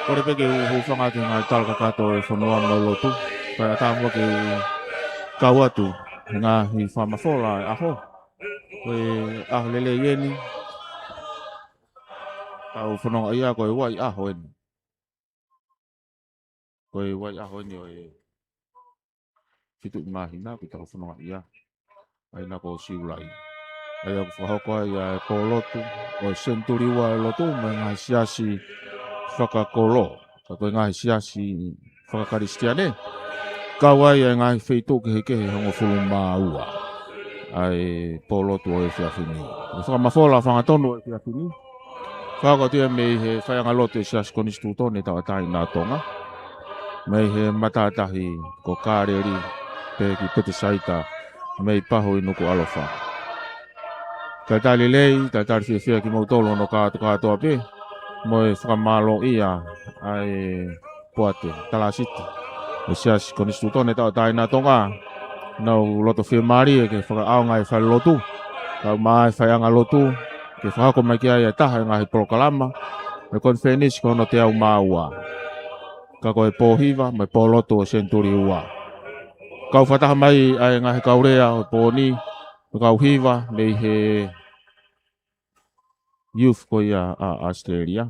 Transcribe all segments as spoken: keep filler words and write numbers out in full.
Kole pē ke u hūfanga atu he ngaahi tala kakato ʻo e fonua mo e lotu. Kae ʻatā muʻa ke u kau atu he ngaahi fakamafola ʻo e ʻaho. Ko e ʻaho lelei eni. Tau fononga ia ko e ua ʻi ʻaho eni. Ko e ua ʻi ʻaho eni ʻo e fitu ʻi māhina, ʻoku tau fononga ia. ʻA ia ko Siulai. ʻA ia ʻoku fakahoko ai ʻa e pōlotu ʻo e senituli ua ʻo e lotu, mo e ngaahi siasi fakakolo. Ka ko e ngaahi siasi fakakalisitiane. Kau ai ʻa e ngaahi feituʻu kehekehe ʻe hongofulu mā ua. ʻA e pōlotu ʻo e efiafi ni. Ko e fakamafola fanga tonu ʻo e efiafi ni. Fakahoko atu ia mei he faiʻanga lotu ʻo e Siasi Konisitūtone Tauʻatāina ʻo Tonga. Mei he matātahi ko Kāleli pehē ki Petesaita mei Pahu ʻi Nukuʻalofa. Talitali lelei, talitali fiefia kimoutolu hono kātokātoa pē, mo e fakamālōʻia ʻa e poate, talāsiti ʻo e Siasi Konisitūtone Tauʻatāina ʻo Tonga. Nau loto fiemālie ke fakaʻaongaʻi e falelotu. Kau mai e faiʻanga lotu, ke fakahoko mai ki ai ʻa e taha ʻo e ngaahi polokalama, ʻa e konifelenisi ko hono teau mā ua. Ka ko e pō hiva, mo e pōlotu ʻo e senituli ua. Kau fakataha mai ʻa e ngaahi kau lea ʻo e pō ni, mo e kau hiva, mei he youth ko ia ʻa ʻAositelēlia.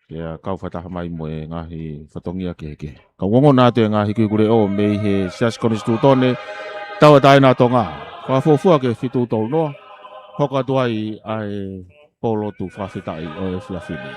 Pea kau fakataha mai mo e ngaahi fatongia kehekehe. Kau ongona atu e ngaahi kuleʻo mei he Siasi Konisitūtone Tauʻatāina ʻo Tonga. Fakafuofua ke fitu tolu noa, hoko atu ai ʻa e pōlotu fakafetaʻi ʻo e efiafi ni.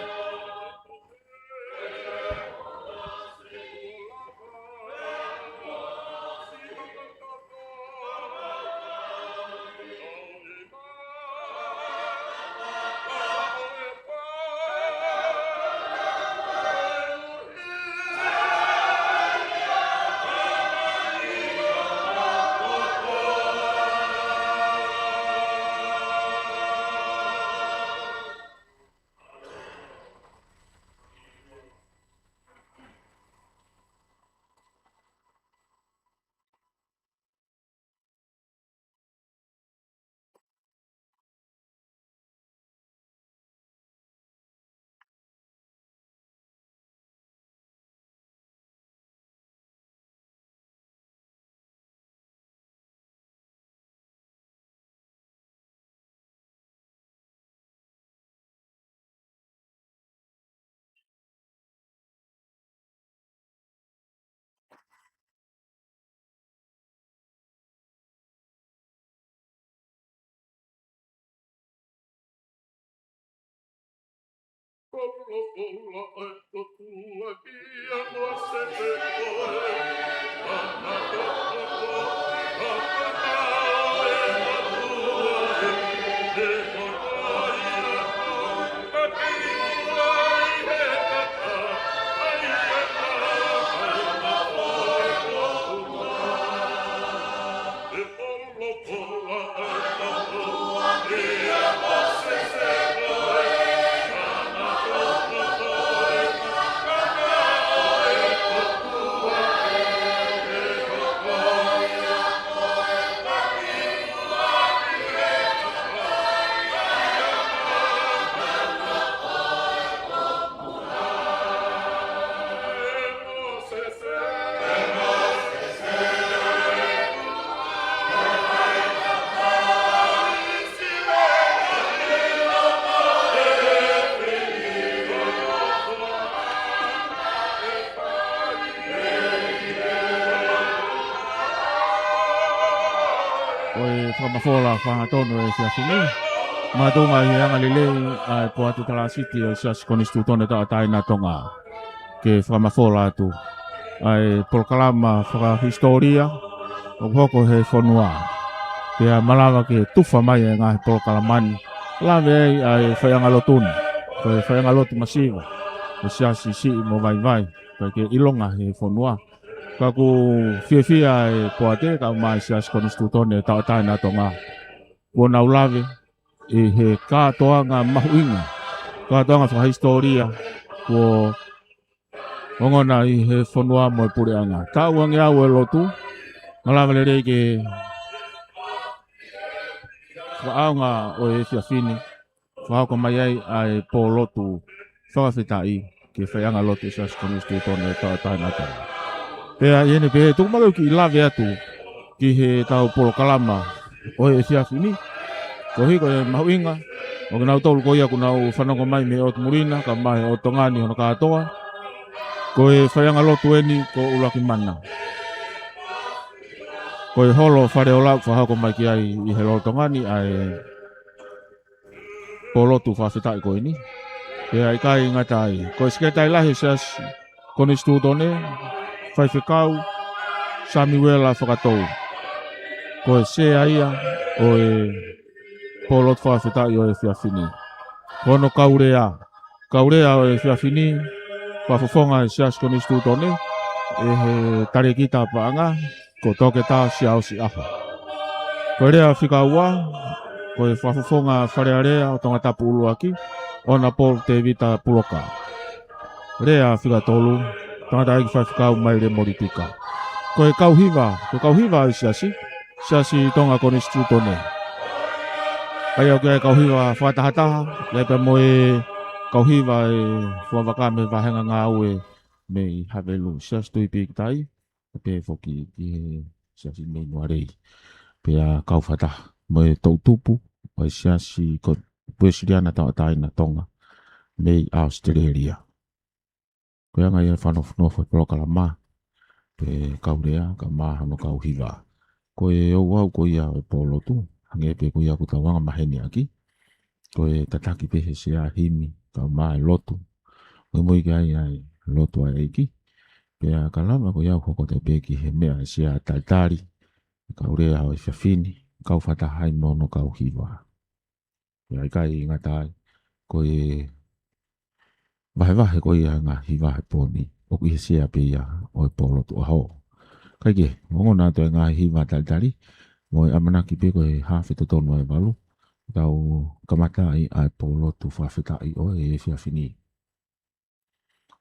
Ko e fakamafola fakahangatonu ʻo e efiafi ni. Makatuʻunga ʻi he anga lelei ʻa e Poate Talāsiti ʻo e Siasi Konisitūtone Tauʻatāina ʻo Tonga ke fakamafola atu ʻa e polokalama fakahisitōlia ʻoku hoko he fonua. Pea malava ke tufa mai e ngaahi polokalama ni, lave ai ʻa e faiʻanga lotu ni, ko e faiʻanga lotu masiva, ko e siasi siʻi mo vaivai, ʻikai ke ʻilonga he fonua. Ka ʻoku fiefia e Poate kae ʻumaʻā e Siasi Konisitūtone Tauʻatāina ʻo Tonga kuo nau lave ʻi he kātoanga mahuʻinga, kātoanga fakahisitōlia kuo ongona ʻi he fonua mo e puleʻanga. Taʻu ange au e lotu, malava lelei ke fakaʻaonga ʻo e efiafi ni, fakahoko mai ai ʻa e pōlotu fakafetaʻi ki he faiʻanga lotu ʻo e Siasi Konisitūtone Tauʻatāina ʻo Tonga. Pea ʻi heʻene pehē, tuku muʻa ke u kiʻi lave atu ki heʻetau polokalama ʻo e efiafi ni. Koeʻuhi ko e mahuʻinga ʻo kinautolu ko ia kuo nau fanongo mai mei he ʻotu muli na, kae ʻumaʻā e ʻotu Tonga ni hono kātoa. Ko e faiʻanga lotu eni ko ʻUluaki Mana. Ko e holo Fale Ola ʻoku fakahoko mai ki ai ʻi he lolotonga ni ʻa e pōlotu fakafetaʻi ko eni. Pea ʻikai ngata ai, ko e Sekelitali Lahi ʻo e Siasi Konisitūtone, Faifekau Samiuela Fakatou, ko e sea ia ʻo e pōlotu fakafetaʻi ʻo e efiafi ni. Ko hono kau lea, kau lea ʻo e efiafi ni, fakafofonga e Siasi Konisitūtone ʻe he talēkita paʻanga ko Toketā Siaosi ʻAho. Ko e lea fika ua, ko e fakafofonga Fale Alea ʻo Tongatapu ʻUluaki, ʻOnapolo Tēvita Puloka. Lea fika tolu, tangataʻeiki faifekau Maile Molitika. Ko e kau hiva, ko e kau hiva ʻo e siasi, Siasi Tonga Konisitūtone. ʻA ia ʻoku ʻi ai e kau hiva fakatahataha, ʻi ai pea mo e kau hiva ʻe fua vaka mei he vāhenga ngāue mei Havelu. Siasi Tuʻi Pīkitai, pea pehē foki ki he siasi mei Nualei. Pea kau fakataha mo e toʻutupu ʻo e Siasi ko Uesiliana Tauʻatāina ʻo Tonga mei ʻAositelēlia. Ko e anga ia e fakanofonofo e polokalama, pe kau lea, kae ʻumaʻā hono kau hiva. Ko e ouau ko ia ʻo e pōlotu, hangē pē ko ia ʻoku tau anga maheni ʻaki, ko e tataki pē he sea himi, kae ʻumaʻā e lotu. Muimui ki ai ʻa e lotu ʻa e ʻEiki. Pea ka lava ko ia ʻoku hoko atu pē ki he meʻa ʻa e sea talitali, kau lea ʻo e efiafi ni, kau fakataha ai mo hono kau hiva. Pea ʻikai ngata ai, ko e vahevahe ko ia e ngaahi hiva he pō ni, ʻoku ʻi he sea pē ia ʻo e pōlotu ʻaho. Kae kehe, ongona atu e ngaahi hiva talitali, mo e ʻamanaki pē ko e hā fetotonu ʻa e valu, tau kamata ai ʻa e pōlotu fakafetaʻi ʻo e efiafi ni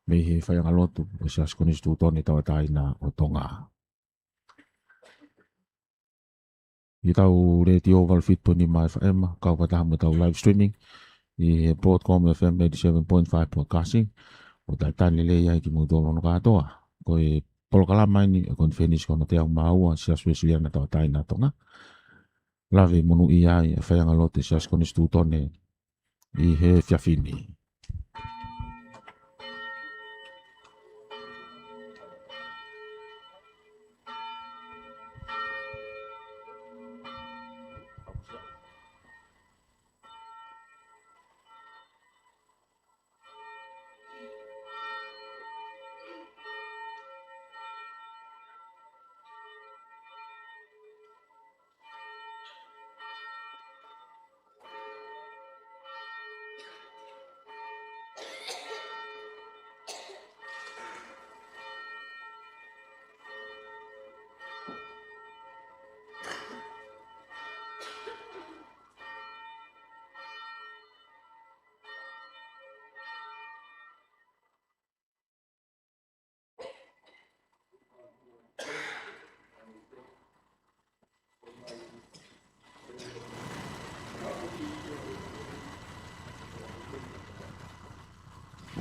mei he faiʻanga lotu ʻo e Siasi Konisitūtone Tauʻatāina ʻo Tonga. ʻI heʻetau letiō valu fitu poini nima F M, kau fakataha mo ʻetau live streaming ʻi he Broadcom F M eighty-seven point five broadcasting, ʻo talitali lelei ai kimoutolu hono kātoa. Ko e polokalama eni ʻo e konifelenisi ko hono teau mā ua Siasi Uesiliana Tauʻatāina ʻo Tonga. Lave monūʻia ai e faiʻanga lotu ʻo e Siasi Konisitūtone ʻi he efiafi ni.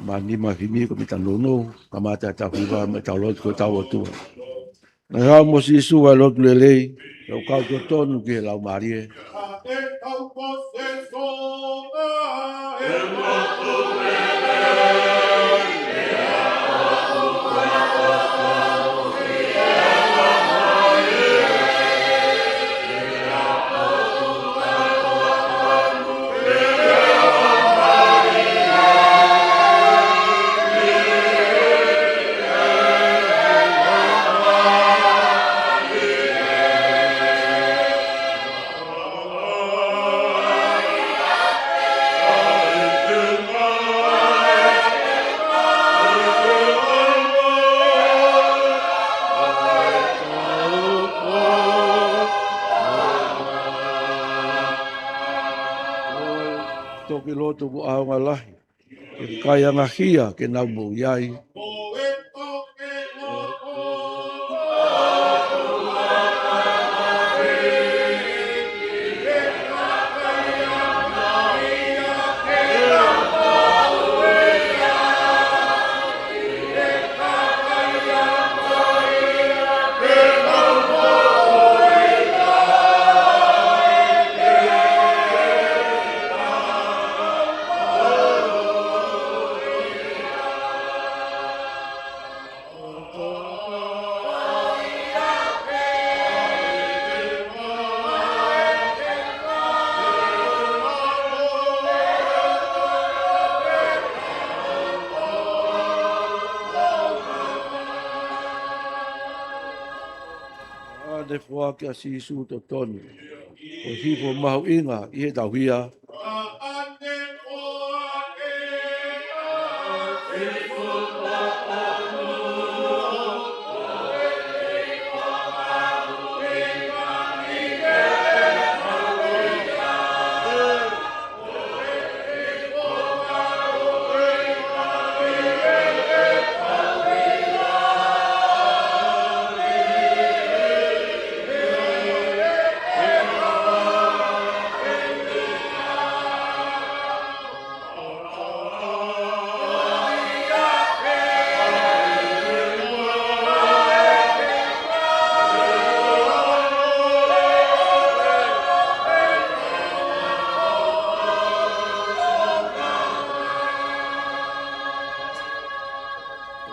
Mā nima himi ko mita nono, kamata ʻetau hiva mo ʻetau lotu ki hotau ʻOtua. Naʻe haʻu mo Sīsū ʻa e lotu lelei, ʻo kau totonu ki he laumālie. Toki lotu mo ʻaonga lahi, ke kai angahia ke nau moʻui ai. ʻA e foaki ʻa Sīsū totonu, ko e hifo mahuʻinga ʻi heʻetau hia.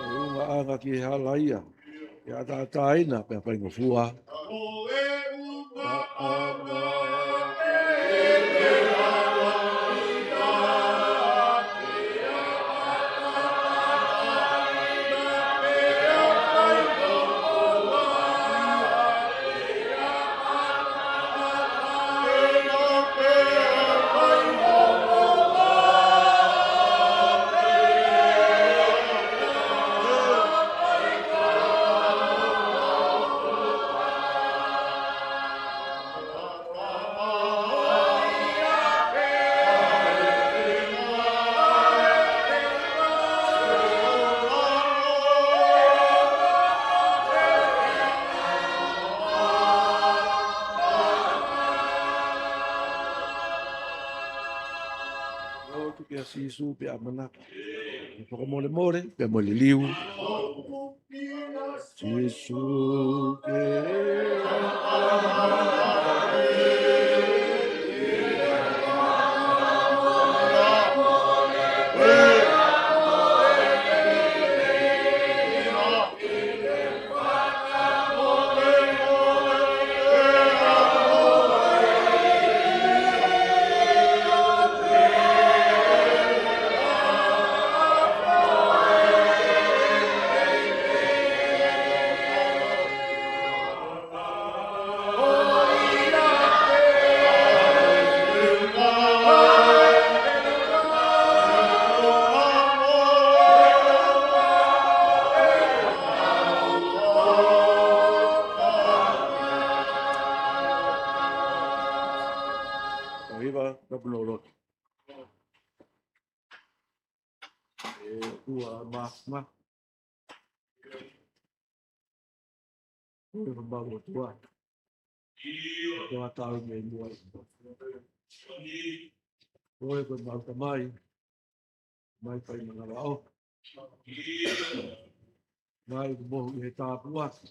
ʻUhinga ʻanga ki he halaia, ke ʻataʻatā ina pea faingofua. Lotu kia Sīsū pea ʻamanaki. Fakamolemole pea mo e liliu. Sīsū ke Ko e hiva, tapu noa lotu. ʻE ʻOtua Māfimafi, ko e mau ʻOtua, ʻOtua taau mei muʻa. Ko e ko e mau Tamai, Mai fai manavaʻofa. Mai mohu ʻi he tāpuaki.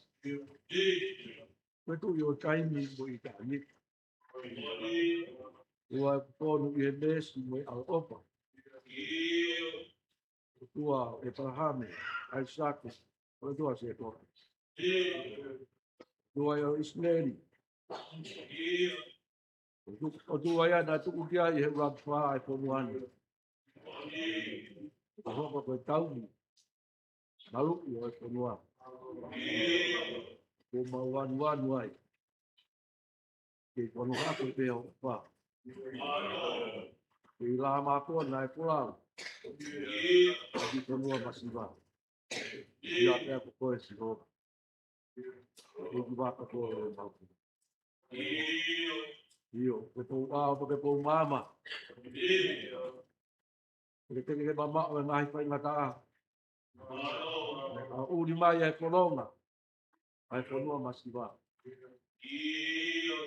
Ko e Tuʻi ʻo taimi mo ʻitāniti. ʻOtua ʻoku fonu ʻi he meesi mo e ʻaloʻofa. ʻOtua ʻo ʻĒpalahame, ʻAisake, ʻOtua ʻo Sēkope. ʻOtua ʻo ʻIsileli. ʻOtu-, ʻOtua ia naʻa tuku ki ai ʻe he ʻuluaki fā ʻa e fonua ni. ʻO hoko ko e taumi maluʻi ʻo e fonua. Kuo mau vanuanu ai. Ke kono hako pē ʻo fā. Ke ʻi lā mātuʻa naʻe folau. Ki fonua masiva. ʻIa pea ko koe Sihova. ʻEiki vaka ko e mau. ʻIo, ke pou ʻao, ke pou maama. Ke teke ke mamaʻo e ngaahi faingataʻa. ʻA uli mai e fononga. ʻA e fonua masiva. ʻIo.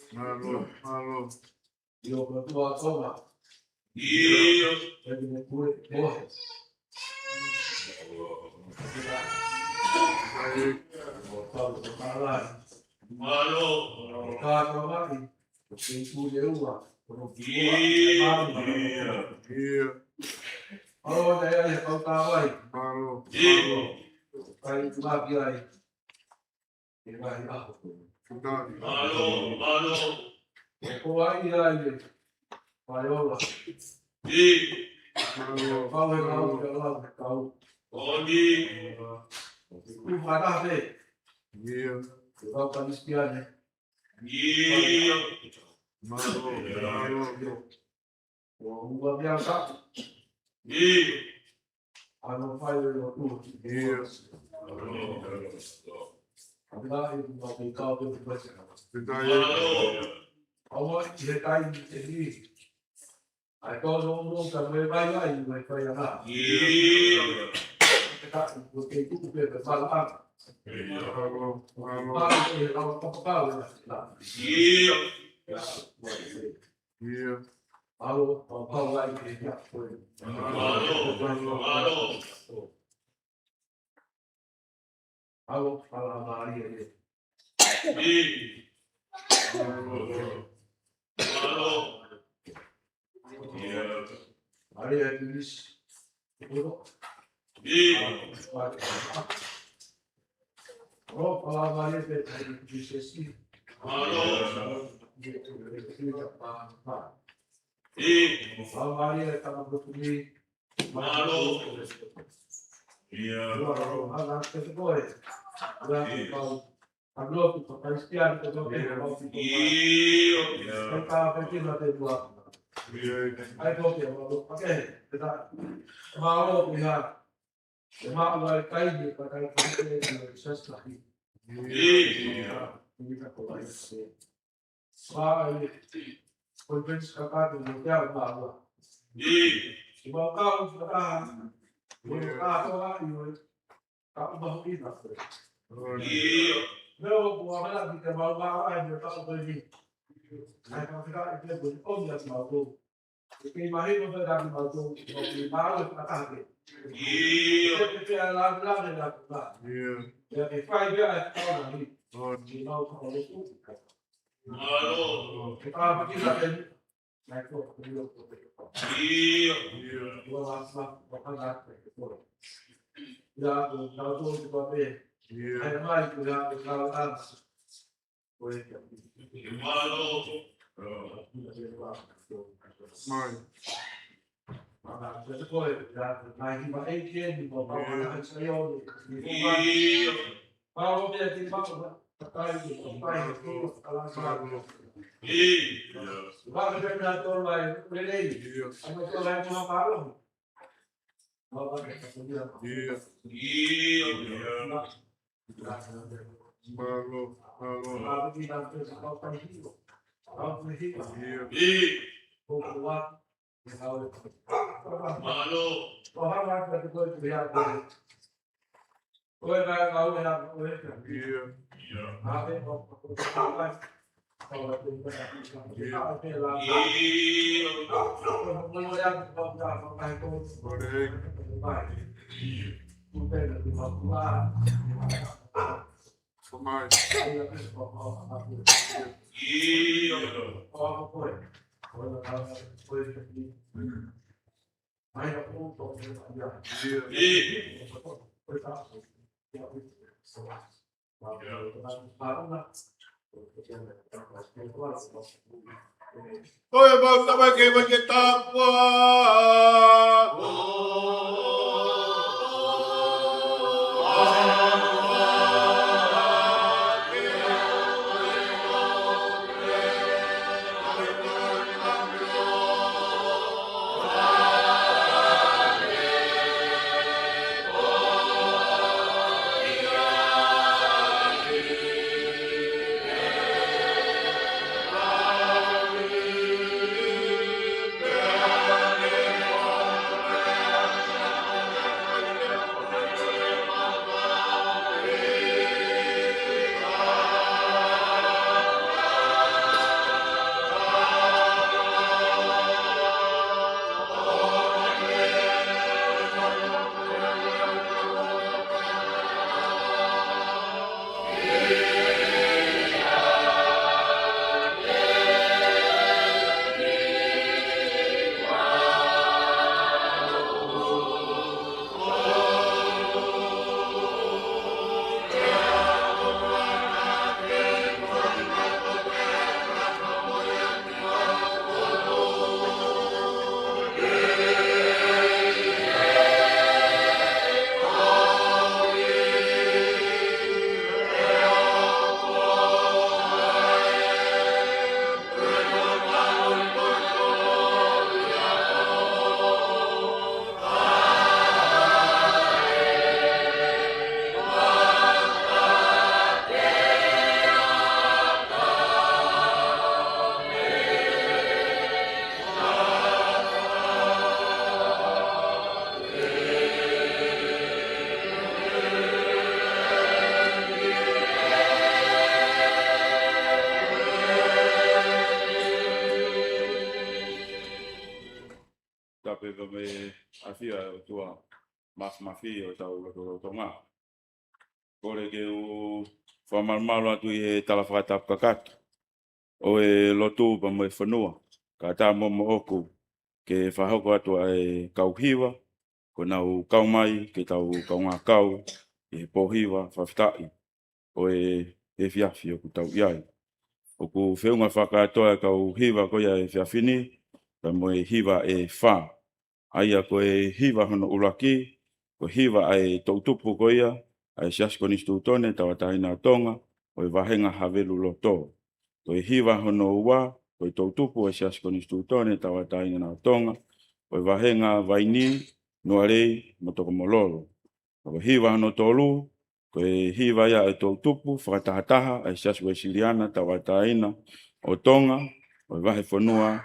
Mālō, mālō. ʻIo, kātoa. ʻIo. Mālō. ʻIo. ʻIo. ʻIo. Mālō. ʻIo. Mālō, mālō. ʻE ko ai ia e Paiola. ʻI. Mālō. Pau he lau, he lau, he kau. ʻOni. Kuku mata he. ʻIo. He kau Kalisitiane. ʻIo. Mālō, mālō. ʻO ua mea ka. ʻI. Ano fai o ʻOtua. ʻIo. Ana e ua mea ka o te ua. Pita e. Mālō. Aua ʻi he taimi ʻe niʻihi. ʻAi kau no no ka me vai vai me fai ana. ʻIo. Ka ko te kuku pe pe fala. Mālō, mālō. Mālō e lau papakau e la. ʻIo. ʻIo. Mālō, pau pau ai ke ia koe. Mālō, mālō. Mālō, pala mālie. ʻI. Mālō. Mālō. ʻIo. Mālō, ʻi. Mālō, pala mālie, pe, pe, pe, pe, pe, Mālō. ʻI. Mālō, mālie, tama kutumi. Mālō. ʻIo. Mālō, mālō, te te koe. Mālō, ʻio. Mālō, te te koe. ʻIo. Te ka pe te na te ua. ʻIo. ʻAi ko te mālō. Okay, te ta. Mālō, ʻia. E maʻu ai kai ni ka kai kai te na sasta hi. ʻIo. ʻIo, ka ko ai se. Ko e pēsi kakatu mo te au māua. ʻI. Ko mau kau kakaha. Mo kātoa ʻi ʻo e. Ka u mahuʻinga koe. ʻIo. Meo ko a mala ki te mau māua ai mo ka u koe ni. Ai ka fika i te koe o mi atu mau kou. Ke mahino pē ka mau kou. Ko ki mau e kakake. ʻIo. Ke te pea la la la la. ʻIo. Ke fai pea e kau na ni. ʻIo. Ke mau ka o le ku. Mālō. ʻIo. ʻIo. Mālō. Mai. ʻIo. ʻIo. Mālō, mālō. ʻIo. Mālō. Ko e mau tama ke ma ke tāpua. Tapu mo e ʻafio ʻa e ʻOtua Māfimafi ʻo hotau lotolotonga. Kole ke u fakamalumalu atu ʻi he tala fakatapu kakato ʻo e lotu pea mo e fonua, kae ʻatā mo moʻoku ke fakahoko atu ʻa e kau hiva, ko ʻenau kau mai ke tau kaungā kau ʻi he pōhiva fakafetaʻi ʻo e efiafi ʻoku tau ʻi ai. ʻOku feʻunga fakakātoa e kau hiva ko ia he efiafi ni pea mo e hiva ʻe fā. ʻA ia ko e hiva hono ʻuluaki, ko e hiva ʻa e toʻutupu ko ia ʻa e Siasi Konisitūtone Tauʻatāina ʻo Tonga, ʻo e Vahenga Haveluloto. Ko e hiva hono ua, ko e toʻutupu ʻa e Siasi Konisitūtone Tauʻatāina ʻo Tonga, ʻo e Vahenga Vainī, Nualei mo Tokomololo. Ko e hiva hono tolu, ko e hiva ia ʻa e toʻutupu fakatahataha ʻa e Siasi Uēsiliana Tauʻatāina ʻo Tonga, ʻo e Vahefonua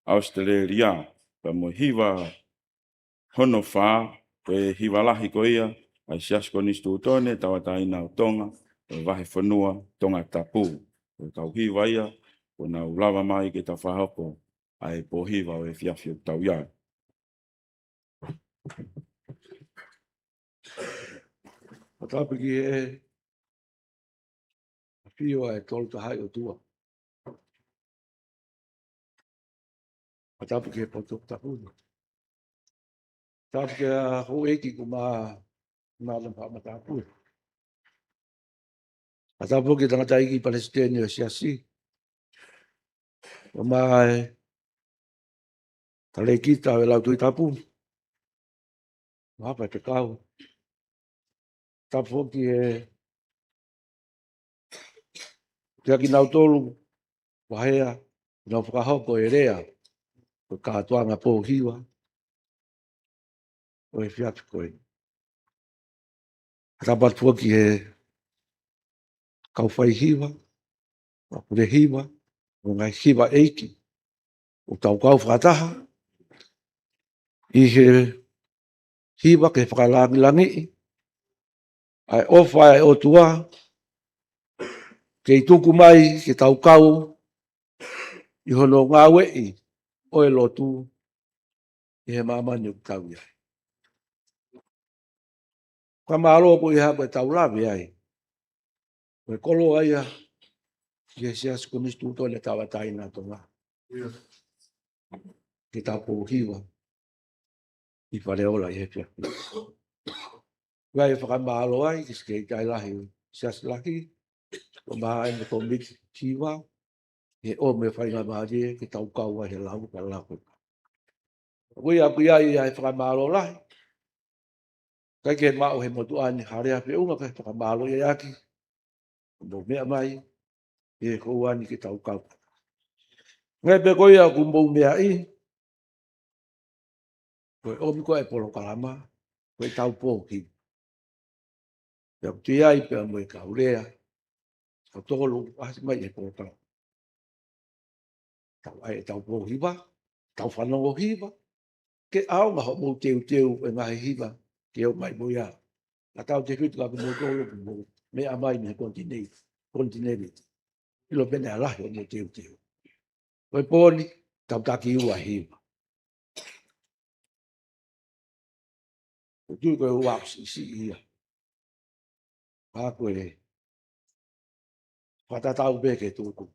ʻAositelēlia. Pea mo e hiva hono fā, ko e hiva lahi ko ia ʻa e Siasi Konisitūtone Tauʻatāina ʻo Tonga, ʻo e Vahefonua Tongatapu. Ko e kau hiva ia, kuo nau lava mai ke tau fakahoko ʻa e pōhiva ʻo e efiafi ʻoku tau ʻi ai. Fakatapu ki he ʻafio ʻa e Tolu Tahaʻi ʻOtua. Fakatapu ki he potu tapu ni. Tapu ki he houʻeiki kuo ma, ma, ma, ma tapu. Fakatapu ki he tangataʻeiki palesiteni ʻo e siasi. Pea mo e talēkita ʻo e Lautohi Tapu. Mo e fekau. Tapu foki ki he, kiate kinautolu, Vahea, ʻenau fakahoko e lea, ko e kātoanga pōhiva ʻo e efiafi ko eni. Tapu atu foki ki he kau faihiva, kau pule hiva, mo e ngaahi hiva ʻeiki, ʻoku tau kau fakataha ʻi he hiva ke fakalāngilangiʻi ʻa e ʻofa ʻa e ʻOtua, kei tuku mai ke tau kau ʻi hono ngāueʻi ʻo e lotu ʻi he māmani ʻoku tau ʻi ai. Fakamālō ko ia ko e tau lave ai. Ko e koloa ia ki he Siasi Konisitūtone Tauʻatāina ʻa Tonga. Ke tau pou hiva ʻi Faleola ʻi he efiafi ni. Ko ia ʻe fakamālō ai ki he Sekelitali Lahi Siasi Lahi, ko Maʻae mo e kōmiti hiva, he ʻomi e faingamālie ke tau kau ai he lau ka lau. Ko ia ʻoku ʻi ai ʻa e fakamālō lahi. ʻIkai ke maʻu he motuʻa ni ha lea feʻunga kae fakamālō ia ʻaki. Mou meʻa mai, he ko ʻeni ʻeni ke tau kau. Ngai pē ko ia ʻoku mou meaʻi, ko e ʻomi ko ē polokalama, ko e tau pou hiva. Pea ʻoku ʻi ai pē mo e kau lea, ko tolu ʻasi mai he polokalama. Tau ʻai e tau pou hiva, tau fanongo hiva, ke ʻaonga hoʻomou teuteu e ngaahi hiva, ke ʻomai mo ia. Ka tau tefito ka ko mou tolu, ko mou meʻa mai mei he konitineni-, konitineni. ʻIlo pē naʻe lahi hoʻomou teuteu. Ko e pō ni, tau taki ua hiva. Ko e tui ko e ua ʻoku siʻisiʻi ia. Ka ko e fakatatau pē ke tuku.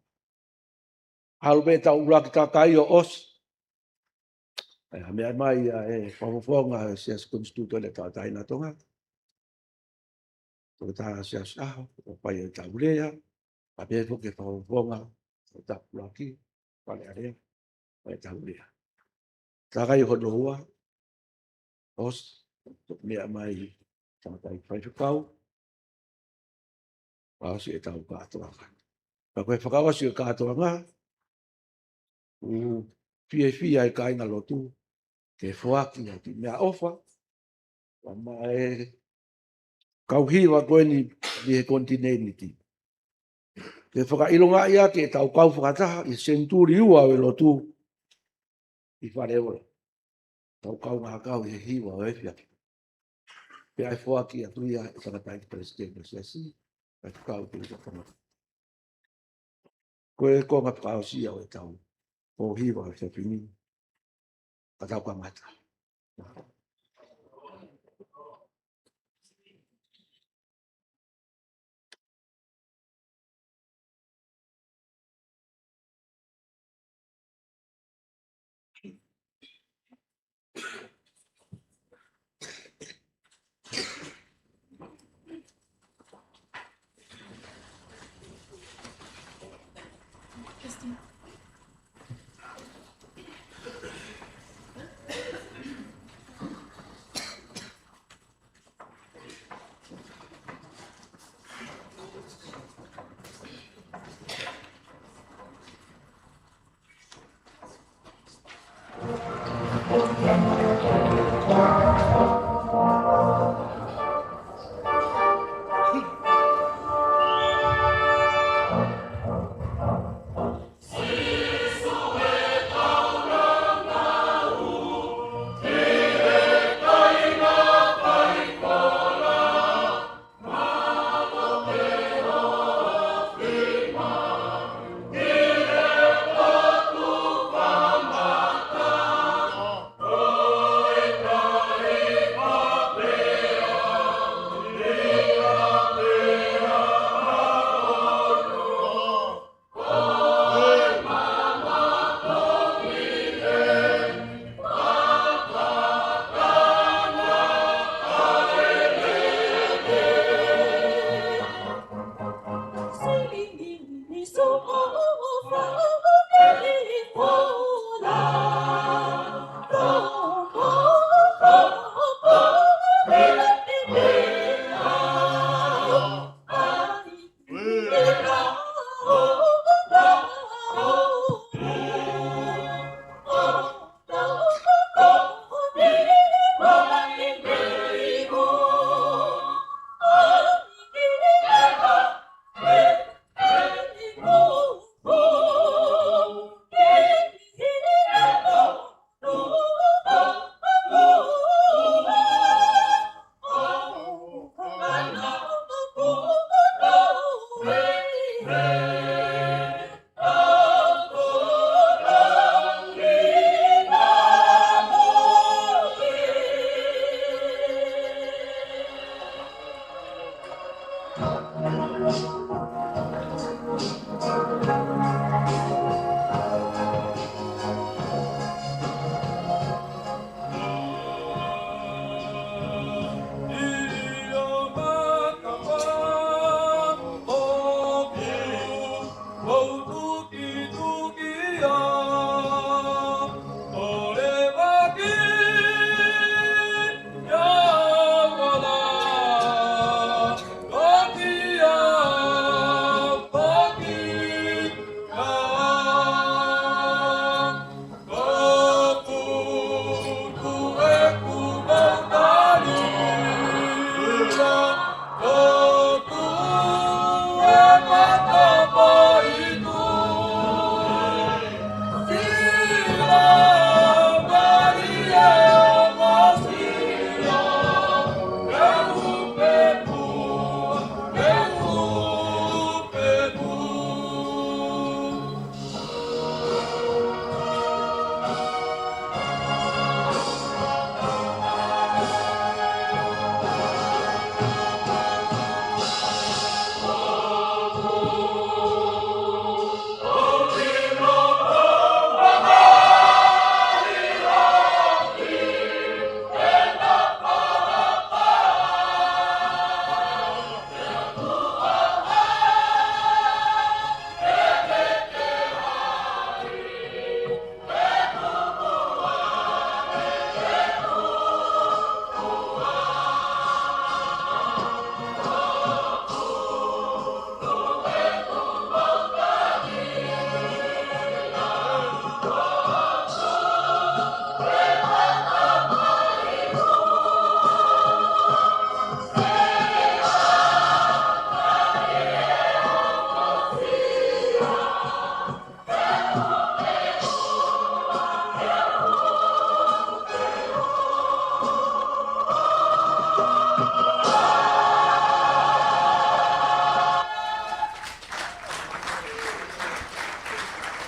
ʻAlu pē tau ʻuluaki kakai ʻo ʻosi. ʻAi ha meʻa mai ʻa e fakafofonga ʻo e Siasi Konisitūtone Tauʻatāina ʻa Tonga. Toketā Siaosi ʻAho, ʻo fai e tau lea, ʻa pē foki e fakafofonga ʻo e tau ʻuluaki, Fale Alea, fai e tau lea. Kakai hono ua, ʻosi, toki meʻa mai, tangataʻeiki faifekau, ʻosi e tau kātoanga. Ka ko e fakaʻosi e kātoanga, ʻoku fiefia e kāinga lotu, ke foaki ʻa e kiʻi meʻaʻofa, ʻa e kau hiva ko eni mei he konitineni. Ke fakaʻilongaʻi ʻaki e tau kau fakataha ʻi he senituli ua ʻo e lotu ʻi Faleola. Tau kaungā kau ʻi he hiva ʻo e efiafi. Pea ʻe foaki atu ia ʻe he tangataʻeiki palesiteni ʻo e Siasi, ʻa e kau ki he tangata. Ko e konga fakaʻosi ia ʻo e tau pou hiva ʻo e efiafi ni. Ka tau kamata.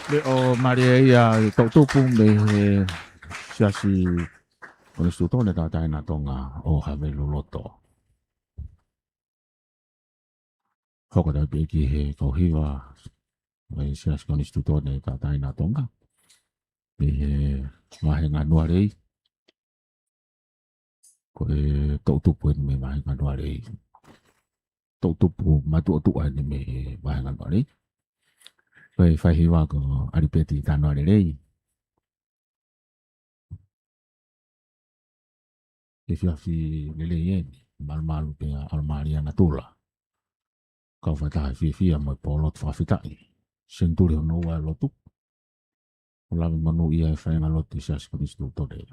Leʻo mālie ia ʻa e toʻutupu mei he Siasi Konisitūtone Tauʻatāina ʻa Tonga ʻo Haveluloto. Hoko atu pē ki he kau hiva ʻo e Siasi Konisitūtone Tauʻatāina ʻa Tonga mei he Vāhenga Nualei. Ko e toʻutupu eni mei he Vāhenga Nualei. Toʻutupu matuʻotuʻa eni mei he Vāhenga Nualei. Ko e faihiva ko ʻAlipeti Tanualelei. Efiafi lelei eni, malumalu pea ʻalomālie ʻa natula. Kau fakataha fiefia mo e pō lotu fakafetaʻi. Senituli hono ua e lotu. ʻO lave monūʻia e faiʻanga lotu ʻi he Siasi Konisitūtone.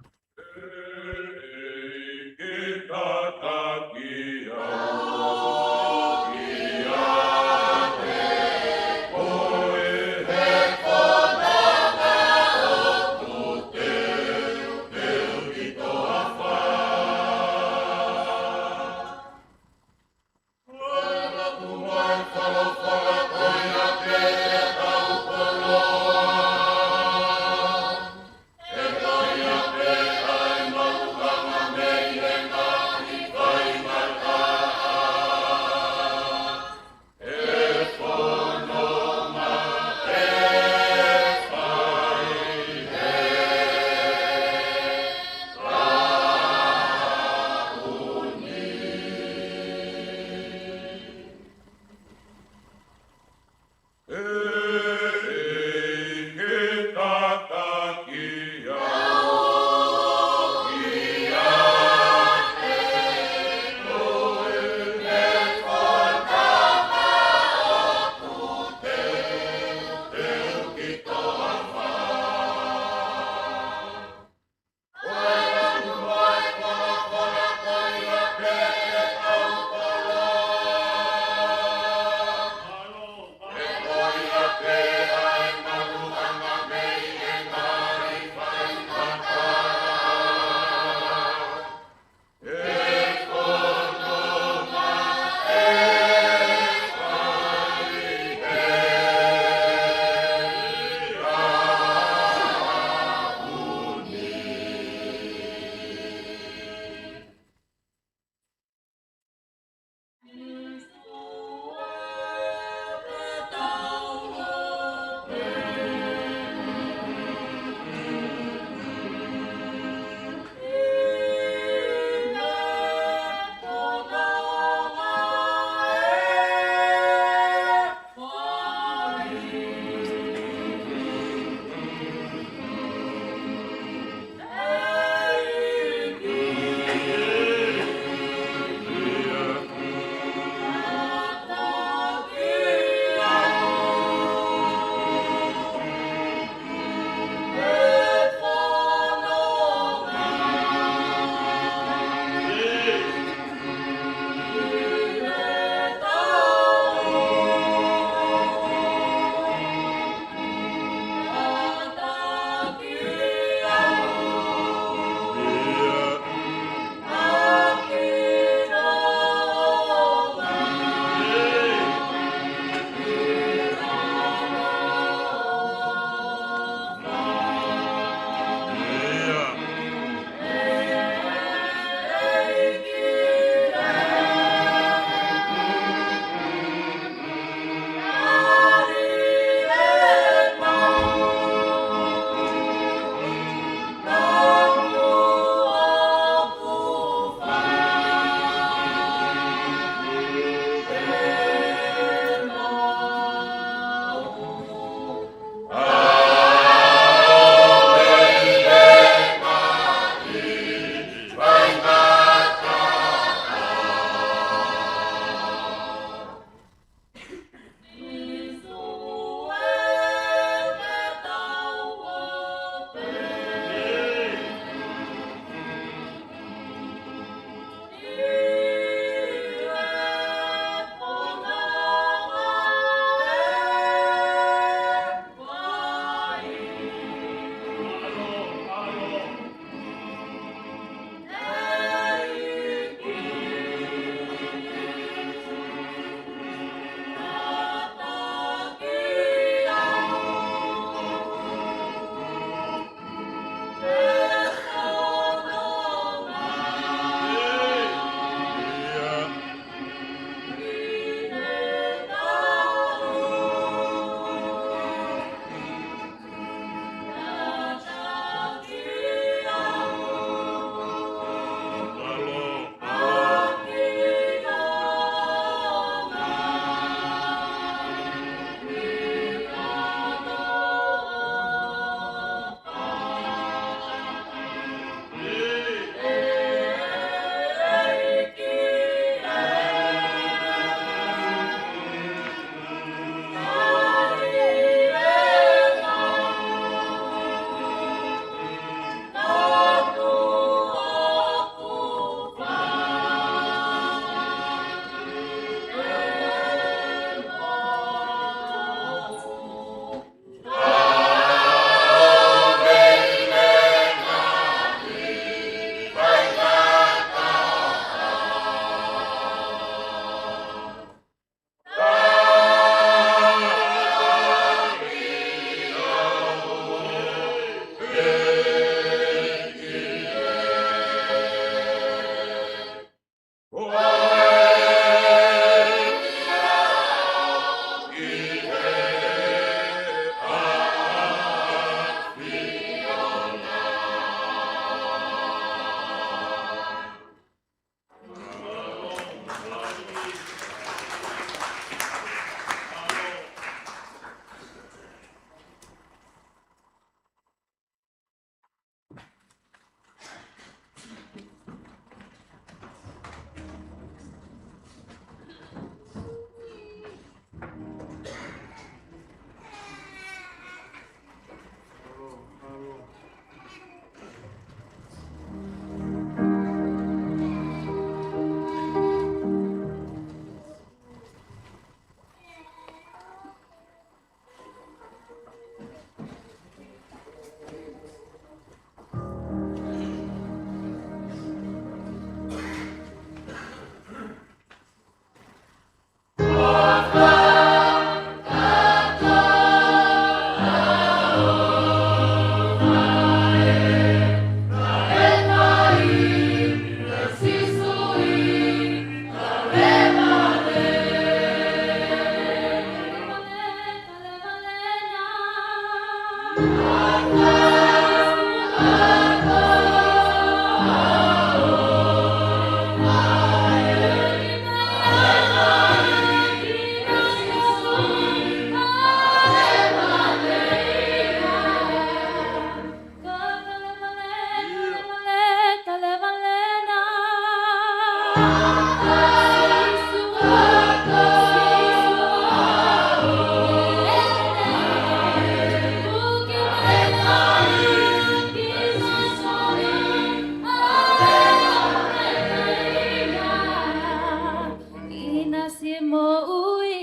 moʻui.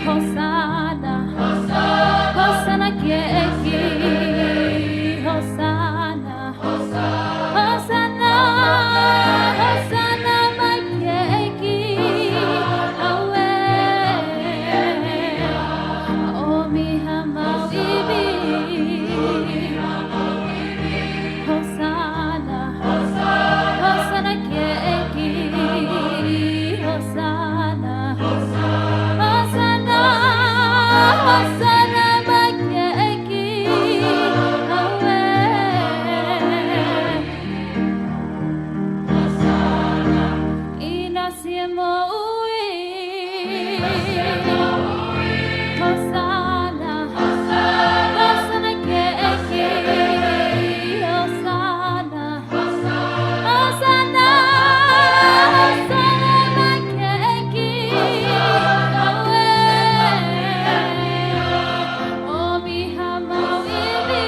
Hosana, Hosana ki he ʻEiki. Hosana, Hosana, Hosana mai ki he ʻEiki. Auē, ʻomi ha maʻu ivi. Hosana, Hosana ki he ʻEiki. Hosana, Hosana, Hosana mai ki he ʻEiki. Auē, ʻinasi e moʻui. Hosana, Hosana ki he ʻEiki. Hosana, Hosana, Hosana mai ki he ʻEiki. Auē, ʻomi ha maʻu ivi.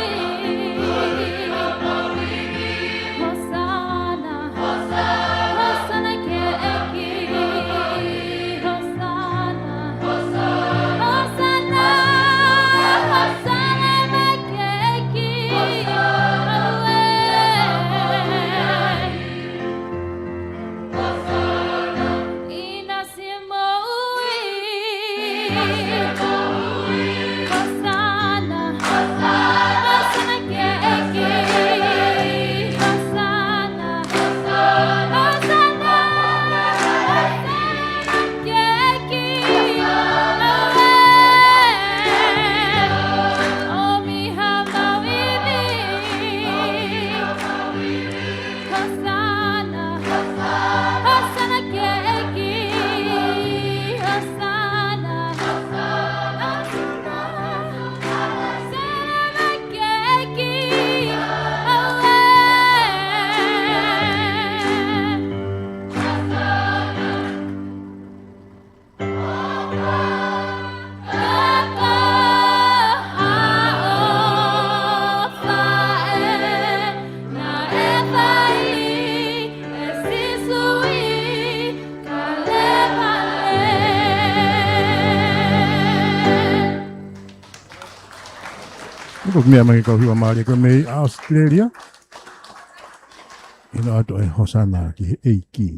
Hosana, Hosana ki he ʻEiki. Hosana, Hosana, Hosana mai ki he ʻEiki. Auē, ʻinasi e moʻui. Hosana, Hosana ki he ʻEiki. Hosana, Hosana, Hosana ki he ʻEiki. Auē, ʻomi ha maʻu ivi. Hosana, Hosana ki he ʻEiki. Hosana, Hosana, Hosana mai ki he ʻEiki. Auē. ʻOku meʻa mai e kau hiva mālie ko ē mei ʻAositelēlia. ʻIlo atu e Hosana ki he ʻEiki.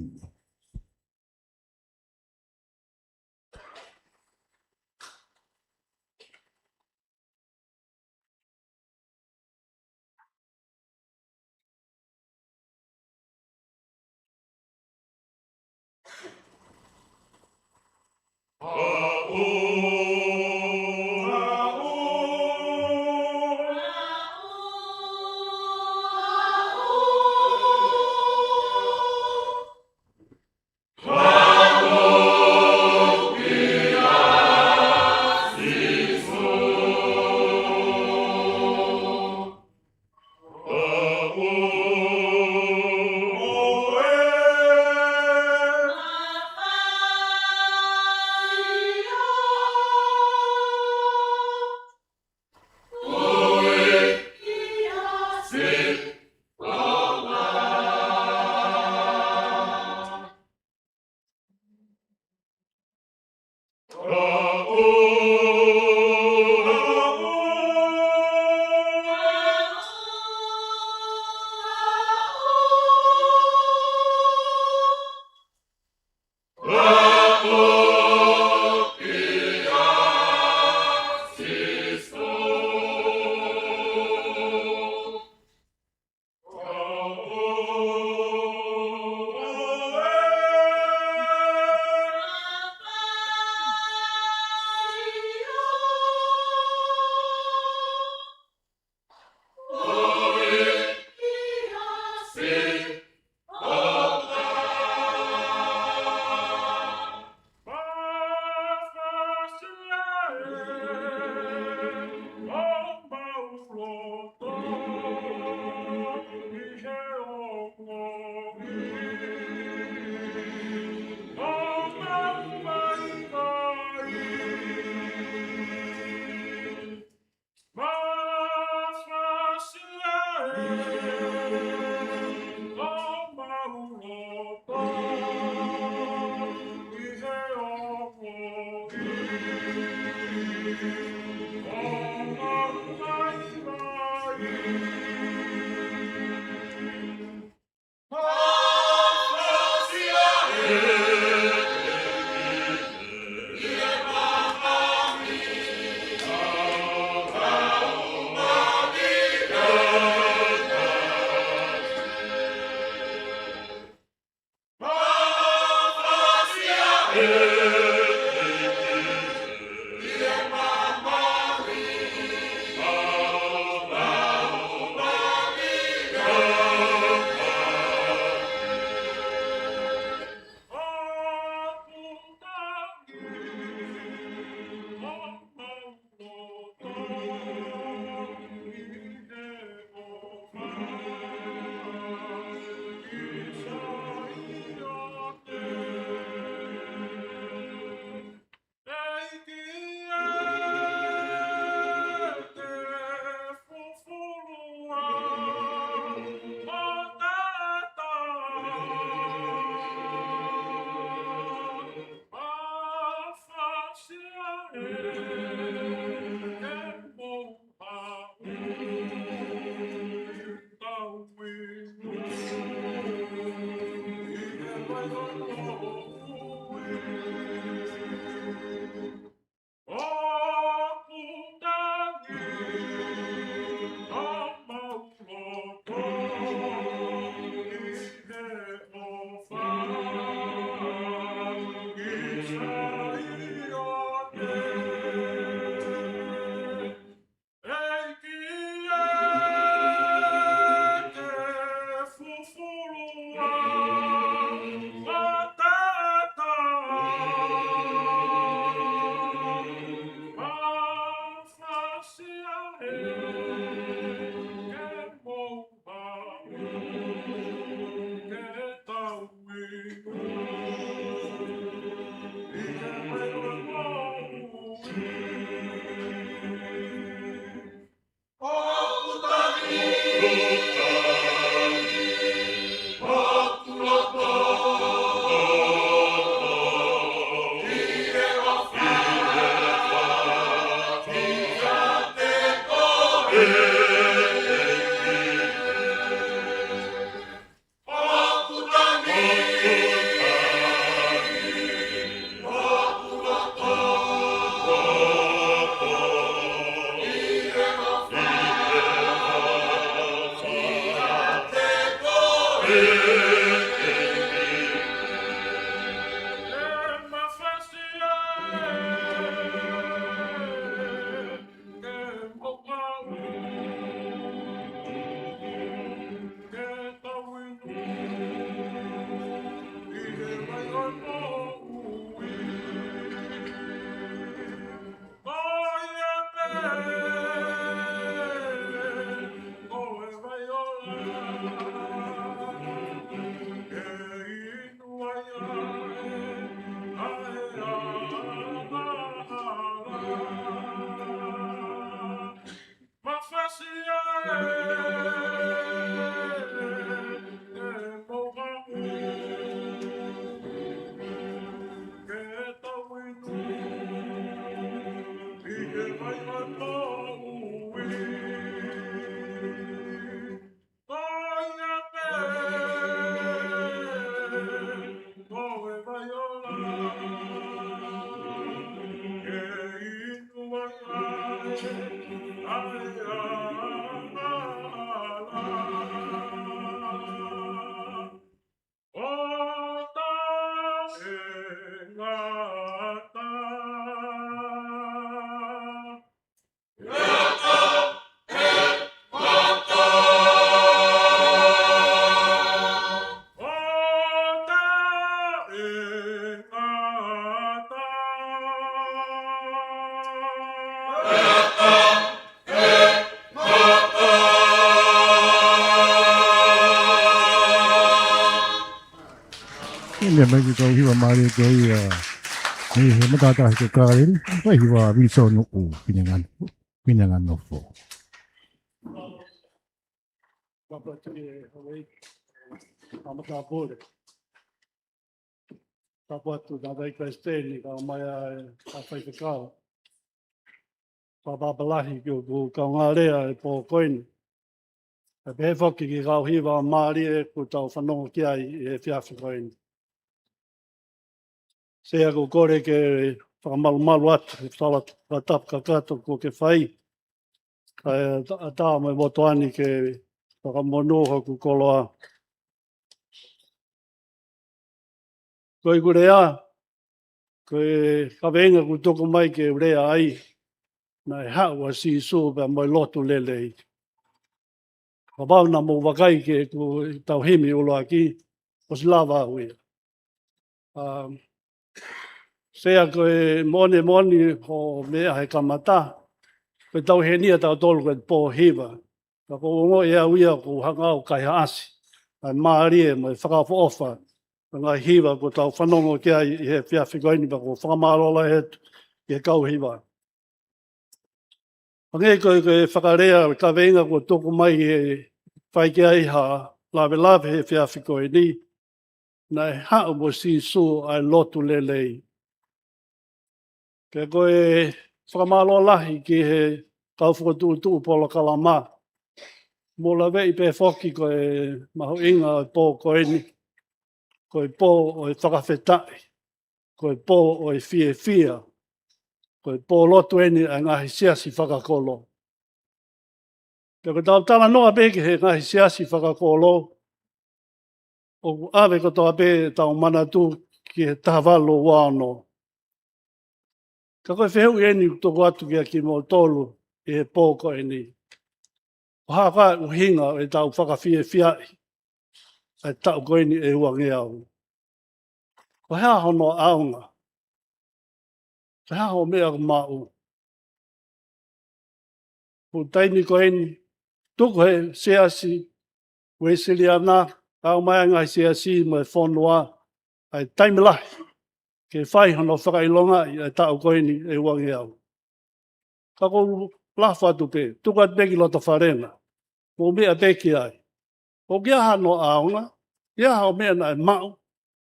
Ia, meʻa mai ki he kau hiva mālie ko ia, mei he matātahi ko Kāleli, ko e hiva Vīsone ʻo Finangalo, Finangalo Nofo. Papa ki he Hawaii, a matāpule. Tapu atu na vai Palesiteni, kau mai ʻa e faifekau. Papa lahi ki hoku kaungā lea he pō ko eni. ʻE pehē foki ki he kau hiva mālie kuo tau fanongo ki ai he efiafi ko eni. Sea, ʻoku ou kole ke fakamalumalu atu he fakatapu kakato kuo ke fai. Kae ʻatā mo e motuʻa ni ke fakamonū hoku koloa. Ko ʻeku lea, Ko e kaveinga kuo tuku mai ke u lea ai, naʻe haʻu ʻa Sīsū pea mo e lotu lelei. Kapau naʻa mou vakai ki heʻetau himi ʻuluaki, ʻosi lava au ia. Um, Sea, ko e moʻoni moʻoni hoʻo meʻa he kamata, ko ʻetau heni ʻa tautolu ko e pō hiva. Ka ʻoku ou ongoʻi ʻe au ia ʻoku ou hanga ʻo kaihaʻasi ʻa e mālie mo e fakaʻofoʻofa ʻo e ngaahi hiva kuo tau fanongo ki ai ʻi he efiafi ko eni, pea ʻoku ou fakamālō lahi atu ki he kau hiva. Hangē ko e, ko e fakalea, kaveinga kuo tuku mai ʻe fai ki ai ha lavelave he efiafi ko eni, naʻe haʻu mo Sīsū ʻa e lotu lelei. Pea ko e fakamālō lahi ki he kau fokotuʻutuʻu polokalama. Mou laveʻi pē foki ko e mahuʻinga ʻo e pō ko eni, ko e pō ʻo e fakafetaʻi, ko e pō ʻo e fiefia, ko e pō lotu eni ʻa e ngaahi siasi fakakolo. Pea ko ʻetau talanoa pē ki he ngaahi siasi fakakolo, ʻoku ʻave kotoa pē ʻetau manatu ki he taha valu ua ono. Ka ko e fehuʻi eni ʻoku tuku atu kiate kimoutolu ʻi he pō ko eni: Ko e hā koā e ʻuhinga ʻo ʻetau fakafiefiaʻi ʻa e taʻu ko eni ʻe uangeau? Ko e hā hono ʻaonga? Ko e hā hoʻo meʻa ʻoku maʻu? Ko e taimi ko eni, tuku he siasi Uēsiliana, kau mai ʻa e ngaahi siasi mo e fonua, ʻa e taimi lahi ke fai hono fakaʻilongaʻi ʻa e taʻu ko eni ʻe uangeau. Ka ʻoku ou lafo atu pē, tuku atu pē ki loto fale na, mou meʻa pē ki ai. ʻOku ʻi ai hano ʻaonga? ʻI ai ha meʻa naʻe maʻu?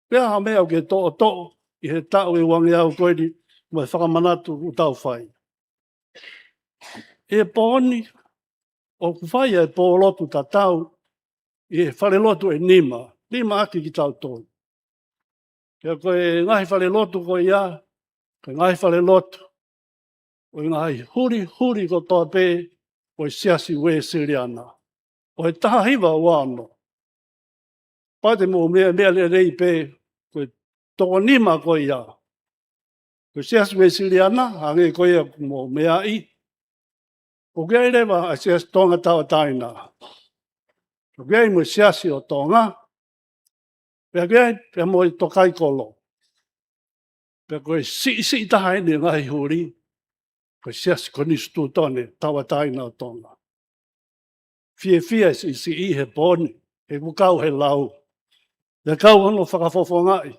Pe ha meʻa ʻoku ke toʻotoʻo ʻi he taʻu ʻe uangeau ko eni mo e fakamanatu ʻoku tau fai? ʻI he pō ni, ʻoku fai ʻa e pō lotu tatau ʻi he falelotu ʻe nima, nima ʻaki kitautolu. Pea ko e ngaahi falelotu ko ia, ko e ngaahi falelotu ʻo e ngaahi hulihuli kotoa pē ʻo e siasi Uēsiliana, ʻo e taha hiva ua ono. Pea te mou meʻa, meʻa lelei pē, ko e toko nima ko ia, ko e siasi Uēsiliana, hangē ko ia ʻoku mou meaʻi, ʻoku ʻi ai leva ʻa e siasi Tonga Tauʻatāina. ʻOku ʻi ai mo e siasi ʻo Tonga, pea ʻoku ʻi ai pea mo e Tokaikoló. Pea ko e siʻisiʻi taha eni ʻo e ngaahi huli, ko e Siasi Konisitūtone Tauʻatāina ʻo Tonga. Fiefia e siʻisiʻi he pō ni, he ʻoku kau he lau. Pea kau hono fakafofongaʻi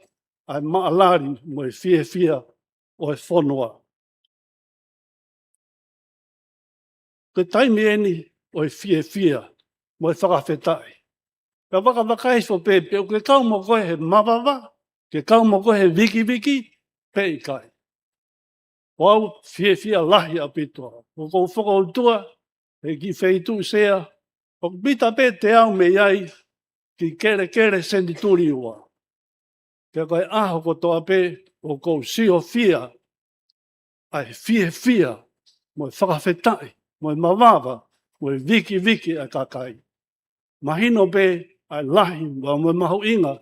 ʻa e maʻalali mo e fiefia ʻo e fonua. Ko e taimi eni ʻo e fiefia mo e fakafetaʻi. Pea vakavakai hifo pē pe ʻoku ke kau mo koe he mavava, ke kau mo koe he vikiviki, pe ʻikai. ʻOku ou fiefia lahi ʻaupito. ʻOku ou fokoutua he kiʻi feituʻu, Sea, ʻoku pita pē te u aʻu mei ai ki he kelekele Senituli Ua. Pea ko e ʻaho kotoa pē ʻoku ou siofia ʻa e fiefia, mo e fakafetaʻi, mo e mavava, mo e vikiviki ʻa e kakai. Mahino pē ʻa e lahi mo e mahuʻinga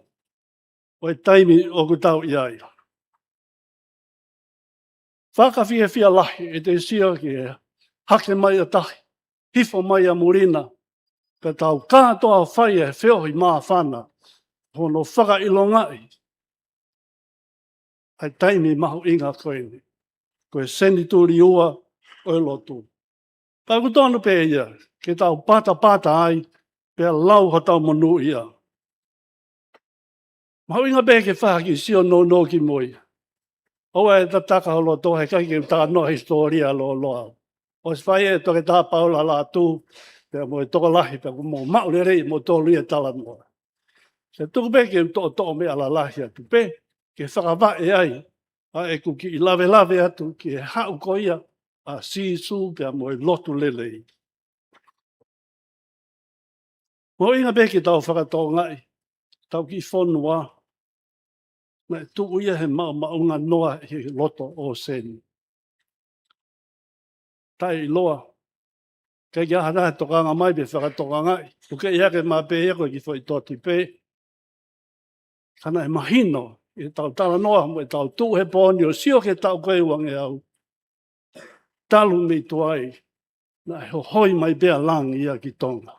ʻo e taimi ʻoku tau ʻi ai. Fakafiefia lahi ʻete sio ki he hake mai ʻa tahi, hifo mai ʻa muli na, ka tau kātoa fai e feohi māfana, hono fakaʻilongaʻi ʻa e taimi mahuʻinga ko eni, ko e Senituli Ua ʻo e lotu. Pea ʻoku tonu pē ia ke tau patapata ai, pea lau hotau monūʻia. Mahuʻinga pē ke fai ha kiʻi sio nounou ki mui. ʻOua ʻe tataka ho loto, he ʻikai ke u talanoa hisitōlia lōloa. ʻOsi fai ʻe Toketā Paula Lātū, pea mo e tokolahi, pea kuo mou maʻu lelei ʻe moutolu ia e talanoa. Te u tuku pē ke u toʻotoʻo meʻa lalahi atu pē, ke fakavaʻe ai ʻa ʻeku kiʻi lavelave atu ki he haʻu ko ia ʻa Sīsū pea mo e lotu lelei. Mahuʻinga pē ke tau fakatokangaʻi, ʻetau kiʻi fonua, naʻe tuʻu ia he maʻumaʻunga noa ʻi he loto ʻōseni. Taʻeʻiloa, ʻikai ke ʻi ai ha taha ʻe tokanga mai pe fakatokangaʻi, ʻoku kei ʻi ai ke mā pē ia ko e kiʻi foʻi toti pē. Ka naʻe mahino ʻetau talanoa mo ʻetau tuʻu he pō ni ʻo sio ki he taʻu ko ē ʻe uangeau. Talu mei tuai, naʻe hohoi mai pē ʻa langi ia ki Tonga.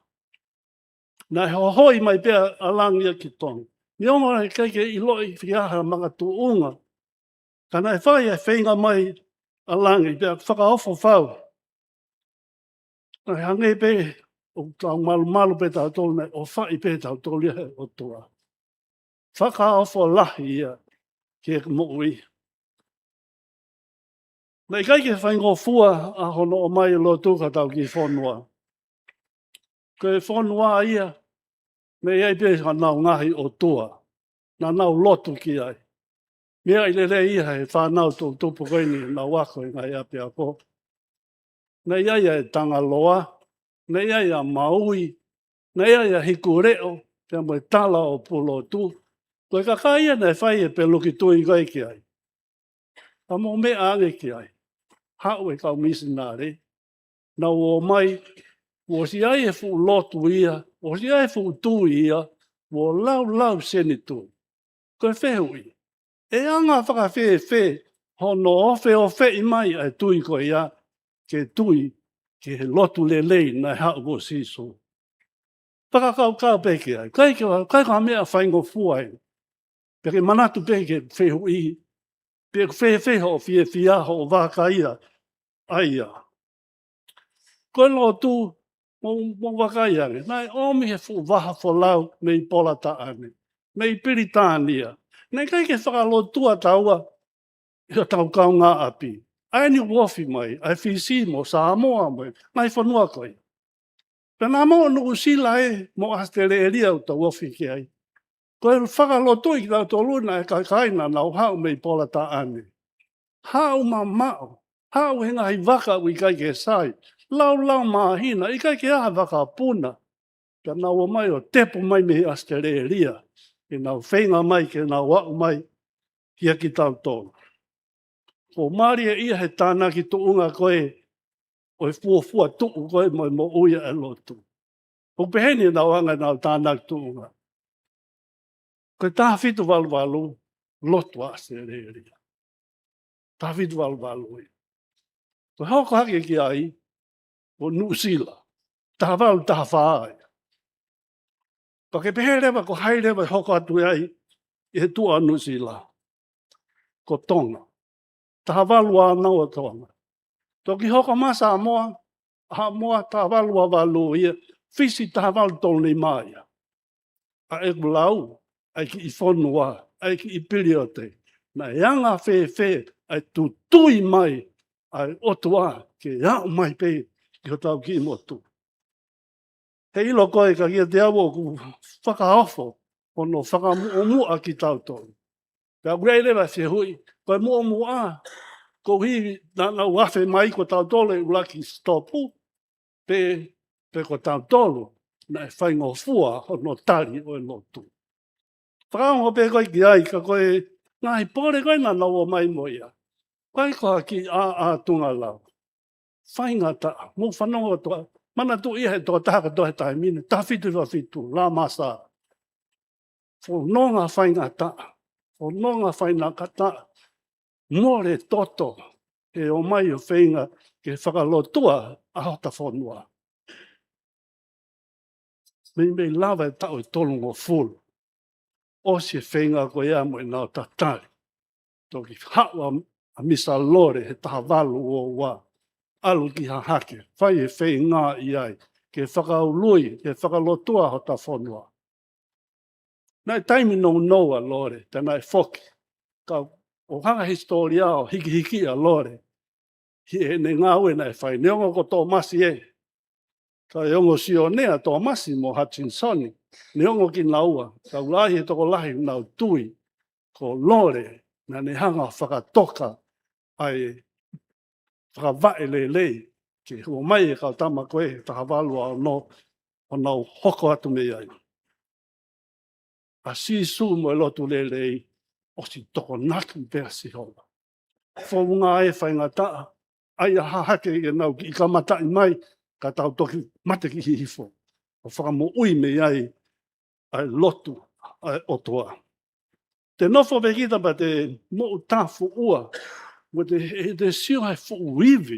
Naʻe hohoi mai pē ʻa langi ia ki Tonga. Neongo naʻe ʻikai ke ʻiloʻi fiha ha makatuʻunga. Ka naʻe fai e feinga mai ʻa langi pea fakaofo fau. Naʻe hangē pē ʻoku tau malumalu pē tautolu, naʻe ʻofaʻi pē tautolu ia he ʻOtua. Fakaofo lahi ia ki he moʻui. Naʻe ʻikai ke faingofua ʻa hono ʻomai e lotu ki hotau kiʻi fonua. Ko e fonua ia, naʻe ʻi ai pē haʻanau ngaahi ʻotua naʻa nau lotu ki ai. Meaʻi lelei ia he fānau tupu ko eni naʻa nau ako he ngaahi ʻapiako. Naʻe ʻi ai ʻa e Tangaloa, naʻe ʻi ai ʻa Maui, naʻe ʻi ai ʻa Hikuleʻo, pea mo e tala ʻo Pulotu. Ko e kakai ia naʻe fai e peluki tui ko ē ki ai. Ka mou meʻa ange ki ai. Haʻu e kau misinale, nau ō mai, kuo ʻosi ʻi ai e fuʻu lotu ia, kuo ʻosi ʻi ai e fuʻu tui ia, kuo laulau seni tui. Ko e fehuʻi, ʻe anga fakafēfē hono ofeofeʻi mai ʻa e tui ko ia, ke tui ki he lotu lelei naʻe haʻu ko Sīsū. Fakakaukau pē ki ai, ʻikai ke, ʻikai ko ha meʻa faingofua ia. Pea ke manatu pē ki he fehuʻi, pe ʻoku fēfē hoʻo fiefia, hoʻo vakai ia, ʻa ia. Ko e lotu, mou, mou vakai ange, naʻe ʻomi he fuʻu vaha folau mei Polataʻane, mei Pilitānia. Naʻe ʻikai ke fakalotua taua ʻi hotau kaungāʻapi. ʻA eni ʻoku ofi mai, ʻa e Fisi mo Sāmoa mo e ngaahi fonua ko ia. Pea naʻa mo Nuʻusila ē mo ʻAositelēlia ʻoku tau ofi ki ai. Ko e fakalotuʻi kitautolu naʻe kakai naʻa nau haʻu mei Polataʻane. Haʻu mamaʻo, haʻu he ngaahi vaka ʻoku ʻikai ke sai, laulau māhina, ʻikai ke ʻi ai ha vakapuna. Pea nau ō mai ʻo tepu mai mei ʻAositelēlia, ke nau feinga mai, ke nau aʻu mai kia kitautolu. Ko mālie ia he tānaki tuʻunga ko ē, ʻo e fuofua tuʻu ko ē mo e moʻui ʻa e lotu. ʻOku pehē ni ʻenau anga ʻenau tānaki tuʻunga. Ko e taha fitu valu valu, lotu ʻa ʻAositelēlia. Taha fitu valu valu ia. Ko e hoko hake ki ai, ko Nuʻusila. Taha valu taha fā ia. Pea ke pehē leva ko hai leva ʻe hoko atu ai ʻi he tuʻa ʻo Nuʻusila. Ko Tonga. Taha valu ua nau ʻa Tonga. Toki hoko mai Sāmoa, Haʻamoa taha valu ua valu ia, Fisi taha valu tolu nima ia. ʻA ʻeku lau, ʻa e kiʻi fonua, ʻa e kiʻi piliote. Naʻe anga fēfē ʻa e tutui mai ʻa e ʻOtua ke aʻu mai pē ki hotau kiʻi motu. He ʻilo ko ē ka kiate au ʻoku fakaofo hono fakamuʻomuʻa kitautolu. Pea ʻoku ʻi ai leva e fehuʻi, ko e muʻomuʻa, koeʻuhi naʻa nau afe mai ko tautolu e ʻuluaki sitopu, pe, pe ko tautolu naʻe faingofua hono tali ʻo e lotu. Fakaongo pē ko ē ki ai, ka ko e ngaahi pole ko ē naʻa nau ō mai mo ia. Ko e ko ha kiʻi ʻā, ʻā tunga lau. Faingataʻa, mou fanongo atu ā, manatuʻi ʻe he tokotaha kotoa he taimi ni, taha fitu hiva fitu, Lamasa. Fononga faingataʻa, fononga faingataʻa, mole toto, he ō mai ʻo feinga ke fakalotua ʻa hota fonua. Meimei lava e taʻu ʻe tolungofulu. ʻOsi e feinga ko ia mo ʻenau tatali. Toki haʻu ʻa, ʻa Misa Lole he taha valu ua ua. ʻAlu ki Hahake. Fai e feinga ʻi ai. Ke fakaului, ke fakalotua hota fonua. Naʻe taimi nounou ʻa Lole, te naʻe foki. Ka ʻoku hanga he hisitōlia ʻo hikihiki ʻa Lole. He ʻene ngāue naʻe fai, neongo ko Tōmasi ē. Ka ʻe ongo Sione ʻa Tōmasi mo Hutchinson, neongo kinaua, ka ʻoku lahi e tokolahi ʻoku nau tui ko Lole, naʻa ne hanga fakatoka ʻa e fakavaʻe lelei, ke hū mai e kau tama ko ē, taha valu ua ono, ʻo nau hoko atu mei ai. ʻA Sīsū mo e lotu lelei, ʻosi tokonaki pē ʻa Sihova. Founga e faingataʻa, ʻai ʻa Hahake ke nau kiʻi kamataʻi mai, ka tau toki mate ki Hihifo. ʻO fakamoʻui mei ai, ʻa e lotu, ʻa e ʻOtua. Te nofo pē kita pea te moʻutāfuʻua, mo te, te sio he fuʻu ivi,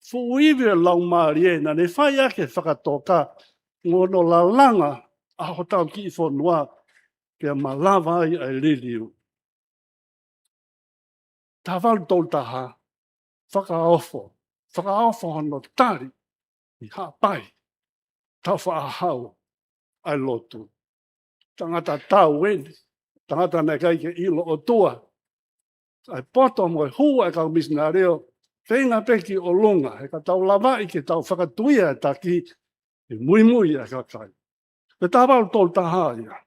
fuʻu ivi ʻo e Laumālie naʻa ne fai ʻaki e fakatoka, mo hono lalanga ʻa hotau kiʻi fonua, pea malava ai ʻa e liliu. Taha valu tolu taha, fakaofo, fakaofo hono tali ʻi Haʻapai, Taufaʻāhau, ʻa e lotu. Tangata tau eni, tangata naʻe ʻikai ke ʻilo ʻOtua, ʻa e poto mo e hū ʻa e kau misinale ʻo feinga pē ki ʻolunga, he ka tau lavaʻi ke tau fakatuia e taki, ʻe muimui ʻa e kakai. Ko e taha valu tolu taha ia.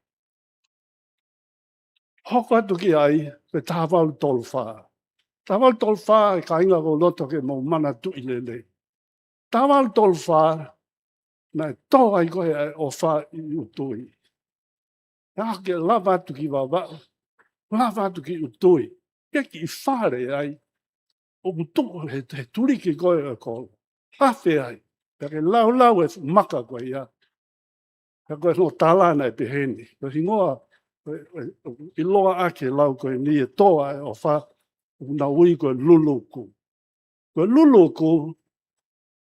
Hoko atu ki ai, ko e taha valu tolu fā. Taha valu tolu fā, ʻe kāinga, ʻoku ou loto ke mou manatuʻi lelei. Taha valu tolu fā, naʻe tō ai ko ē ʻa e ʻofa ʻi ʻUtui. Naʻa ke lava atu ki Vavaʻu, lava atu ki ʻUtui. Ke kiʻi fale ai, ʻoku tuʻu he, he tuliki ko ē ʻo e kolo. Afe ai, pea ke laulau e maka ko ia. Pea ko e hono tala naʻe pehē ni. Ko e hingoa, ʻe, ʻe, ʻe, ʻiloa ʻaki e lau ko eni e tō ʻa e ʻofa, ʻoku nau ui ko e Luluku. Ko e Luluku,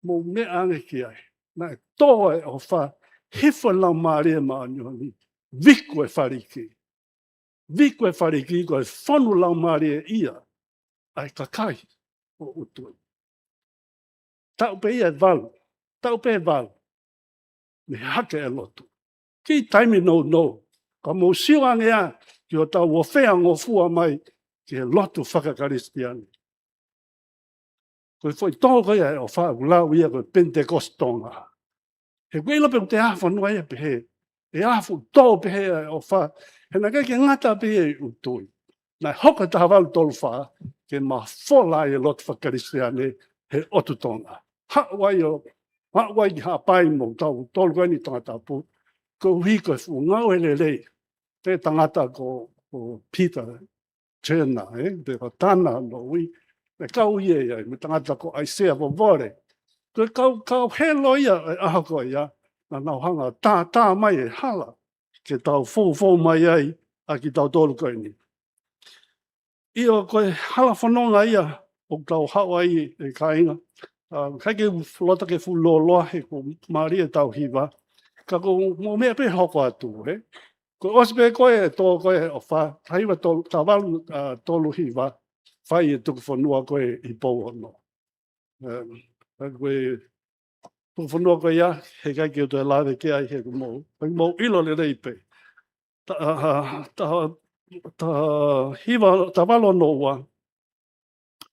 mou meʻa ange ki ai. Naʻe tō e ʻofa, hifo e Laumālie Māʻoniʻoni, viku e faliki. Viku e faliki, ko e fonu laumālie ia ʻa e kakai ʻo ʻUtui. Taʻu pē ia ʻe valu, taʻu pē ʻe valu mei he hake e lotu. Kiʻi taimi nounou, ka mou sio ange ā ki hotau ō feangofua mai ki he lotu faka-Kalisitiane. Ko e foʻi tō ko ia ʻa e ʻofa ʻoku lau ia ko e Penitekosi Tonga. He ʻoku ʻilo pē ʻoku te ʻā fonua ia pehē, ʻe ʻā fuʻu tō pehē ʻa e ʻofa, he naʻe ʻikai ke ngata pē ia ʻi ʻUtui. Naʻe hoko e taha valu tolu fā ke mafola ai e lotu faka-Kalisitiane he ʻotu Tonga. Haʻu ai ʻo, haʻu ai ki Haʻapai mo tautolu ko eni Tongatapu, koeʻuhi ko e fuʻu ngāue lelei ʻa e tangata ko, ko Peter Turner, ē, pe ko Tana hono ui, naʻe kau ia ai, mo e tangata ko ʻAisea Vovole. Ko e kau, kau helo ia, ʻa e ʻaho ko ia, naʻa nau hanga ʻo tātā mai e hala, ke tau foufou mai ai ʻa kitautolu ko eni. ʻIo, ko e hala fononga ia ʻoku tau haʻu ai, ʻe kāinga. ʻA, ʻikai ke u loto ke fuʻu lōloa he ʻoku mālie ʻetau hiva. Ka ʻoku mou meʻa pē hoko atu, ē? Ko e ʻosi pē ko ē ʻa e tō ko ē ʻa e ʻofa, taha hiva tolu, taha valu, ʻa, tolu hiva, fai e tuku fonua ko ē ʻi Pouono. Em, ka ko e tuku fonua ko ia, heʻikai ke u toe lave ki ai he ʻoku mou, ʻoku mou ʻilo lelei pē. Ta, ta, taha hiva, taha valu ono ua,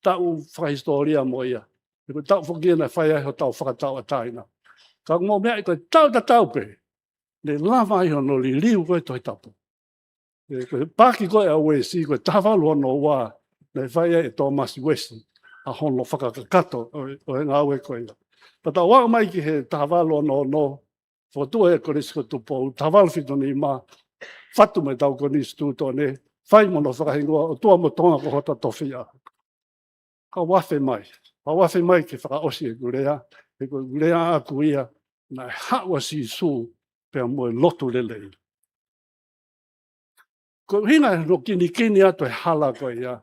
taʻu fakahisitōlia mo ia. He ko e taʻu foki ia naʻe fai ai hotau fakatauʻatāina. Ka ʻoku mou meaʻi ko e taʻu tatau pē, naʻe lava ai hono liliu ko ē Tohi Tapu. ʻE, ko e paaki ko ē ʻa Uesi, ko e taha valu ono ua, naʻe fai ai ʻe Tōmasi Uesi ʻa hono fakakakato ʻo, ʻo e ngāue ko ia. Pea tau aʻu mai ki he taha valu ono ono, fokotuʻu e Kolisi ko Tupou, taha valu fitu nima, fatu mai ʻetau Konisitūtone, fai mo hono fakahingoa ʻOtua mo Tonga ko hota tofiʻa. Kau afe mai, kau afe mai ke fakaʻosi ʻeku lea, he ko ʻeku lea ʻaʻaku ia, naʻe haʻu ʻa Sīsū pea mo e lotu lelei. Ko e ʻuhinga hono kinikini atu e hala ko ia,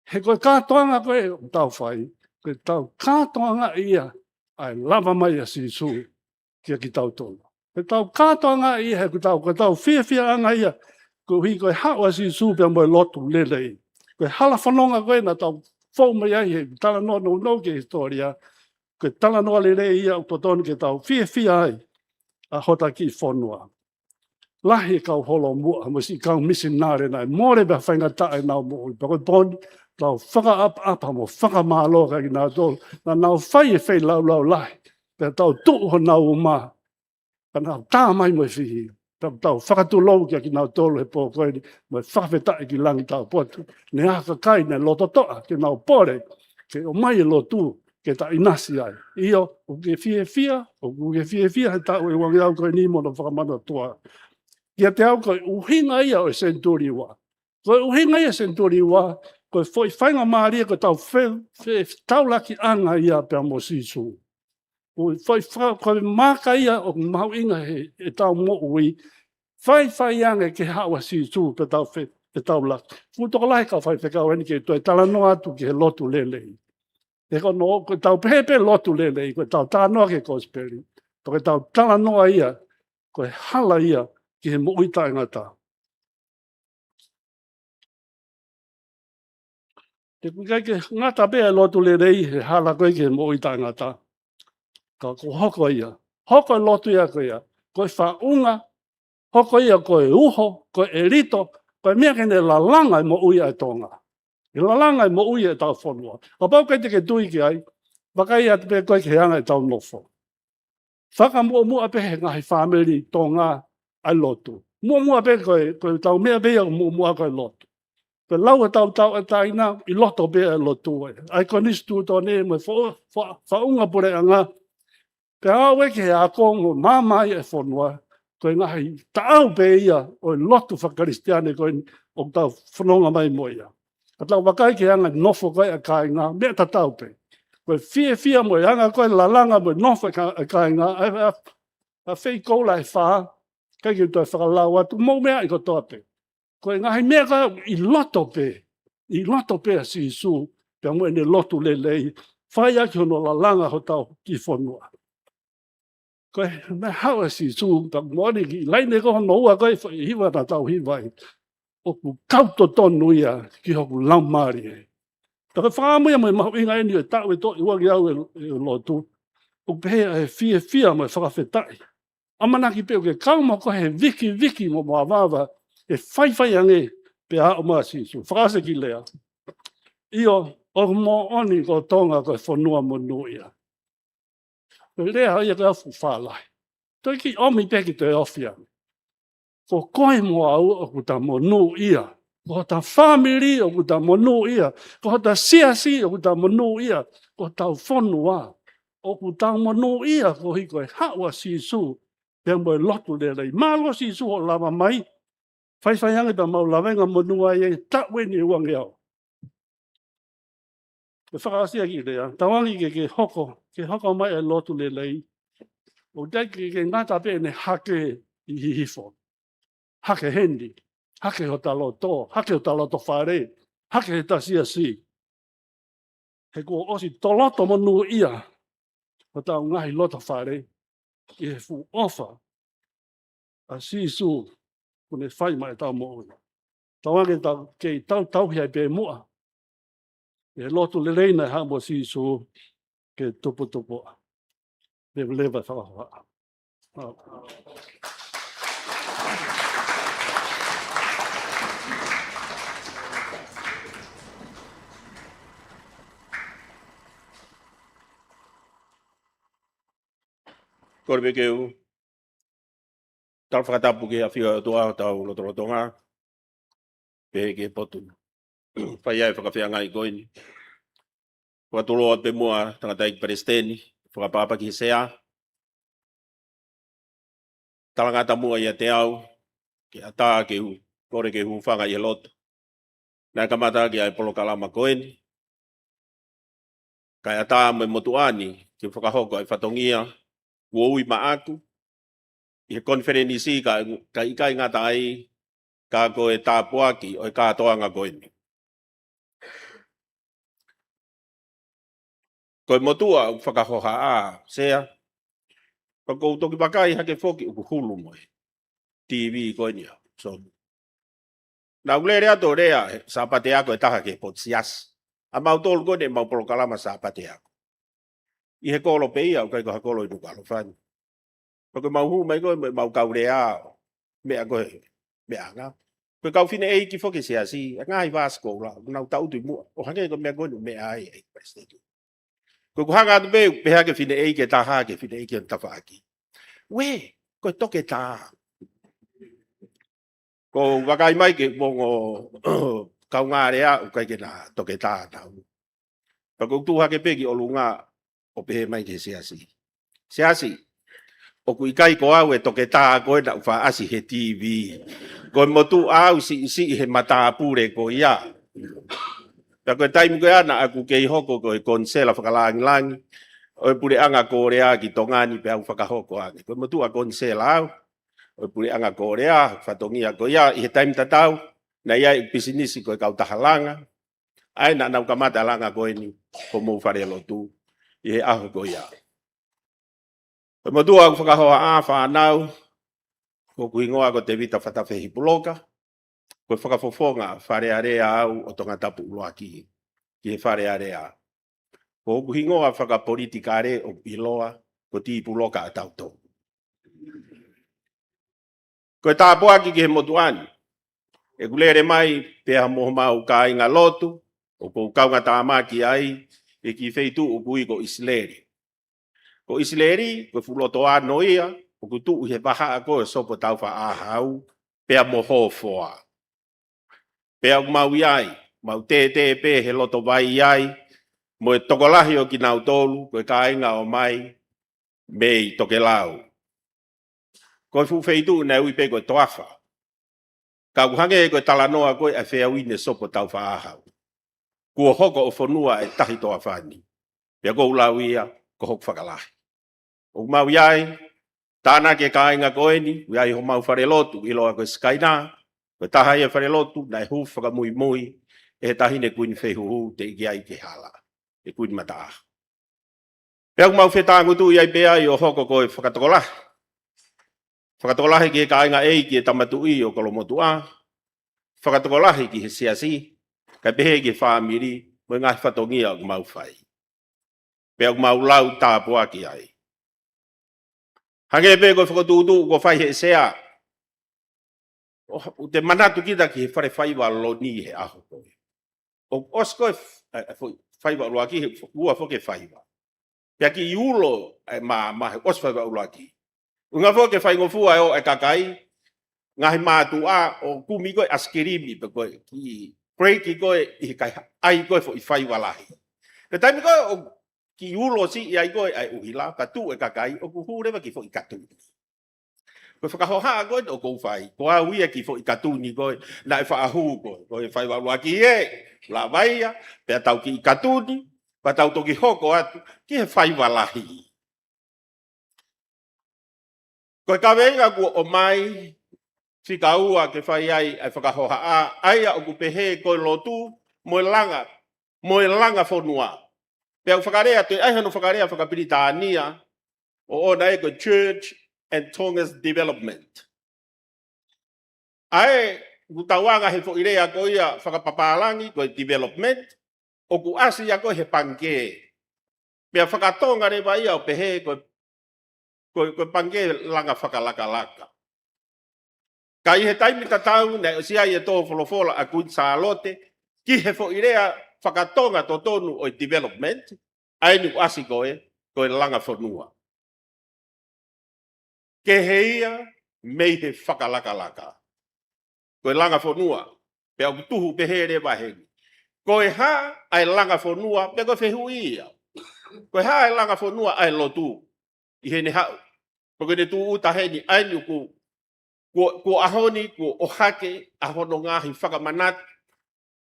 he ko e kātoanga ko ē ʻoku tau fai, ko ʻetau kātoanga ia ʻa e lava mai ʻa Sīsū kia kitautolu. Ko ʻetau kātoanga ia, he ko ʻetau, ko ʻetau fiefiaʻanga ia, koeʻuhi ko e haʻu ʻa Sīsū pea mo e lotu lelei. Ko e hala fononga ko ē naʻa tau fou mai ai he talanoa nounou ki he hisitōlia, ko e talanoa lelei ia ʻoku totonu ke tau fiefia ai ʻa hota kiʻi fonua. Lahi e kau holomuʻa mo e siʻi kau misinale naʻe mole pea faingataʻa ʻenau moʻui, pea ko e pō ni, tau fakaʻapaʻapa mo fakamālō kia kinautolu, naʻa nau fai e feilaulau lahi, pea tau tuʻu honau uma, pea nau tā mai mo e fihi, pea tau fakatulou kia kinautolu he pō ko eni, mo e fakafetaʻi ki langi taupotu, ne ʻi ai ha kakai naʻe loto toʻa ke nau pole, ke ʻomai e lotu, ke ta ʻinasi ai. ʻIo, ʻoku ke fiefia, ʻoku ke fiefia he taʻu ʻe ua ngeau ko eni mo hono fakamanatua. Kiate au ko e ʻuhinga ia ʻo e senituli ua. Ko e ʻuhinga ia ʻo e senituli ua, ko e foʻi faingamālie ko ʻetau fe-, fe-, taulakiʻanga ia pea mo Sīsū. Ko e foʻi fa-, ko e maaka ia ʻoku mahuʻinga he, heʻetau moʻui, faifai ange ke haʻu ʻa Sīsū pea tau fe-, ʻetau laka. Fuʻu tokolahi e kau faifekau eni ke toe talanoa atu ki he lotu lelei. He ko hono, ko ʻetau pehē pē lotu lelei, ko ʻetau talanoa ki he kosipeli. Pea ko ʻetau talanoa ia, ko e hala ia ki he moʻui taʻengata. He ʻoku ʻikai ke ngata pē ʻa e lotu lelei he hala ko ē ki he moʻui taʻengata. Ka ʻoku hoko ia. Hoko e lotu ia ko ia. Ko e faʻunga, hoko ia ko e uho, ko e ʻelito, ko e meʻa ke ne lalanga e moʻui ʻa e Tonga. ʻE lalanga e moʻui ʻetau fonua. Kapau ʻoku ʻikai te ke tui ki ai, vakai atu pē koe ki he anga ʻetau nofo. Fakamuʻomuʻa pē he ngaahi fāmili Tonga ʻa e lotu. Muʻomuʻa pē ko e, ko ʻetau meʻa pē ia muʻomuʻa ko e lotu. Ko e lau ʻetau tauʻatāina ʻi loto pē ʻa e lotu ē. ʻA e konisitūtone mo e fo-, fa-, faʻunga puleʻanga. Pea aʻu ē ki he ako mo māmā ʻa e fonua. Ko e ngaahi taʻau pē ia ʻo e lotu fakakalisitiane ko eni ʻoku tau fononga mai mo ia. Ka tau vakai ki he anga nofo ko ē ʻa e kāinga, meʻa tatau pē. Ko e fiefia mo e anga ko ē lalanga mo e nofo ʻa e kā-, ʻa e kāinga, ʻa e, ʻa e, ʻa e fei koula ʻe fā, ʻikai ke toe fakalau atu, mou meaʻi kotoa pē. Ko e ngaahi meʻa ko ē ʻi loto pē, ʻi loto pē ʻa Sīsū, pea mo ʻene lotu lelei, fai ʻaki hono lalanga hotau kiʻi fonua. Ko e meʻa haʻu ʻa Sīsū, pea moʻoni ki laine ko hono ua ko ē foʻi hiva naʻa tau hiva ai. ʻOku kau totonu ia ki hoku laumālie. Pea ko e fakaʻamu ia mo e mahuʻinga eni ʻo e taʻu ʻe toʻo ʻi uangeau ʻe, ʻe lotu. ʻOku pehē ʻa e fiefia mo e fakafetaʻi. ʻAmanaki pē ʻoku ke kau mo koe he vikiviki mo mavava, ʻe faifai ange pea aʻu mai ʻa Sīsū. Fakaʻosi e kiʻi lea. ʻIo, ʻoku moʻoni ko Tonga ko e fonua monūʻia. Ko e lea ia ko e afu fālahi. Toe kiʻi ʻomi pē ki toe ofi ange. Ko koe mo au ʻoku ta monūʻia. Ko hota fāmili ʻoku ta monūʻia. Ko hota siasi ʻoku ta monūʻia. Ko hotau fonua ʻoku ta monūʻia koeʻuhi ko e haʻu ʻa Sīsū pea mo e lotu lelei. Mālō Sīsū hoʻo lava mai. Faifai ange pea mau lavengamonū ai e taʻu eni ʻe uangeau. Ke fakaʻosi e kiʻi lea, tauange ke, ke hoko, ke hoko mai e lotu lelei. ʻOku ʻikai ke, ke ngata pē ʻene hake ʻi Hihifo. Hake heni, hake hota loto, hake hota loto fale, hake hota siasi. He kuo ʻosi tō loto monūʻia hotau ngaahi loto fale, ʻi he fuʻu ʻofa ʻa Sīsū kuo ne fai maʻa ʻetau moʻui. Tauange ke tau, ke tau tauhi ai pē muʻa ʻi he lotu lelei naʻe haʻu mo Sīsū ke tuputupuʻa. Leveleva e fakahohaʻa. Kole pē ke u tala fakatapu ki he ʻafio ʻa e ʻOtua ʻi hotau lotolotonga, pehē ki he potu. Fai ai e fakafeangai ko eni. Fakatulou atu pē muʻa tangataʻeiki palesiteni, fakaʻapaʻapa ki he sea. Talangata muʻa ʻiate au, ke ʻatā ke u, kole ke u hūfanga ʻi he lotu. Naʻe kamata ʻaki ʻa e polokalama ko eni. Kae ʻatā mo e motuʻa ni ke fakahoko ʻa e fatongia kuo ui maʻaku ʻi he konifelenisi ka, ka ʻikai ngata ai ka ko e tāpuaki ʻo e kātoanga ko eni. Ko e motuʻa ʻoku fakahohaʻa, sea. Ka ʻoku ou toki vakai hake foki ʻoku hulu mo e TV ko eni au. So, naʻa ku lele atu ʻo lea he Sāpate ako ʻe taha ki he potu siasi. ʻA mautolu ko eni ʻemau polokalama Sāpate ako. ʻI he kolo pē ia, ʻoku ʻikai ko ha kolo ʻi Nukuʻalofa ni. Pea ko ʻemau hū mai ko ē mo ʻemau kau lea ʻo meʻa ko ē, meʻa anga. Ko e kau fineʻeiki foki siasi, ʻa e ngaahi vāsikola, nau taʻutu ʻi muʻa. ʻO hangē ko e meʻa ko eni, meʻa ai, ʻa e palesiteni. Ko ʻeku hanga atu pē, pehē ki he fineʻeiki ʻe taha, ki he fineʻeiki ʻo e tafaʻaki. Uē, ko e toketā. Ko u vakai mai ki he ongo kaungā lea, ʻoku ʻikai ke na toketā nautolu. Pea ko u tuʻu hake pē ki ʻolunga ʻo pehē mai ki he siasi. Siasi, ʻoku ʻikai ko au e toketā ko ē naʻa ku faʻa ʻasi he TV. Ko e motuʻa au siʻisiʻi he matāpule ko ia. Pea ko e taimi ko ia naʻa ku kei hoko ko e konisela fakalangilangi ʻo e puleʻanga Kōlea ki Tonga ni pea u fakahoko ange. Ko e motuʻa konisela au ʻo e puleʻanga Kōlea, fatongia ko ia ʻi he taimi tatau, naʻe ʻi ai e pisinisi ko e kautaha langa, ʻa ia naʻa nau kamata langa ko eni homou falelotu ʻi he ʻaho ko ia. Ko e motuʻa ʻoku fakahohaʻa fānau, ko hoku hingoa ko Tevita Fatafehi Puloka, ko e fakafofonga Fale Alea au ʻo Tongatapu ʻUluaki ki he Fale Alea. Ko hoku hingoa fakapolitikale ʻoku ʻiloa ko Tī Puloka ʻa Tautolu. Ko e tāpuaki ki he motuʻa ni, ʻeku lele mai pea mo homau kāinga lotu, ʻoku ou kaungatāmaki ai ʻi he kiʻi feituʻu ʻoku ui ko ʻIsileli. Ko ʻIsileli, ko e fuʻu loto ano ia, ʻoku tuʻu ʻi he vahaʻa ko ē ʻo Sopo Taufaʻāhau, pea mo Hofoa. Pea ʻoku mau ʻi ai, mau tētē pē he loto vai ai, mo e tokolahi ʻo kinautolu, ko e kāinga ʻomai mei Tokelau. Ko e fuʻu feituʻu naʻe ui pē ko e Toafa. Ka ʻoku hangē ko e talanoa ko ē ʻa e feau ʻi he Sopo Taufaʻāhau. Kuo hoko ʻo fonua e Tahi Toafa ni. Pea ʻoku ou lau ia ko hoku fakalahi. ʻOku mau ʻi ai, tānaki e kāinga ko eni, ʻoku ʻi ai homau falelotu, ʻiloa ko e Sikaina, ko e taha ia e falelotu naʻe hū fakamuimui ʻe he Taʻahine Kuini Fehuhu, teʻeki ai ke hala, ʻe Kuini Mataʻaho. Pea ʻoku mau fetāngutuʻi ai pē ai ʻo hoko ko e fakatokolahi. Fakatokolahi ki he kāinga ʻeiki, ki he tama tuʻi ʻo Kolomotuʻa, fakatokolahi ki he siasi, kae pehē ki he fāmili, mo e ngaahi fatongia ʻoku mau fai. Pea ʻoku mau lau tāpuaki ai. Hangē pē ko e fokotuʻutuʻu kuo fai ʻe he Sea, ʻo, ʻoku te manatu kita ki he fale faiva loni he ʻaho ko ē. ʻOku ʻosi ko ē f-, ʻa, ʻa, fo-, faiva ʻUluaki, he f-, ua foki e faiva. Pea kiʻi ulo e maama he ʻosi faiva ʻUluaki. ʻUhinga foki ke faingofua e ō e kakai, ngaahi mātuʻa ʻo kumi ko ē ʻaisikilimi pe ko e kiʻi break ko ē ʻi he kai ʻai ko ē foʻi faiva lahi. Pea taimi ko ē ʻoku kiʻi ulo siʻi ai ko ē ʻa e ʻuhila, ka tuʻu e kakai, ʻoku hū leva ki he foʻi katuni. Ko e fakahohaʻa ko ē ʻoku ou fai, ko au ia ki he foʻi katuni ko ē naʻe faʻa hū ko ē, ko e faiva ʻUluaki ē, lava ia, pea tau kiʻi katuni, pea tau toki hoko atu ki he faiva lahi. Ko e kaveinga kuo ʻomai, fika ua ke fai ai ʻa e fakahohaʻa, ʻa ia ʻoku pehē ko e lotu mo e langa, mo e langa fonua. Pea ʻoku fakalea, toe ʻai hano fakalea fakapilitānia, ʻo ʻoʻona ē ko e Church and Tonga's Development. ʻA ē ʻoku tauanga he foʻi lea ko ia fakapapālangi ko e development, ʻoku ʻasi ia ko ē he pangikē. Pea fakatonga leva ia ʻo pehē ko e, ko e, ko e pangikē langa fakalakalaka. Ka ʻi he taimi tatau naʻe ʻosi ʻi ai e tō folofola ʻa Kuini Sālote ki he foʻi lea fakatonga totonu ʻo e development, ʻa eni ʻoku ʻasi ko ē, ko e langa fonua. Kehe ia mei he fakalakalaka. Ko e langa fonua, pea ʻoku tuhu pehē leva heni. Ko e hā ʻa e langa fonua, pea ko e fehuʻi ia. Ko e hā ʻa e langa fonua ʻa e lotu, ʻi heʻene haʻu. Ko ʻene tūʻuta heni, ʻa eni ʻoku, kuo, kuo ʻaho ni, kuo ʻohake ʻa hono ngaahi fakamanatu,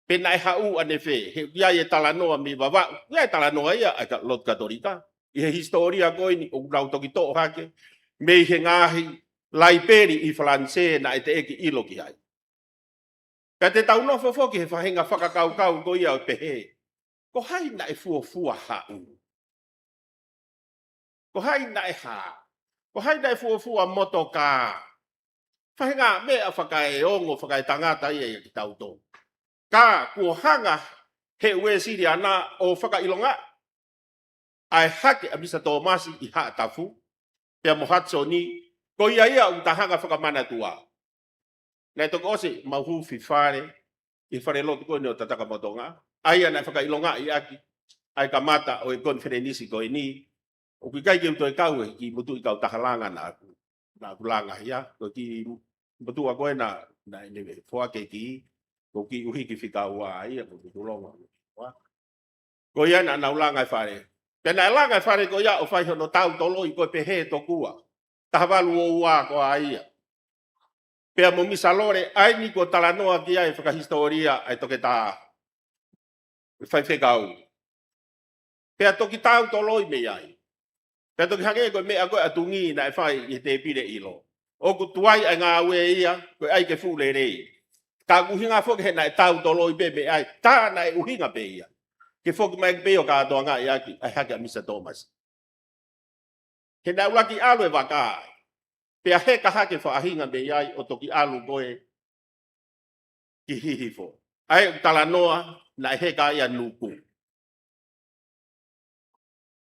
pe naʻe haʻu ʻanefē, he ʻoku ʻi ai e talanoa mei Vavaʻu, ʻoku ʻi ai e talanoa ia ʻa e ka-, lotu Katolika. ʻI he hisitōlia ko eni, ʻoku nau toki toʻo hake mei he ngaahi laipeli ʻi Falanisē naʻe teʻeki ʻilo ki ai. Pea te tau nofo foki he faʻahinga fakakaukau ko ia ʻo pehē, ko hai naʻe fuofua haʻu? Ko hai naʻe hā? Ko hai naʻe fuofua motokā? Faʻahinga meʻa fakaeongo, fakaetangata ia ʻia kitautolu. Ka kuo hanga he Uēsiliana ʻo fakaʻilonga ʻa e hake ʻa Misa Tōmasi ʻi Haʻatafu, pea mo Hatisoni, ko ia ia ʻoku ta hanga fakamanatua. Naʻe toki ʻosi mau huufi fale, ʻi he falelotu ko eni ʻo Tatakamotonga, ʻa ia naʻe fakaʻilongaʻi ʻaki ʻa e kamata ʻo e konifelenisi ko eni. ʻOku ʻikai ke u toe kau he kiʻi motuʻi kautaha langa naʻa ku, naʻa ku langa ia, ko e kiʻi motuʻa ko ē naʻa, naʻa ne foaki e kiʻi, ko e kiʻi ʻuhiki fika ua ia, ko e kiʻi tulongo. Ko ia naʻa nau langa e fale. Pea naʻe langa e fale ko ia ʻo fai hono tau toloi ko e pehē tokua. Taha valu o ua ko ia. Pea mo Misa Lole, ʻa eni kuo talanoa ki ai e fakahisitōlia ʻa e toketā, e faifekau. Pea toki tau toloi mei ai. Pea toki hangē ko e meʻa ko ē ʻa Tungi naʻe fai ʻi he tēpile ʻilo. ʻOku tuai ʻa e ngāue ia, ko e ʻai ke fuʻu lelei. Ka ʻuhinga foki he naʻe tau toloi pē meʻa ia, tā naʻe ʻuhinga pē ia ke foki mai pē ʻo kātoangaʻi ʻaki ʻa e hake ʻa Misa Tōmasi. He naʻe ʻuluaki ʻalu e vaka, pea heka hake faʻahinga mei ai ʻo toki ʻalu ko ē ki Hihifo. ʻA ia ʻoku talanoa naʻe heka ia ʻa Nuku.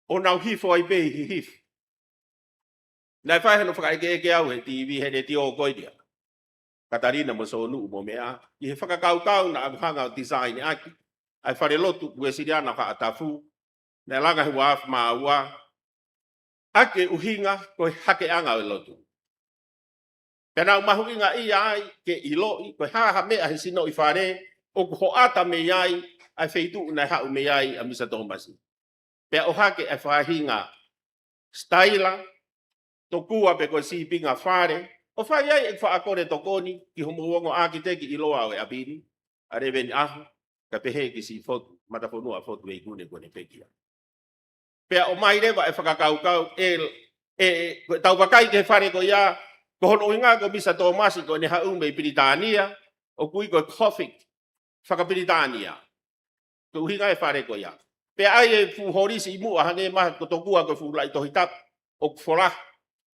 ʻO nau hifo ai pē ʻi Hihifo. Naʻe fai hano fakaʻekeʻeke au he T V, he letiō ko ia, Katalina mo Sonuʻu mo meʻa, ʻi he fakakaukau naʻa ku hanga ʻo design ʻaki ʻa e falelotu Uēsiliana Haʻatafu, naʻe langa he ua afe mā ua, ʻaki e ʻuhinga ko e hakeʻanga ʻo e lotu. Pea naʻa ku mahuʻingaʻia ai ke ʻiloʻi ko e hā ha meʻa he sinoʻi fale ʻoku hoʻata mei ai ʻa e feituʻu naʻe haʻu mei ai ʻa Misa Tōmasi. Pea ʻohake ʻa e faʻahinga sitaila, tokua pe ko e sīpinga fale, ʻo fai ai e faʻa kole tokoni ki homou ongo ʻākiteki ʻiloa ʻo e ʻapi ni, ʻa Leveni ʻAho, kae pehē ki Siʻifotu, Matafonua Fotu ʻEikune kuo ne pekia. Pea ʻomai leva e fakakaukau, e, e, ko e tau vakai ki he fale ko ia, ko hono ʻuhinga ko Misa Tōmasi ko ʻene haʻu mei Pilitānia, ʻoku ui ko e Gothic, faka-Pilitānia. Ko e ʻuhinga e fale ko ia. Pea ʻai e fuʻu holisi ʻi muʻa hangē mai ko tokua ko e fuʻu laʻi Tohi Tapu ʻoku fola.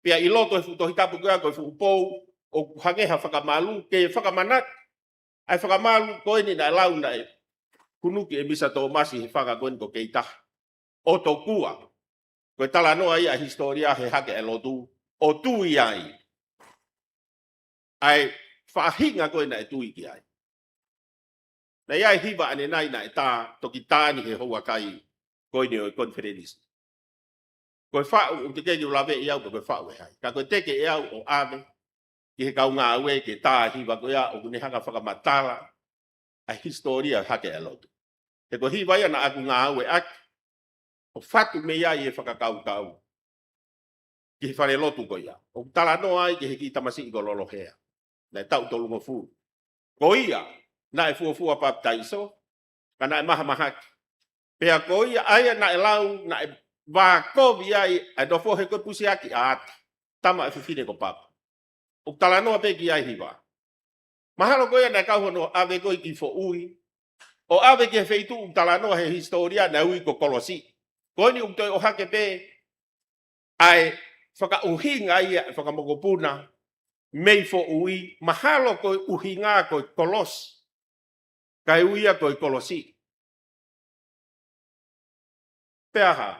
Pea ʻi loto he fuʻu Tohi Tapu ko ia ko e fuʻu pou ʻoku hangē ha fakamalu, ke fakamanatu ʻa e fakamalu ko eni naʻe lau naʻe hunuki ʻe Misa Tōmasi he fanga ko eni ko Keitaha. ʻO tokua ko e talanoa ia ʻa e hisitōlia he hake ʻa e lotu, ʻo tui ai ʻa e faʻahinga ko ē naʻe tui ki ai. Naʻe ʻi ai e hiva ʻanenai naʻe tā, toki tā ni he houa kai ko eni ʻo e konifelenisi. Ko e faʻu, ʻoku teʻeki ke u laveʻi au pe ko e faʻu ʻe hai. Ka ko e teke ʻe au ʻo ʻave ki he kau ngāue ke tā e hiva ko ia ʻoku ne hanga fakamatala ʻa e hisitōlia hake ʻa e lotu. He ko e hiva ia naʻa ku ngāueʻaki ʻo fatu mei ai e fakakaukau ki he falelotu ko ia. ʻOku talanoa ai ki he kiʻi tamasiʻi ko Lolohea. Naʻe taʻu tolungofulu. Ko ia naʻe fuofua papitaiso, ka naʻe mahamahaki. Pea ko ia ʻa ia naʻe lau, naʻe vākovi ai ʻa e nofo he ko e pusiaki ʻa Ata, tama ʻa e fefine ko Papa. ʻOku talanoa pē ki ai e hiva. Mahalo ko ia naʻe kau hono ʻave ko ē ki Foʻui, ʻo ʻave ki he feituʻu ʻoku talanoa he hisitōlia naʻe ui ko Kolosi. Ko eni ʻoku toe ʻohake pē ʻa e fakaʻuhinga ia ʻa e fakamokopuna mei Foʻui, mahalo ko e ʻuhinga ko e Kolosi, kae ui ia ko e Kolosi. Pea hā,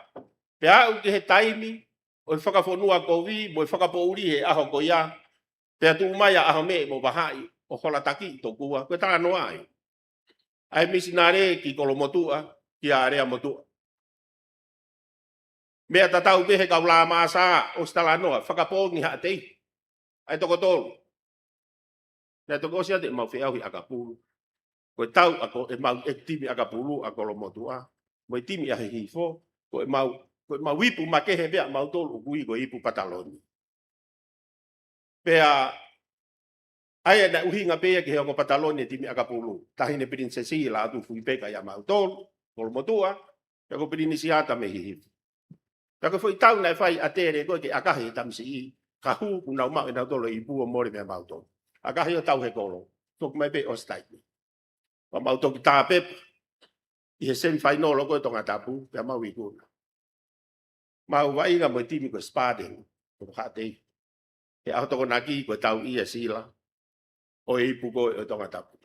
pea aʻu ki he taimi ʻo e fakafonua kovi mo e fakapoʻuli he ʻaho ko ia, pea tuʻu mai ʻa ʻAhomeʻe mo Vahaʻi ʻo holatakiʻi tokua, ko e talanoa ai ʻa e misinale ki Kolomotuʻa, kia Aleamotuʻa. Meʻa tatau pē he kau Lamasa, ʻosi talanoa, fakapoongi Haʻateiho. ʻA e toko tolu. Naʻe toki ʻosi atu ʻemau feʻauhi ʻakapulu. Ko e tau ʻa ko, ʻemau, e timi ʻakapulu ʻa Kolomotuʻa mo e timi ʻa Hihifo, ko ʻemau, ko ʻemau ipu makehe pē ʻamautolu ʻoku ui ko e ipu pataloni. Pea ʻa ia naʻe ʻuhinga pē ia ki he ongo pataloni e timi ʻakapulu. Taʻahine Pilinisesi Lātūfuipeka ʻia mautolu, Kolomotuʻa, pea ko Pilinisi Ata mei Hihifo. Pea ko e foʻi tau naʻe fai ʻa Tele ko ē ke ʻakahi e tamasiʻi, ka hū kuo nau maʻu ʻenautolu e ipu ʻo mole meia mautolu. ʻAkahi ʻo tau he kolo, toki mai pē ʻosi taimi. Pea mau toki tāpepa ʻi he semifinal ko ē Tongatapu, pea mau ikuna. Mau vaʻinga mo e timi ko e Spartan, ko Haʻateiho. He ʻaho Tokonaki ko e tauʻi ʻe Sila ʻo e ipu ko ē ʻo Tongatapu.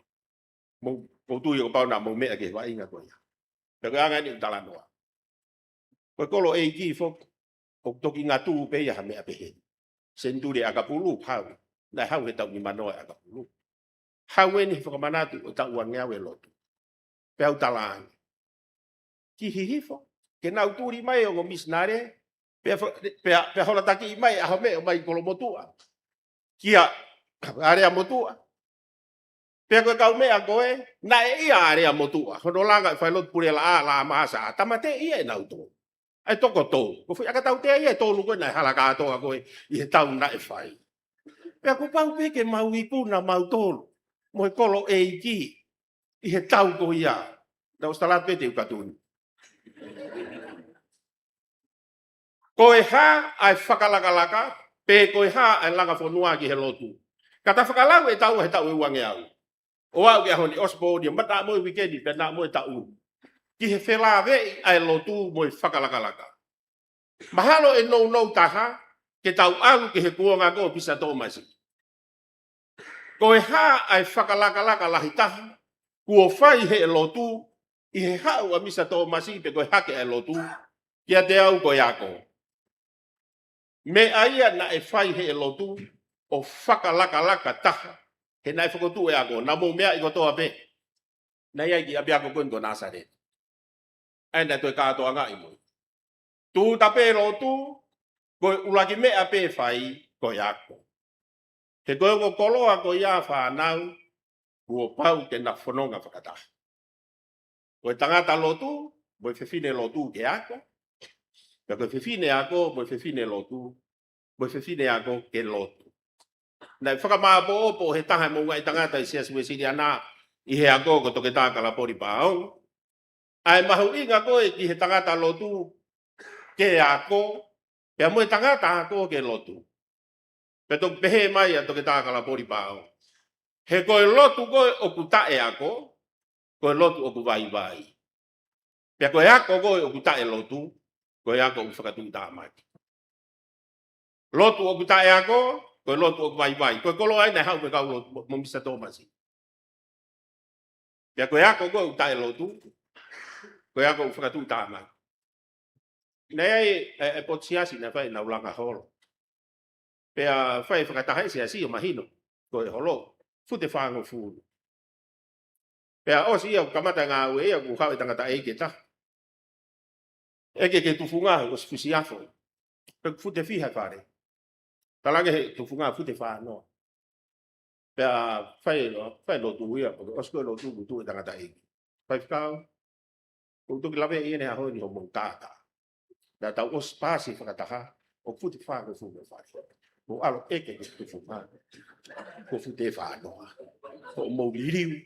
Mou, mou tui ʻoku pau naʻa mou meʻa ki he vaʻinga ko ia. Pea ko e anga eni ʻoku talanoa. Ko e kolo ʻeiki foki, ʻoku toki ngatu pē ia ha meʻa pehē. Senituli ʻakapulu, hau. Naʻe hau he taʻu nimanoa ʻakapulu. Hau eni he fakamanatu ʻo e taʻu uangeau e lotu. Pea u talaange ki Hihifo, ke nau tuli mai e ongo misinale, pea fa-, pea, pea holatakiʻi mai ʻa ʻAhomeʻe ʻo mai Kolomotuʻa kia Aleamotuʻa. Pea ko e kaumeʻa ko ē, naʻe ʻia Aleamotuʻa hono langa e falelotu Pulelaʻā, Lamasa, tāmateʻi ia ʻenautolu. ʻA e toko tolu. Ko e foʻi ʻakatautea ia ʻe tolu ko ē naʻe hala kātoa ko ē ʻi he tau naʻe fai. Pea kuo pau pē ke mau ikuna mautolu mo e kolo ʻeiki ʻi he tau ko ia. Naʻa ku ʻosi tala atu pē te u katuni. Ko e hā ʻa e fakalakalaka, pe ko e hā ʻa e langa fonua ki he lotu? Ka ta fakalau e tau he taʻu ʻe uangeau. ʻo aʻu ki he ʻaho ni, ʻosi pō ni, mata mo e uike ni, pea naʻa mo e taʻu ni, ki he felāveʻi ʻa e lotu mo e fakalakalaka. Mahalo ʻe nounou taha ke tau ʻalu ki he kuonga ko ē ʻo Misa Tōmasi. Ko e hā ʻa e fakalakalaka lahi taha kuo fai ʻe he lotu ʻi he haʻu ʻa Misa Tōmasi pe ko e hake ʻa e lotu kiate au ko e ako? Meʻa ia naʻe fai ʻe he lotu ʻo fakalakalaka taha, he naʻe fokotuʻu e ako. Naʻa mou meaʻi kotoa pē. Naʻe ʻi ai e kiʻi ʻapiako ko eni ko Nāsaleti. ʻA ia naʻe toe kātoangaʻi mo ia. Tūʻuta pē lotu, ko e ʻuluaki meʻa pē fai, ko e ako. He ko e ongo koloa ko ia fānau, kuo pau ke na fononga fakataha. Ko e tangata lotu, mo e fefine lotu ke ako. Pea ko e fefine ako, mo e fefine lotu, mo e fefine ako ke lotu. Naʻe fakamāʻopoʻopo ʻe he taha ʻo e ngaahi tangata ʻi he Siasi Uēsiliana ʻi he ako ko Toketā Kalapoli Pāongo, ʻa e mahuʻinga ko ē ki he tangata lotu ke ako, pea mo e tangata ako ke lotu. Pea toki pehē mai ʻa Toketā Kalapoli Pāongo, he ko e lotu ko ē ʻoku taʻeako, ko e lotu ʻoku vaivai. Pea ko e ako ko ē ʻoku taʻelotu, ko e ako ʻoku fakatuʻutāmaki. Lotu ʻoku taʻeako, ko e lotu ʻoku vaivai. Ko e koloa ʻeni naʻe haʻu mei he kau lotu mo, mo Misa Tōmasi. Pea ko e ako ko ē ʻoku taʻelotu, ko e ako ʻoku fakatuʻutāmaki. Naʻe ʻi ai e, e potu siasi naʻe fai ʻenau langa holo. Pea fai fakataha e siasi ʻo mahino ko e holo, fute fāngofulu. Pea ʻosi ia ʻo kamata e ngāue ia, kuo haʻu e tangataʻeiki ʻe taha. ʻEke ki he tufunga, ʻosi fusi afo. Pea fute fiha e fale. Talaange ʻe he tufunga fute fānoa. Pea fai lo-, fai lotu ia, pea ʻosi ko ē lotu kuo tuʻu e tangataʻeiki. Faifekau, ʻoku ou toki laveʻi ʻeni he ʻaho ni hoʻomou tātā. Naʻa tau ʻosi paasi fakataha, ʻo fute fāngofulu e fale. Mou ʻalu ʻo ʻeke ki he tufunga, kuo fute fānoa. Hoʻomou liliu,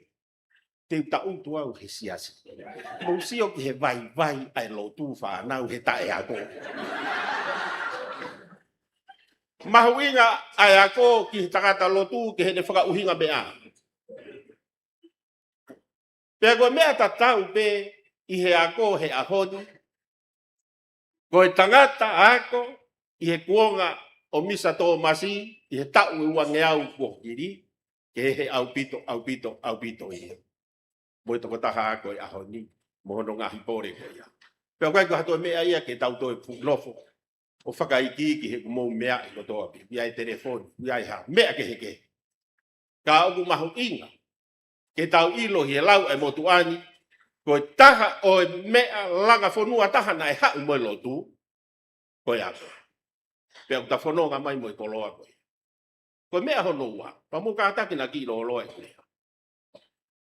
te u tangutu au he siasi. Mou sio ki he vaivai ʻa e lotu fānau he taʻeako. Mahuʻinga ʻa e ako ki he tangata lotu, ki heʻene fakaʻuhinga meʻa. Pea ko e meʻa tatau pē ʻi he ako he ʻaho ni, ko e tangata ako ʻi he kuonga ʻo Misa Tōmasi ʻi he taʻu ʻe uangeau kuo hili, kehe ʻaupito, ʻaupito, ʻaupito ia mo e tokotaha ako ʻo e ʻaho ni, mo hono ngaahi pole ko ia. Pea ʻoku ʻikai ko ha toe meʻa ia ke tau toe pu-, nofo ʻo fakaikiiki he ʻoku mou meaʻi kotoa pē, ʻi ai e telefoni, ʻi ai ha meʻa kehekehe. Ka ʻoku mahuʻinga ke tau ʻilo ʻi he lau ʻa e motuʻa ni, ko e taha ʻo e meʻa langa fonua taha naʻe haʻu mo e lotu, ko e ako. Pea ʻoku ta fononga mai mo e koloa ko ia. Ko e meʻa hono ua, pea mou kātaki naʻa kiʻi lōloa e kuleha.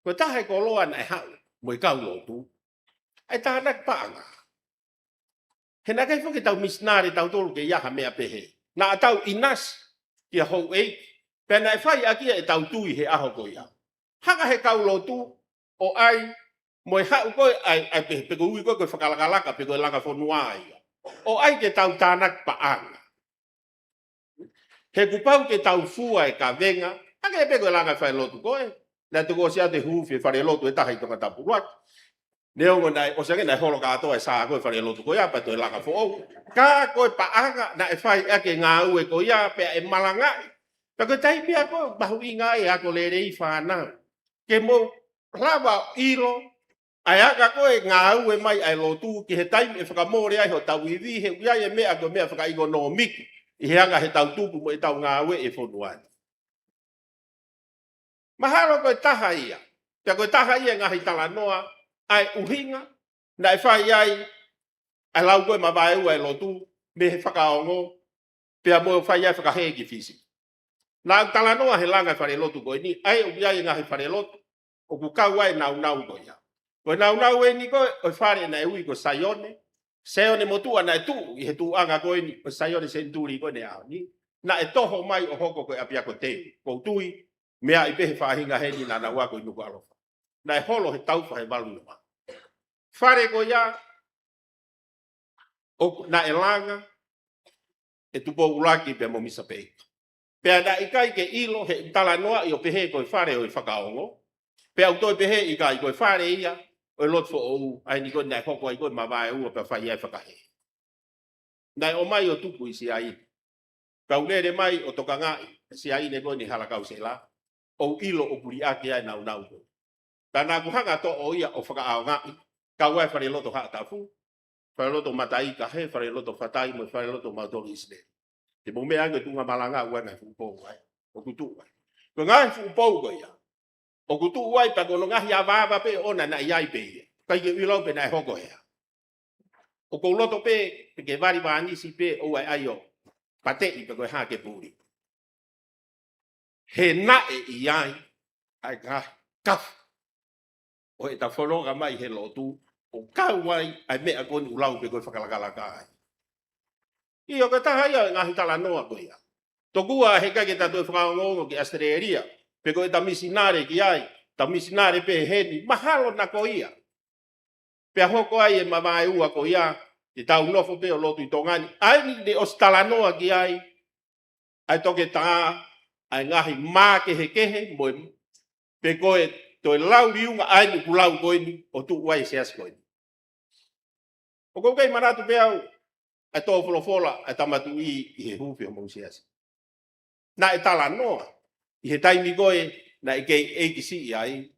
Ko e taha e koloa naʻe haʻu mo e kau lotu, ʻa e tānaki paʻanga. He naʻe ʻikai foki ke tau misinale tautolu ke ʻi ai ha meʻa pehē. Naʻa tau ʻinasi kia houʻeiki, pea naʻe fai ʻaki ia ʻetau tui he ʻaho ko ia. Hanga he kau lotu ʻo ʻai mo e haʻu ko ē ʻa e, ʻa e pehē, pe ko e ui ko ē ko e fakalakalaka, pe ko e langa fonua ia, ʻo ʻai ke tau tānaki paʻanga. He kuo pau ke tau fua e kavenga, hangē pē ko e langa falelotu ko ē. Naʻe toki ʻosi atu e huufi e falelotu ʻe taha ʻi Tongatapu ʻuluaki. Neongo naʻe ʻosi ange naʻe holo kātoa e sā ko ē falelotu ko ia pea toe langa foʻou. Ka ko e paʻanga naʻe fai ʻaki e ngāue ko ia pea ʻe malangaʻi. Pea ko e taimi ia ko ē mahuʻinga ai e ako lelei fānau. Ke mou lava ʻilo ʻa e anga ko ē ngāue mai ʻa e lotu ki he taimi ʻe fakamole ai hotau ivi, he ʻoku ʻi ai e meʻa ko e meʻa fakaʻekonōmiki ʻi he anga heʻetau tupu mo ʻetau ngāue he fonua ni. Mahalo ko e taha ia, pea ko e taha ia e ngaahi talanoa ʻa e ʻuhinga naʻe fai ai ʻa e lau ko ē mavaeua e lotu mei he fakaongo, pea mo e fai ai e fakahē ki Fisi. Naʻa ku talanoa he langa e falelotu ko eni, ʻa ia ʻoku ʻi ai e ngaahi falelotu ʻoku kau ai e nāunau ko ia. Ko e nāunau eni ko ē ʻo e fale naʻe ui ko Saione, Saione motuʻa naʻe tuʻu ʻi he tuʻuʻanga ko eni ʻo Saione senituli ko eni ʻaho ni. Naʻe toho mai ʻo hoko ko e ʻapiako teu. ʻOku ou tui, meaʻi pē he faʻahinga heni naʻa nau ako ʻi Nukuʻalofa. Naʻe holo he taufa he valu noa. Fale ko ia, ʻo naʻe langa ʻe Tupou ʻUluaki pea mo Misa Peika. Pea naʻe ʻikai ke ʻilo he talanoaʻi ʻo pehē ko e fale ʻo e fakaongo, Pea u toe pehē ʻikai, ko e fale ia ʻo e lotu foʻou, ʻa eni ko ē naʻe hoko ai ko ē mavaeua pea fai ai fakahē. Naʻe ʻomai ʻo tuku ʻi Siaina. Pea u lele mai ʻo tokangaʻi ʻe Siaina ko eni hala kausela, ʻo u ʻilo ʻoku liʻaki ai e nāunau ko ē. Pea naʻa ku hanga ʻo toʻo ia ʻo fakaʻaongaʻi, kau ai e falelotu Haʻatafu, falelotu Mataika he, falelotu Fatai mo e falelotu Mautolu ʻIsileli. Te mou meʻa ange tuʻunga malanga ʻoku ʻi ai e ngaahi fuʻu pou ai. ʻOku tuʻu ai. Ko e ngaahi fuʻu pou ko ia ʻoku tuʻu ai pea ko hono ngaahi avaava pē ʻoʻona naʻe ʻi ai pē ia. ʻIkai ke u ʻilo pe naʻe hoko ʻe hā. ʻOku ou loto pē, pe ke vali vānisi pē ʻo ʻai ʻo pateʻi pe ko e hā ke puli. He naʻe ʻi ai ʻa e ngaahi kafu ʻo ʻeta fononga mai he lotu, ʻo kau ai ʻa e meʻa ko eni ʻoku lau pe ko e fakalakalaka ai. ʻIo, ko e taha ia e ngaahi talanoa ko ia. Tokua heʻikai ke ta toe fakaongoongo ki ʻAositelēlia, pe ko ʻeta misinale ki ai, ta misinale pē heni, mahalo naʻa ko ia. Pea hoko ai e mavaeua ko ia, te tau nofo pē ʻo lotu ʻi Tonga ni. ʻA eni naʻe ʻosi talanoa ki ai ʻa e toketā, ʻa e ngaahi mā kehekehe, mo e, pe ko e toe lau liunga ʻa eni ʻoku lau ko eni, ʻo tuʻu ai e siasi ko eni. ʻOku ou kei manatu pē au, ʻa e tō folofola ʻa e Tama Tuʻi ʻi he huufi homou siasi. Naʻe talanoa ʻi he taimi ko ē naʻe kei ʻeikisiʻi ai,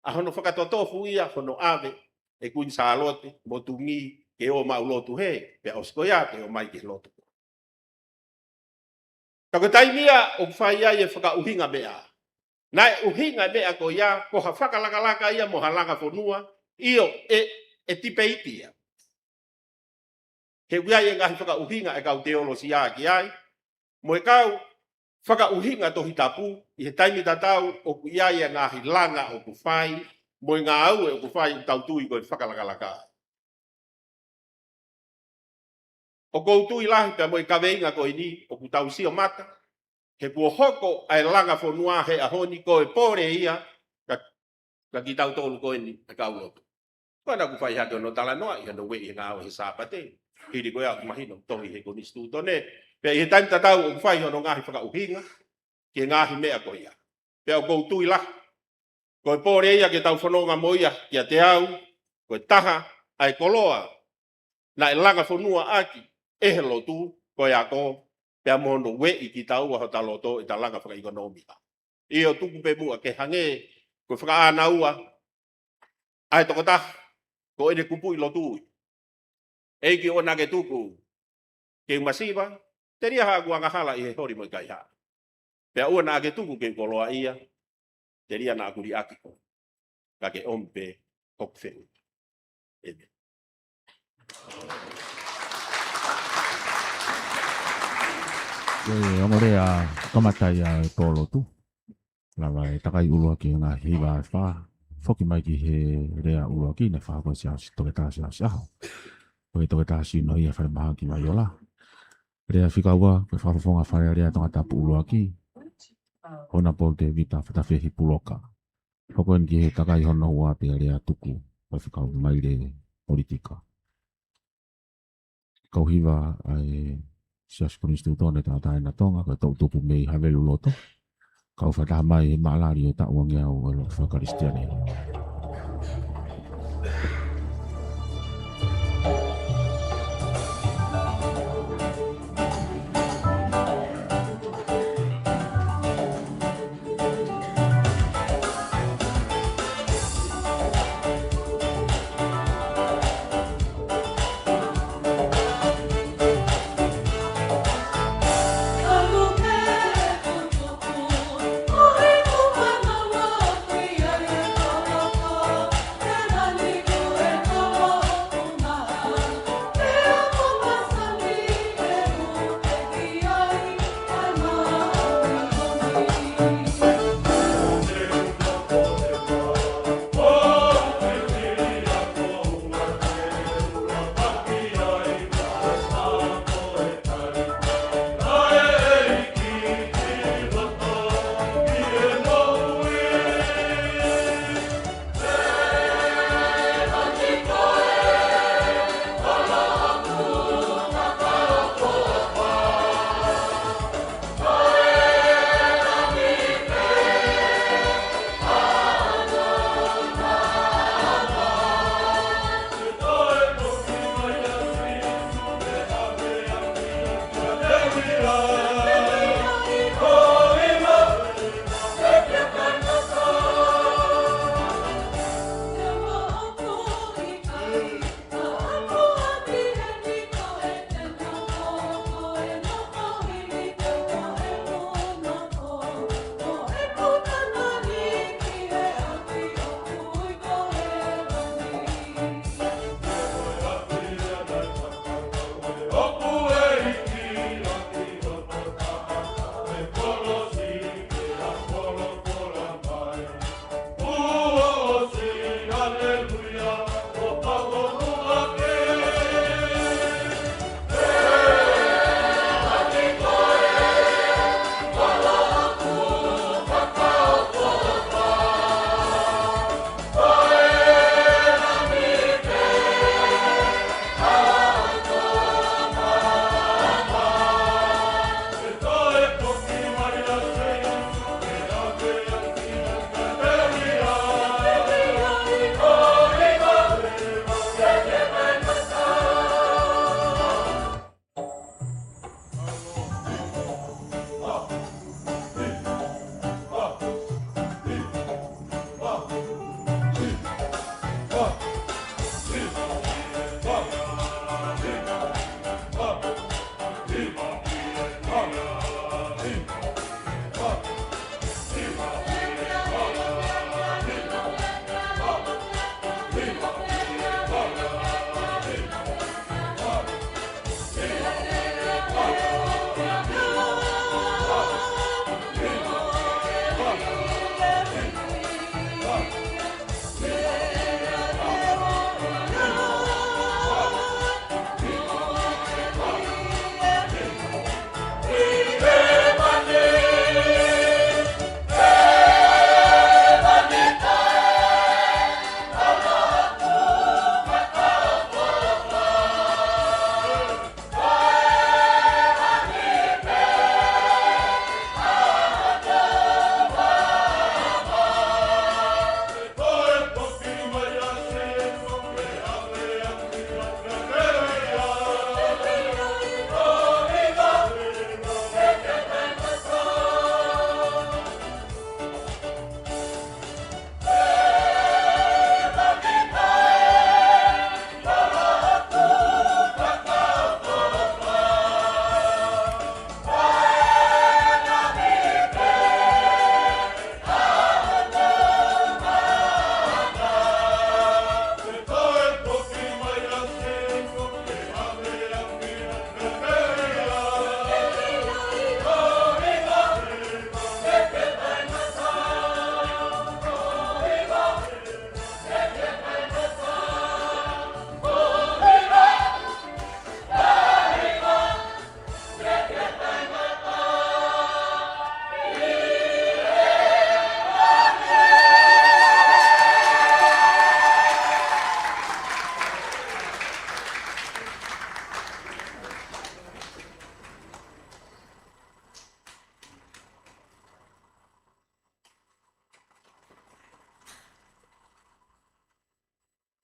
ʻa hono fakatotofu ia hono ʻave ʻe Kuini Sālote Motungi ke ō maʻu lotu hē, pea ʻosi ko ia pea ō mai ki he lotu. Ka ko e taimi ia ʻoku fai ai e fakaʻuhinga meʻa. Naʻe ʻuhinga e meʻa ko ia ko ha fakalakalaka ia mo ha langa fonua, ʻio, ʻe, ʻe tipeiti ia. He ʻoku ʻi ai e ngaahi fakaʻuhinga e kau teolosia ki ai, mo e kau fakaʻuhinga Tohi Tapu, ʻi he taimi tatau ʻoku ʻi ai e ngaahi langa ʻoku fai, mo e ngāue ʻoku fai ʻoku tau tui ko e fakalakalaka. ʻOku ou tui lahi pea mo e kaveinga ko eni, ʻoku tau sio mata, he kuo hoko ʻa e langa fonua he ʻaho ni ko e pole ia, ka, ka kitautolu ko eni e kau lotu. Ko ena ʻoku fai hake hono talanoa ʻi hono ueʻi he ngāue he Sāpate. Hili ko ia ʻoku mahino tohi he Konisitūtone. Pea ʻi he taimi tatau ʻoku fai hono ngaahi fakaʻuhinga ki he ngaahi meʻa ko ia. Pea ʻoku ou tui lahi ko e pole ia ke tau fononga mo ia kiate au, ko e taha ʻa e koloa naʻe langa fonua ʻaki ʻe he lotu, ko e ako, pea mo hono ueʻi kitaua hota loto ʻi he talanga fakaʻekonōmika. ʻIo, tuku pē muʻa ke hangē ko e fakaʻānaua ʻa e tokotaha ko ʻene kupuʻi lotu ia. ʻEiki, ʻoua naʻa ke tuku ke u masiva, telia haʻaku angahala ʻi he holi mo e kaihaʻa. Pea ʻoua naʻa ke tuku ke u koloaʻia, telia naʻaku liʻaki koe, ka ke ʻomi pē hoku feʻunga. ʻĒmeni. ʻE, ongo lea kamata ia e pō lotu. Lava e takai ʻuluaki he ngaahi hiva ʻe fā. Foki mai ki he lea ʻuluaki naʻe fakahoko ʻe Siaosi, Toketā Siaosi ʻAho. Ko e Toketā Sino ia Falemahaki Vaiola. Lea fika ua, ko e Fakafofonga Fale Alea Tongatapu ʻuluaki, Honapo Tēvita Fatafehi Puloka. Hoko eni ki he takai hono ua pea lea tuku, ko e fika ua mai le politika. Kau hiva ʻa e Siasi Konisitūtone Tangataʻeiki Tonga, ko e toʻutupu mei Haveluloto. Kau fakataha mai he maʻalali ʻo e taʻu ua ngeau ʻo e lotu fakakalisitiane.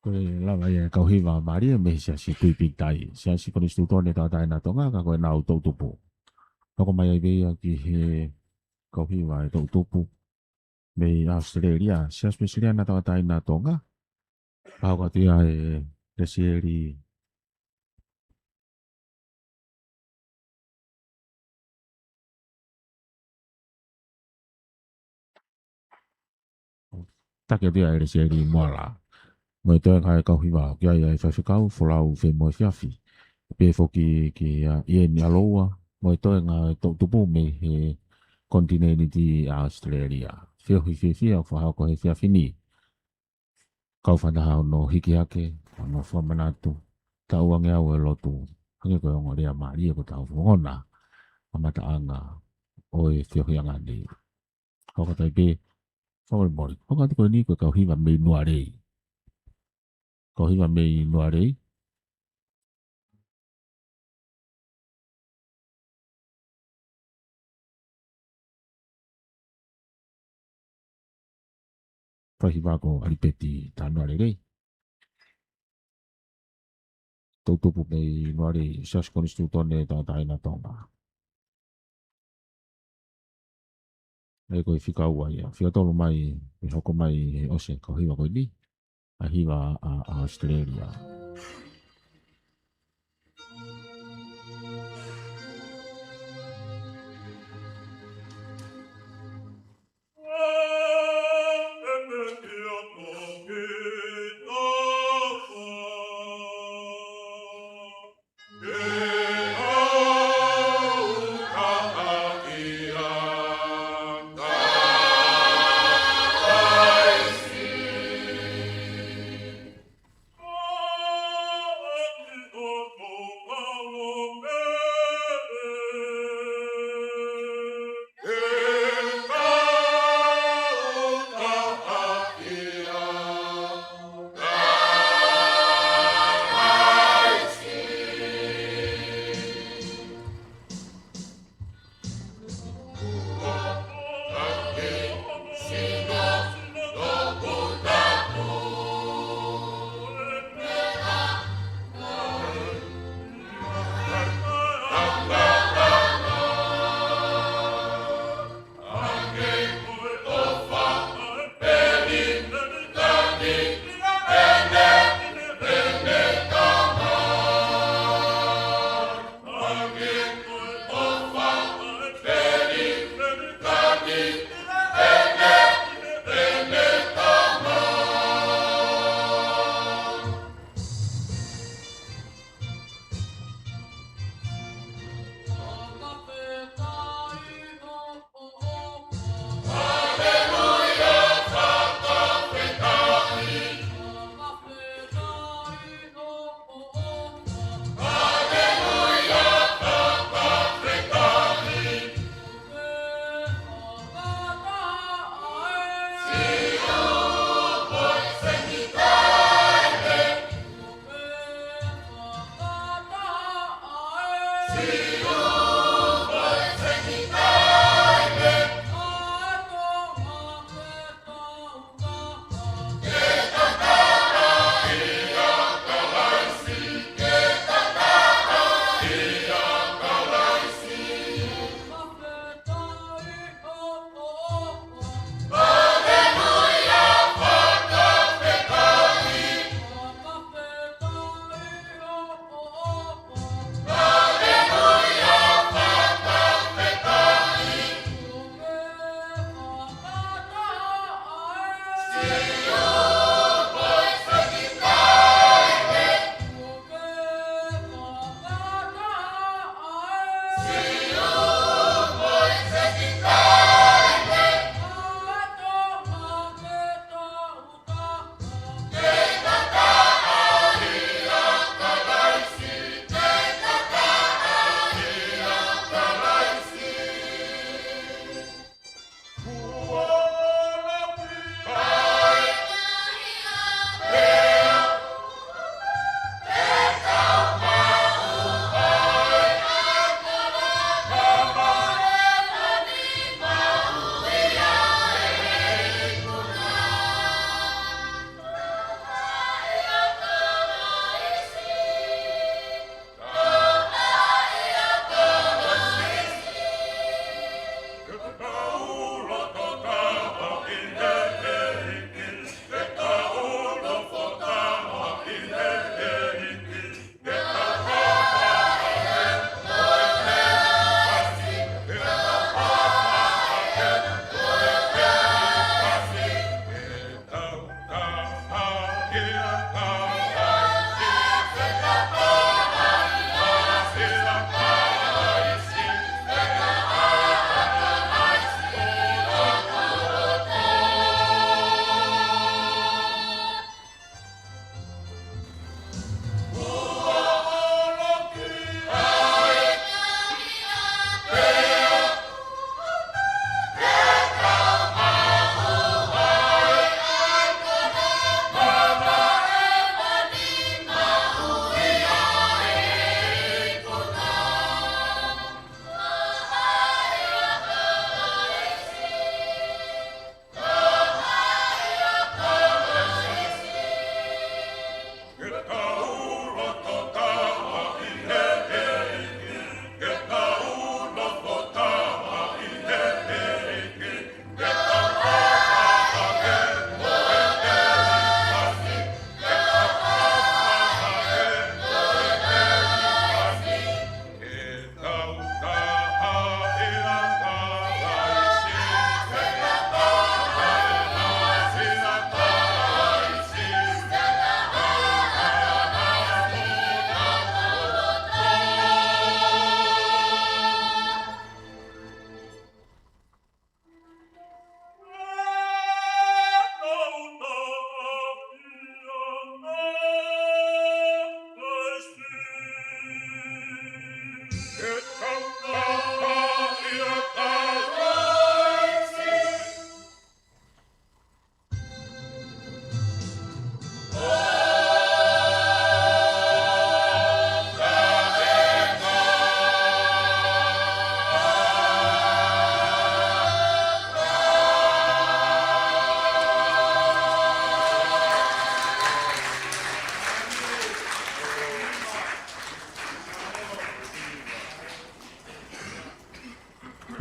Ko e lava ia e kau hiva mālie mei he Siasi Tuʻi Pīkitai, Siasi Konisitūtone Tauʻatāina Tonga, ka ko ʻenau toʻutupu. Hoko mai ai pē ia ki he kau hiva ʻa e toʻutupu mei ʻAositelēlia, Siasi Uēsiliana Tauʻatāina Tonga. Pau ka tia e Lesieli Taki atu ia ʻa e Lesieli Moala. Mo e toenga e kau hiva, ki ai ʻa e faifekau Folau Femoefiafi. Pehē foki kia ʻIeni ʻAloua, mo e toenga e toʻutupu mei he konitinēniti ʻAositelēlia. Feohi fiefia ʻoku fakahoko he efiafi ni. Kau fakataha hono hiki hake, hono fakamanatu, taʻu ange au e lotu, hangē ko e ongo lea mālie ko ʻetau fakaongona, kamataʻanga ʻo e feohiʻanga ni. Hoko atu ai pē, fakamolemole, hoko atu ko eni ko e kau hiva mei Nualei. Kau hiva mei Nualei. Fai hiva ko ʻAlipeti Tanualelei. Toʻutupu mei Nualei, Siasi Konisitūtone Tauʻatāina Tonga. ʻA ia ko e fika ua ia. Fika tolu mai, ʻe hoko mai he ʻosi e kau hiva ko eni. ʻA e hiva ʻa, ʻa ʻAositelēlia.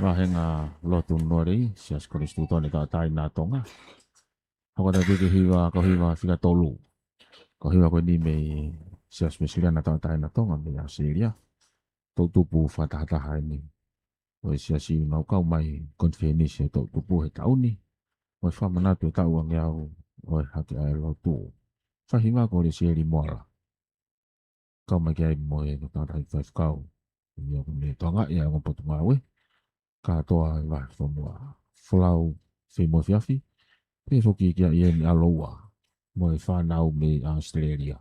Vāhenga lotu Noa Lei, Siasi Konisitūtone Tauʻatāina Tonga. Hoko atu ki he hiva, ko e hiva fika tolu. Ko e hiva ko eni mei he Siasi Uēsiliana Tauʻatāina Tonga mei ʻAositelēlia. Toʻutupu fakatahataha eni ʻo e Siasi, ʻoku nau kau mai konifelenisi ʻo e toʻutupu he taʻu ni, ʻo e fakamanatu e taʻu uangeau ʻo e hake ʻa e lotu. Fai hiva ko Lesieli Moala. Kau mai ki ai mo e tangataʻeiki faifekau, ʻa ia ʻoku ne tokangaʻi ʻa e ongo potungāue, kātoa e vahefonua. Folau Feimoefiafi, pehē foki kia ʻIeni ʻAloua mo e fānau mei ʻAositelēlia.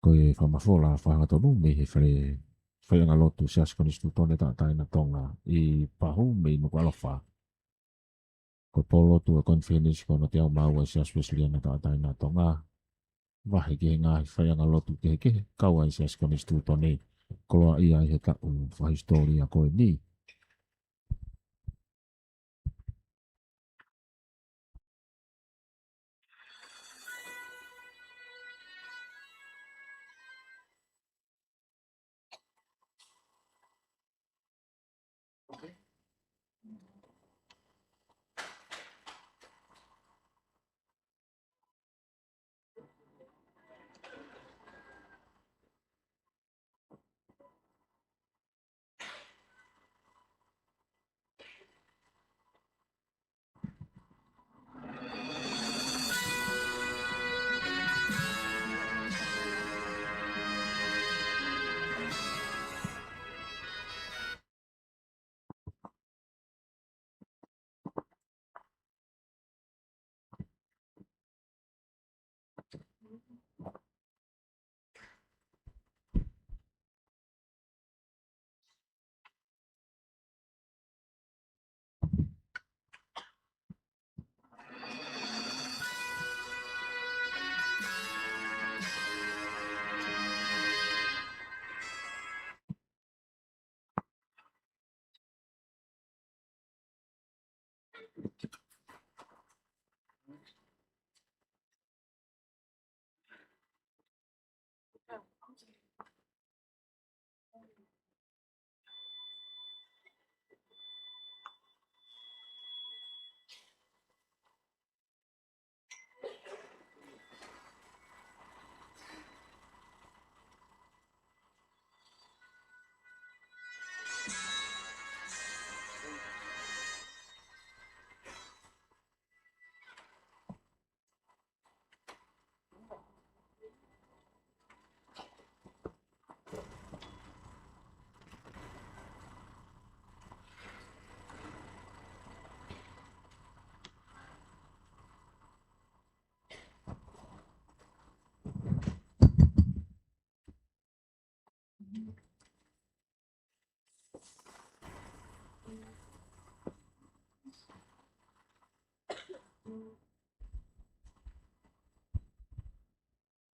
Ko e fakamafola fakahangatonu mei he fale faiʻanga lotu Siasi Konisitūtone Tauʻatāina Tonga ʻi Pahu mei Nukuʻalofa. Ko e pōlotu ʻo e konifelenisi ko hono teau mā ua ʻa e Siasi Uēsiliana Tauʻatāina Tonga, vahe ki he ngaahi faiʻanga lotu kehekehe, kau ai e Siasi Konisitūtone, koloaʻia ai he taʻu fakahisitōlia ko eni.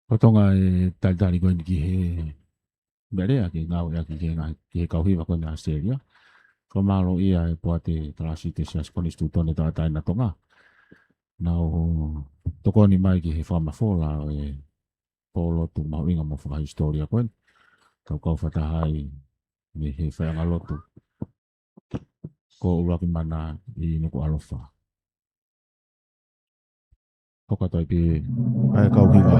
Ko e toenga e talitali ko eni ki he meʻalea ke ngāueʻaki ki he ngaahi, ki he kau hiva ko eni ʻAositelēlia. Fakamālōʻia e Poate Kalasi ʻo e Siasi Konisitūtone Tauʻatāina Tonga. Nau tokoni mai ki he fakamafola ʻo e pōlotu mahuʻinga mo fakahisitōlia ko eni. Tau kau fakataha ai mei he faiʻanga lotu ko ʻUluaki Mana ʻi Nukuʻalofa. Hoko atu ai pē ʻa e kau hiva.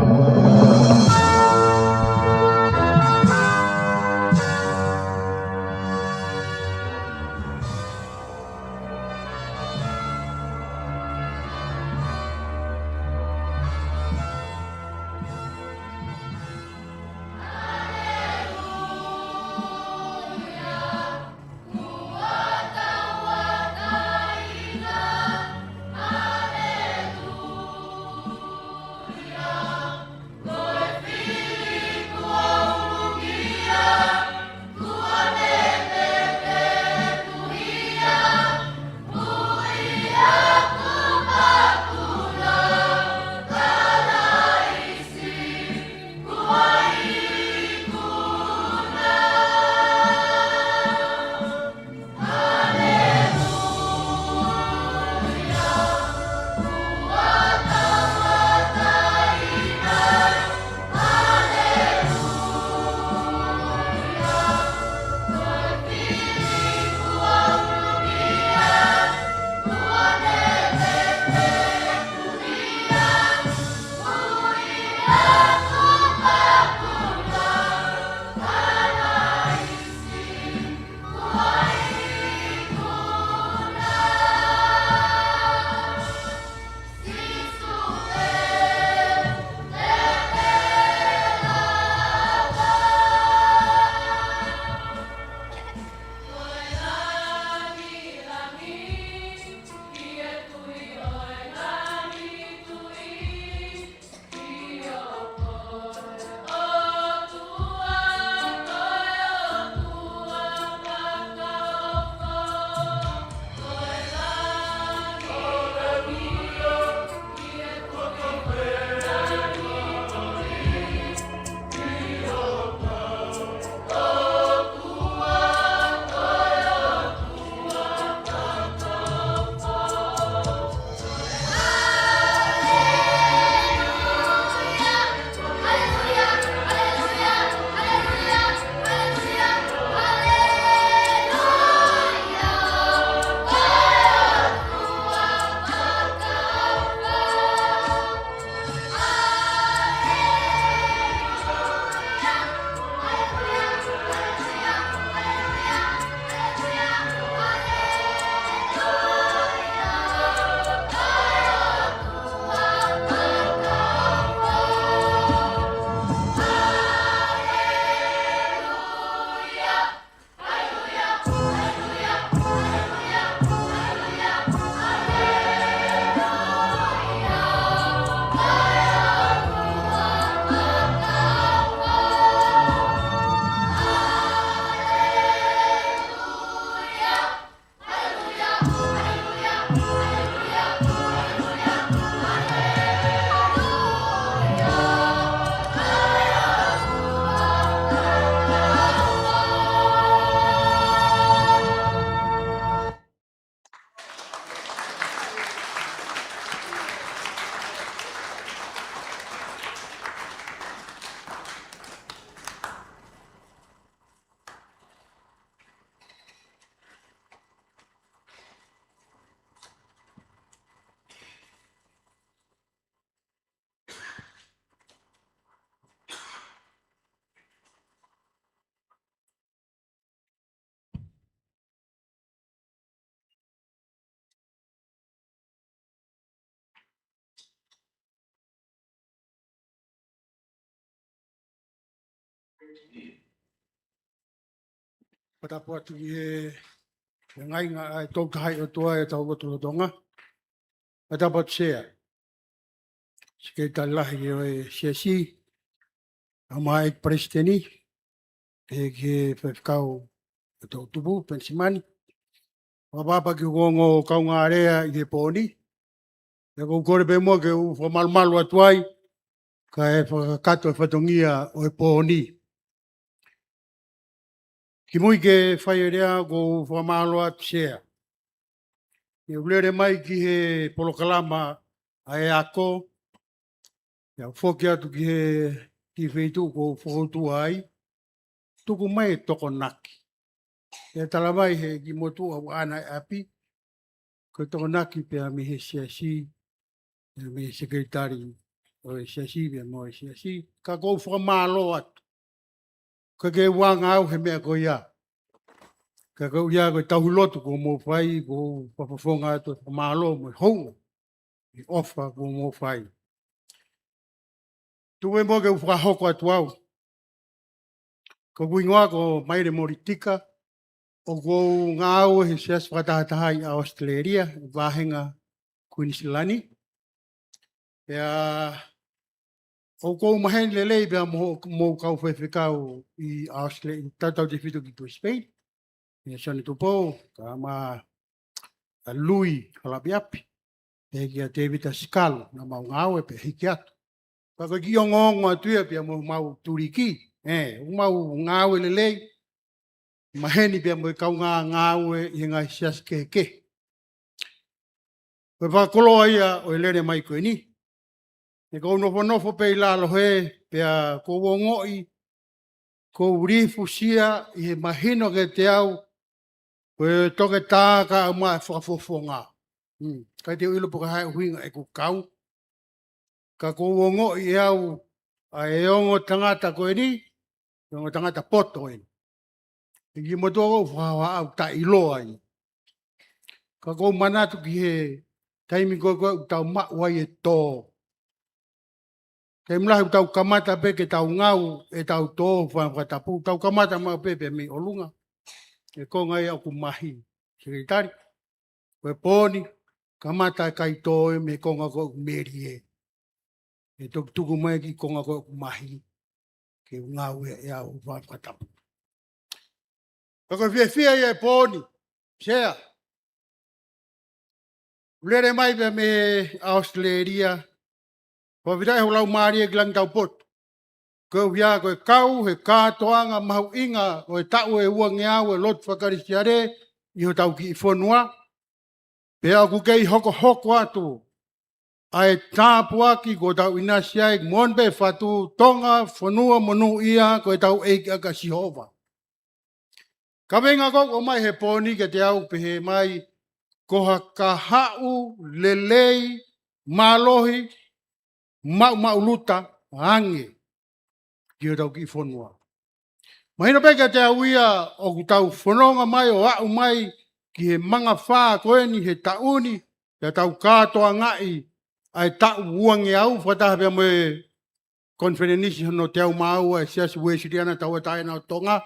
Fakatapu atu ki he, he ngaahi ngā, ʻa e Tolu Tahaʻi ʻOtua ʻi hotau lotolotonga. Fakatapu atu Sea. Sekelitali Lahi ʻo e Siasi. ʻA e Palesiteni. Pehē ki he faifekau ʻo e toʻutupu, Penisimani. Fakatapu atu ki he ongo kaungālea ʻi he pō ni. ʻOku ou kole pē muʻa ke u fakamalumalu atu ai, kae fakakakato e fatongia ʻo e pō ni. Kimui ke fai e lea ʻoku ou fakamālō atu Sea. ʻI heʻeku lele mai ki he polokalama ʻa e ako, ʻi heʻeku foki atu ki he kiʻi feituʻu ʻoku ou fokoutua ai, tuku mai e Tokonaki. ʻE tala mai he kiʻi motuʻa ʻoku ʻaʻana e ʻapi, ko e Tokonaki pea mei he Siasi, pea mei he Sekelitali ʻo e Siasi, pea mo e Siasi. Ka ʻoku ou fakamālō atu. Ka ke uanga au he meʻa ko ia. Ka ko ia ko e tauhi lotu kuo mou fai, ʻoku ou fakafofonga atu e fakamālō mo e hounga ʻi he ʻofa kuo mou fai. Tuku muʻa ke u fakahoko atu au. Ko hoku hingoa ko Maile Molitika, ʻoku ou ngāue he Siasi Fakatahataha ʻi ʻAositelēlia, vāhenga Kuinisilani. Pea ʻoku ou maheni lelei pea mo, mo e kau faifekau ʻi ʻAositelēlia, tautautefito ki Brisbane. ʻIa Sione Tupou, kae ʻumaʻā Lui Halapiapi, pea kia Tēvita Sikalo, naʻa mau ngāue pea hiki atu. Ka ko e kiʻi ongoongo atu ia pea mo homau tuliki, ʻe, ʻoku mau ngāue lelei, maheni pea mo e kaungā ngāue ʻi he ngaahi siasi kehekehe. Ko e fakakoloa ia ʻo e lele mai ko eni. He ʻoku ou nofonofo pē ʻi lalo hē, pea ʻoku ou ongoʻi, ʻoku ou lifusia ʻi he mahino kiate au, ko e toketā kae ʻumaʻā e fakafofonga. Hmm. ʻIkai te u ʻilo pe ko e hā e ʻuhinga ʻeku kau. Ka ʻoku ou ongoʻi ʻe au ʻa e ongo tangata ko eni, e ongo tangata poto eni. ʻI he motuʻa ʻoku ou fakahohaʻa ʻoku taʻeʻiloa ia. Ka ʻoku ou manatu ki he taimi ko ē ʻoku tau maʻu ai e tō. Taimi lahi ʻoku tau kamata pē ke tau ngāue ʻetau tō, fai fakatapu, tau kamata maʻu pē pē mei ʻolunga. E konga ia ʻoku mahi, Sekelitali. Ko e pō ni, kamata e kaitō ia mei he konga ko ē ʻoku melie. ʻE toki tuku mai ki he konga ko ē ʻoku mahi, ke u ngāue ʻe au ʻo fai fakatapu. Ka ko e fiefia ia e pō ni, Sea. Lele mai pē mei ʻAositelēlia, fakafetaʻi hoku laumālie ki Langitaupoto. Ko ia ko e kau he kātoanga mahuʻinga ʻo e taʻu ʻe uangeau e lotu faka-Kalisitiane ʻi hotau kiʻi fonua. Pea ʻoku kei hokohoko atu ʻa e tāpuaki kuo tau ʻinasi ai, moʻoni pē fatu, Tonga, fonua monūʻia, ko ʻetau ʻEiki ʻa Sihova. Kaveinga ʻoku ʻomai he pō ni kiate au pehē mai, ko ha kahaʻu lelei, mālohi, maʻumaʻuluta ange ki hotau kiʻi fonua. Mahino pē kiate au ia ʻoku tau fononga mai ʻo aʻu mai ki he mangafā ko eni he taʻu ni, pea tau kātoangaʻi ʻa e taʻu uangeau, fakataha pea mo e konifelenisi hono teau mā ua e Siasi Uēsiliana Tauʻatāina ʻo Tonga.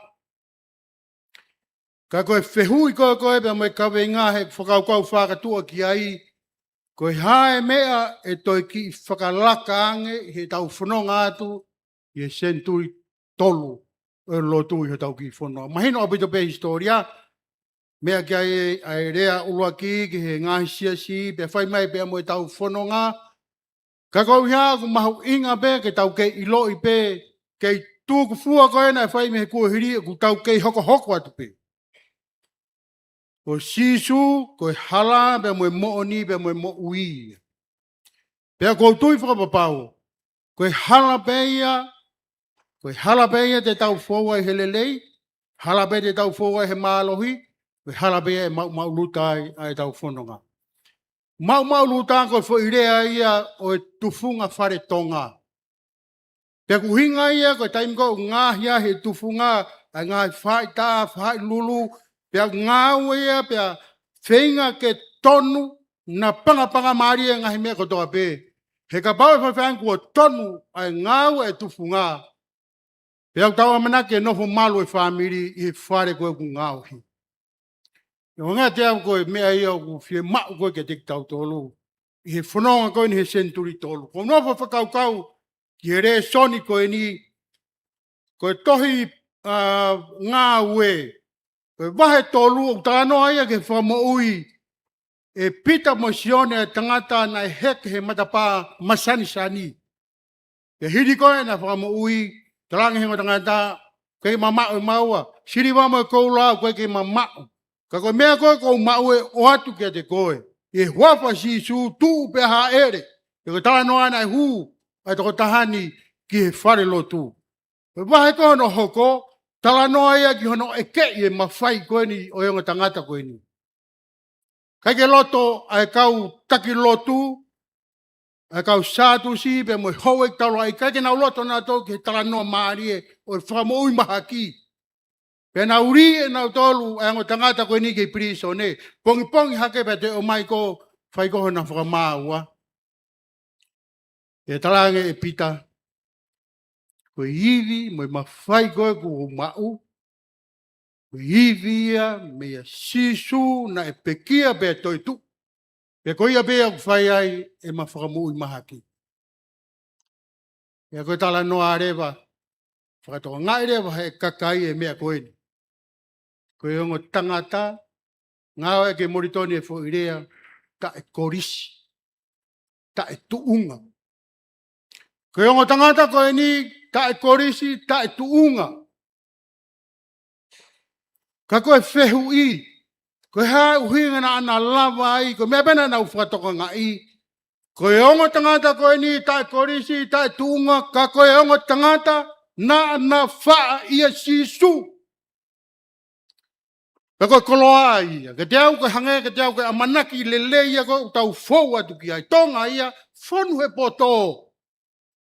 Ka ko e fehuʻi ko ē ko ē pea mo e kaveinga he fakakaukau fakatuʻa ki ai, ko e hā e meʻa ʻe toe kiʻi fakalaka ange ʻi heʻetau fononga atu ʻi he senituli tolu ʻo e lotu ʻi hotau kiʻi fonua. Mahino ʻaupito pē hisitōlia, meʻa ki ai ʻa e lea ʻuluaki ki he ngaahi siasi, pea fai mai pea mo ʻetau fononga. Ka ko ia ʻoku mahuʻinga pē ke tau kei ʻiloʻi pē, kei tuku fua ko ē naʻe fai mei he kuohili ʻoku tau kei hokohoko atu pē. Ko Sīsū, ko e hala, pea mo e moʻoni, pea mo e moʻui. Pea ʻoku ou tui fakapapau, ko e hala pē ia, ko e hala pē ia te tau fou ai he lelei, hala pē te tau fou ai he mālohi, ko e hala pē ia ʻe maʻumaʻuluta ai ʻa ʻetau fononga. Maʻumaʻuluta ko e foʻi lea ia ʻo e tufunga fale Tonga. Pea ʻoku ʻuhinga ia ko e taimi ko ē ʻoku ngaohi ai he tufunga ʻa e ngaahi faʻahitaʻa, faʻahilulu, pea ngāue ia, pea feinga ke tonu, napangapangamālie e ngaahi meʻa kotoa pē. He kapau ʻe faifai ange kuo tonu ʻa e ngāue e tufunga, Pea ʻoku tau ʻamanaki ke nofo malu e fāmili ʻi he fale ko ē ʻoku ngaohi. ʻE ʻuhinga atu ko e meʻa ia ʻoku fiemaʻu ko ē kiate kitautolu ʻi he fononga ko eni he senituli tolu. Ko e nofo fakakaukau ki he lēsoni ko eni, ko e tohi, ā, Ngāue, ko e vahe tolu, ʻoku talanoa ia ki he fakamoʻui ʻe Pita mo Sione ʻa e tangata naʻe heke he matapā masanisani. Pea hili ko ē ʻena fakamoʻui, talaange he ongo tangata, ʻoku ʻikai ke ma maʻu ʻe maua, siliva mo e koula ʻoku ʻikai ke ma maʻu. Ka ko e meʻa ko ē ʻoku ou maʻu ʻe ʻoatu kiate koe. ʻI he huafa ʻo Sīsū, tuʻu pea hāʻele. Pea ko e talanoa naʻe hū ʻa e tokotaha ni ki he falelotu. Ko e vahe ko ē hono hoko, talanoa ia ki hono ʻekeʻi e mafai ko eni ʻo e ongo tangata ko eni. ʻIkai ke loto ʻa e kau taki lotu, ʻa e kau Sātusi pea mo e houʻeiki taulaʻeiki, ʻikai ke nau loto nautolu ki he talanoa mālie ʻo e fakamoʻui mahaki. Pea nau lī ʻe nautolu ʻa e ongo tangata ko eni ki he pilīsone. Pongipongi hake pea toe ʻomai ko ē fai ko ē hona fakamāua. Pea talaange ʻe Pita, ko e ivi mo e mafai ko ē ʻoku ou maʻu, ko e ivi ia meia Sīsū naʻe pekia pea toetuʻu. Pea ko ia pē ʻoku fai ai ʻema fakamoʻui mahaki. Pea ko e talanoa leva, fakatokangaʻi leva ʻe he kakai e meʻa ko eni. Ko e ongo tangata, ngāueʻaki ʻe Molitoni e foʻi lea, taʻekolisi, taʻetuʻunga. Ko e ongo tangata ko eni, taʻekolisi, taʻetuʻunga. Ka ko e fehuʻi, ko e hā e ʻuhinga naʻa na lava ai, ko e meʻa pē naʻa nau fakatokangaʻi. Ko e ongo tangata ko eni, taʻekolisi, taʻetuʻunga, ka ko e ongo tangata naʻa na faʻa ʻia Sīsū. Pea ko e koloa ia, kiate au ko e hangē, kiate au ko e ʻamanaki lelei ia ʻoku tau fou atu ki ai. Tonga ia, fonu he poto.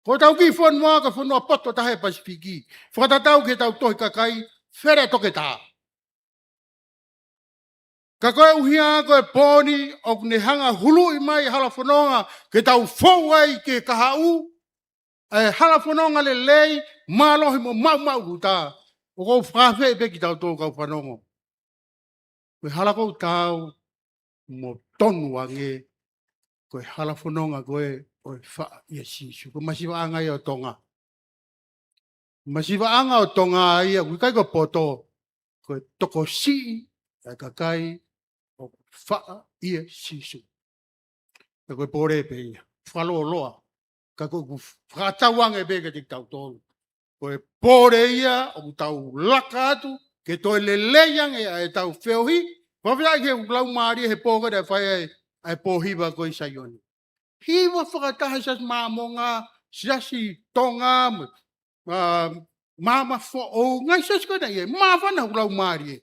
Ko ʻetau kiʻi fonua, ko e fonua poto taha ʻi he Pasifiki. Fakatatau ki heʻetau tohi kakai, fele toketā. Ka ko e ʻuhinga ko e pō ni, ʻoku ne hanga huluʻi mai hala fononga ke tau fou ai ki he kahaʻu, ʻa e hala fononga lelei, mālohi mo maʻumaʻuluta. ʻOku ou fakaafeʻi pē kitautolu kau fanongo. Ko e hala ʻoku tau mo tonu ange, ko e hala fononga ko ē ʻo e faʻa ʻia Sīsū. Ko e masivaʻanga ia ʻo Tonga. Masivaʻanga ʻo Tonga ia, ʻoku ʻikai ko e poto, ko e tokosiʻi ʻa e kakai ʻoku faʻa ʻia Sīsū. Pea ko e pole pē ia, fakalōloa. Ka ko ʻeku fakatauange pē kiate kitautolu. Ko e pole ia ʻoku tau laka atu, ke toe lelei ange ʻa ʻetau feohi, fakafetaʻi ki he laumālie he pō ko ē naʻe fai ai ʻa e pō hiva ko ē ʻi Saione. Hiva fakataha Siasi Māmonga, Siasi Tonga, ma, ma, Māmā Foʻou, ngaahi siasi ko ē naʻe ʻi ai, māfana hoku laumālie.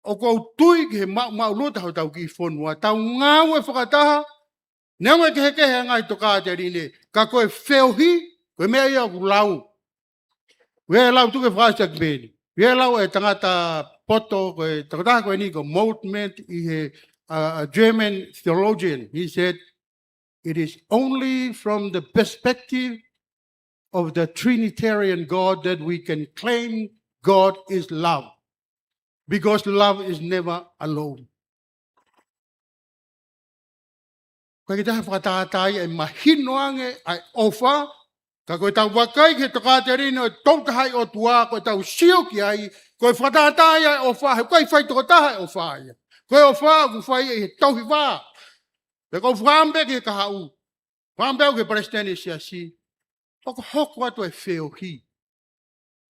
ʻOku ou tui ki he maʻumaʻuluta hotau kiʻi fonua, tau ngāue fakataha, neongo e kehekehe ʻa e ngaahi tokāteline, ka ko e feohi, ko e meʻa ia ʻoku lau. ʻOku lau tuku e fakaʻasi ʻaki pē eni. ʻOku lau e tangata poto, ko e tangata ko eni ko Moltmann ʻi he, uh, a German theologian. He said, "It is only from the perspective of the Trinitarian God that we can claim God is love, because love is never alone." Ko e kiʻi taha fakatātā ia ʻe mahino ange ʻa e ʻofa, ka ko ʻetau vakai ki he tokāteline ʻo e Tolu Tahaʻi ʻOtua, ko ʻetau sio ki ai, ko e fakatātā ia ʻa e ʻofa, he ʻoku ʻikai fai toko taha e ʻofa ia. Ko e ʻofa ʻoku fai ʻi he tauhi vā. Pea ʻoku ou fakaʻamu pē ki he kahaʻu. Fakaʻamu pē au ki he palesiteni ʻo e siasi. ʻOku hoko atu e feohi.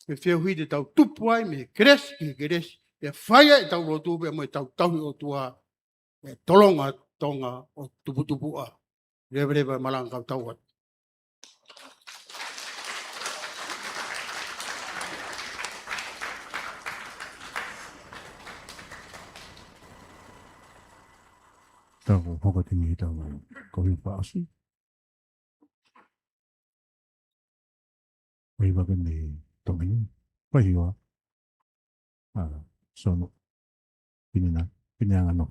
E feohi te tau tupu ai mei he kelesi ki he kelesi. Pea fai ai ʻetau lotu pea mo ʻetau tauhi ʻOtua. ʻE tolonga Tonga ʻo tuputupuʻa. Leveleva e malanga kau tau atu. Tau hoko atu ʻi he tau kovi paasi. Ui wake ni Tonga ni. Pai hiwa. Ah, sono. Pinina, pinina ngano.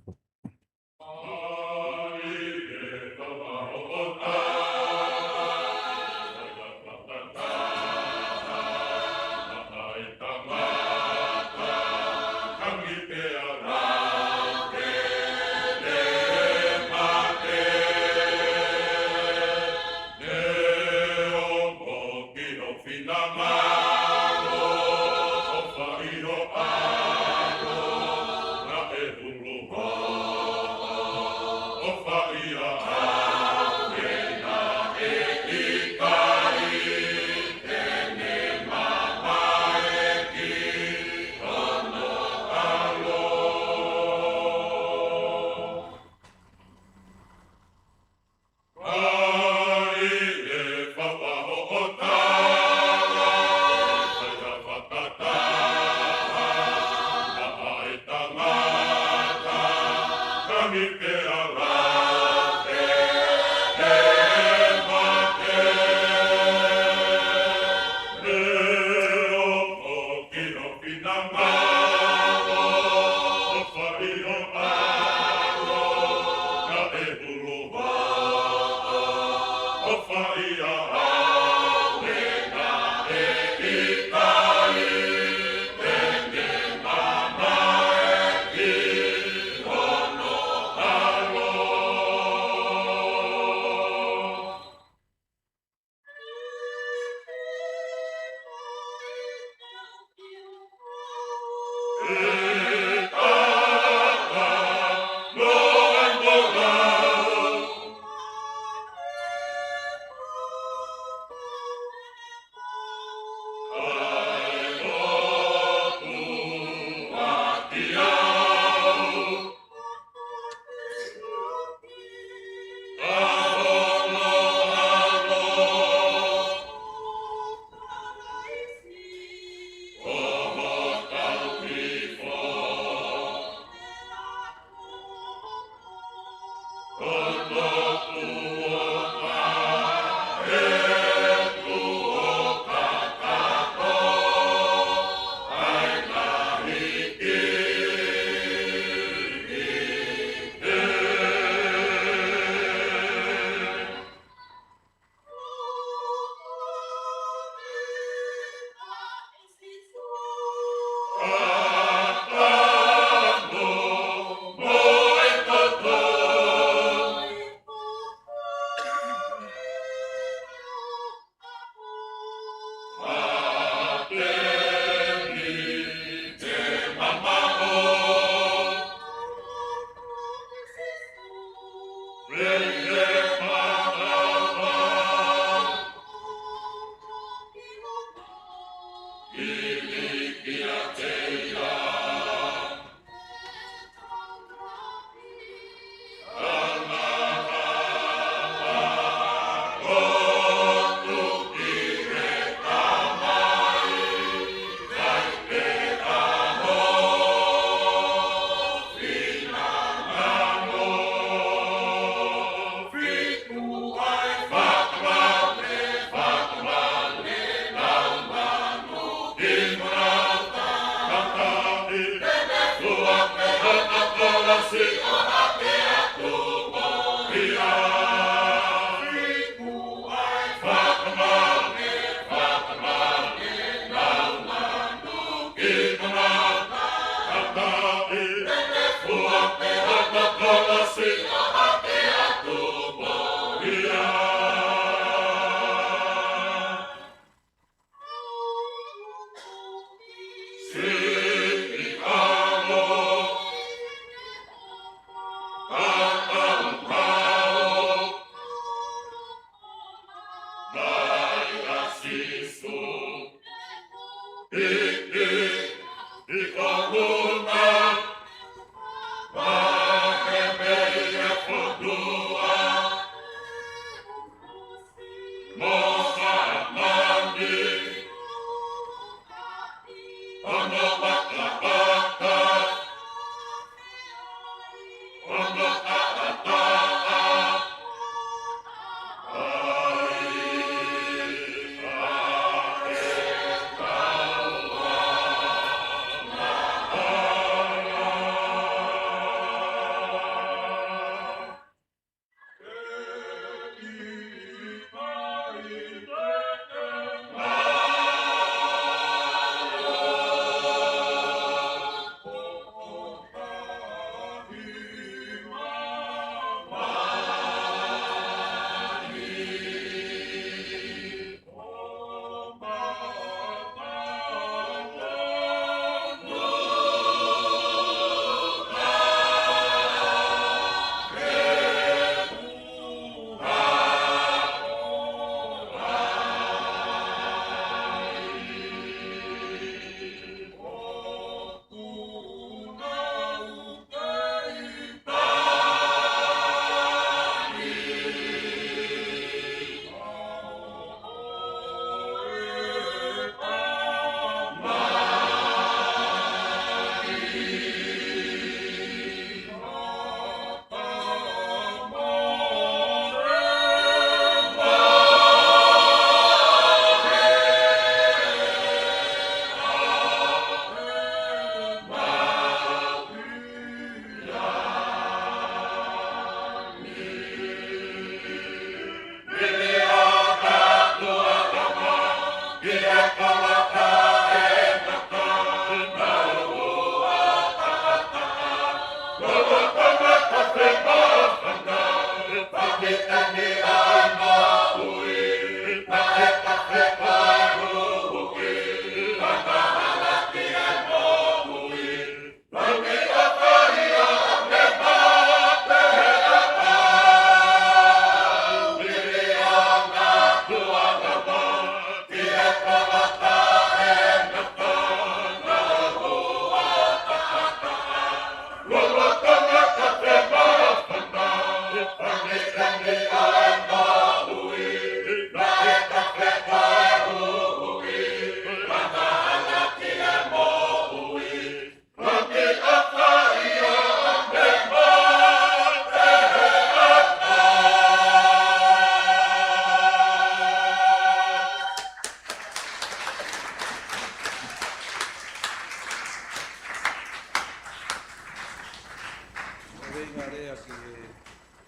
Feinga lea ki he,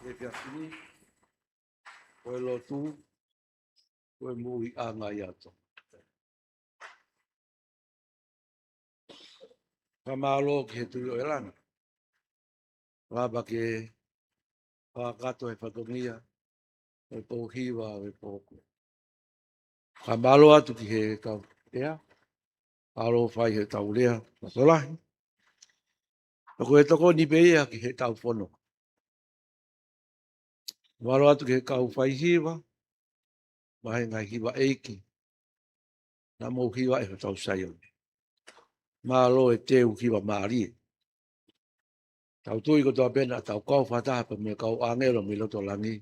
he efiafi ni, ko e lotu, ko e moʻuiʻanga ia ʻo Tonga. Fakamālō ki he Tuʻi ʻo e langi. Lava ke fakakakato e fatongia, e pou hiva, e pou ko. Fakamālō atu ki he kau lea, mālō fai he tau lea, mālō lahi. Ko e tokoni pē ia ki he tau fono. Mālō atu ki he kau fai hiva, mo e ngaahi hiva ʻeiki. Naʻa mou hiva ʻi hotau Saione. Mālō e teu hiva mālie. Tau tui kotoa pē naʻa tau kau fakataha pē mo e kau ʻāngelo mei loto langi.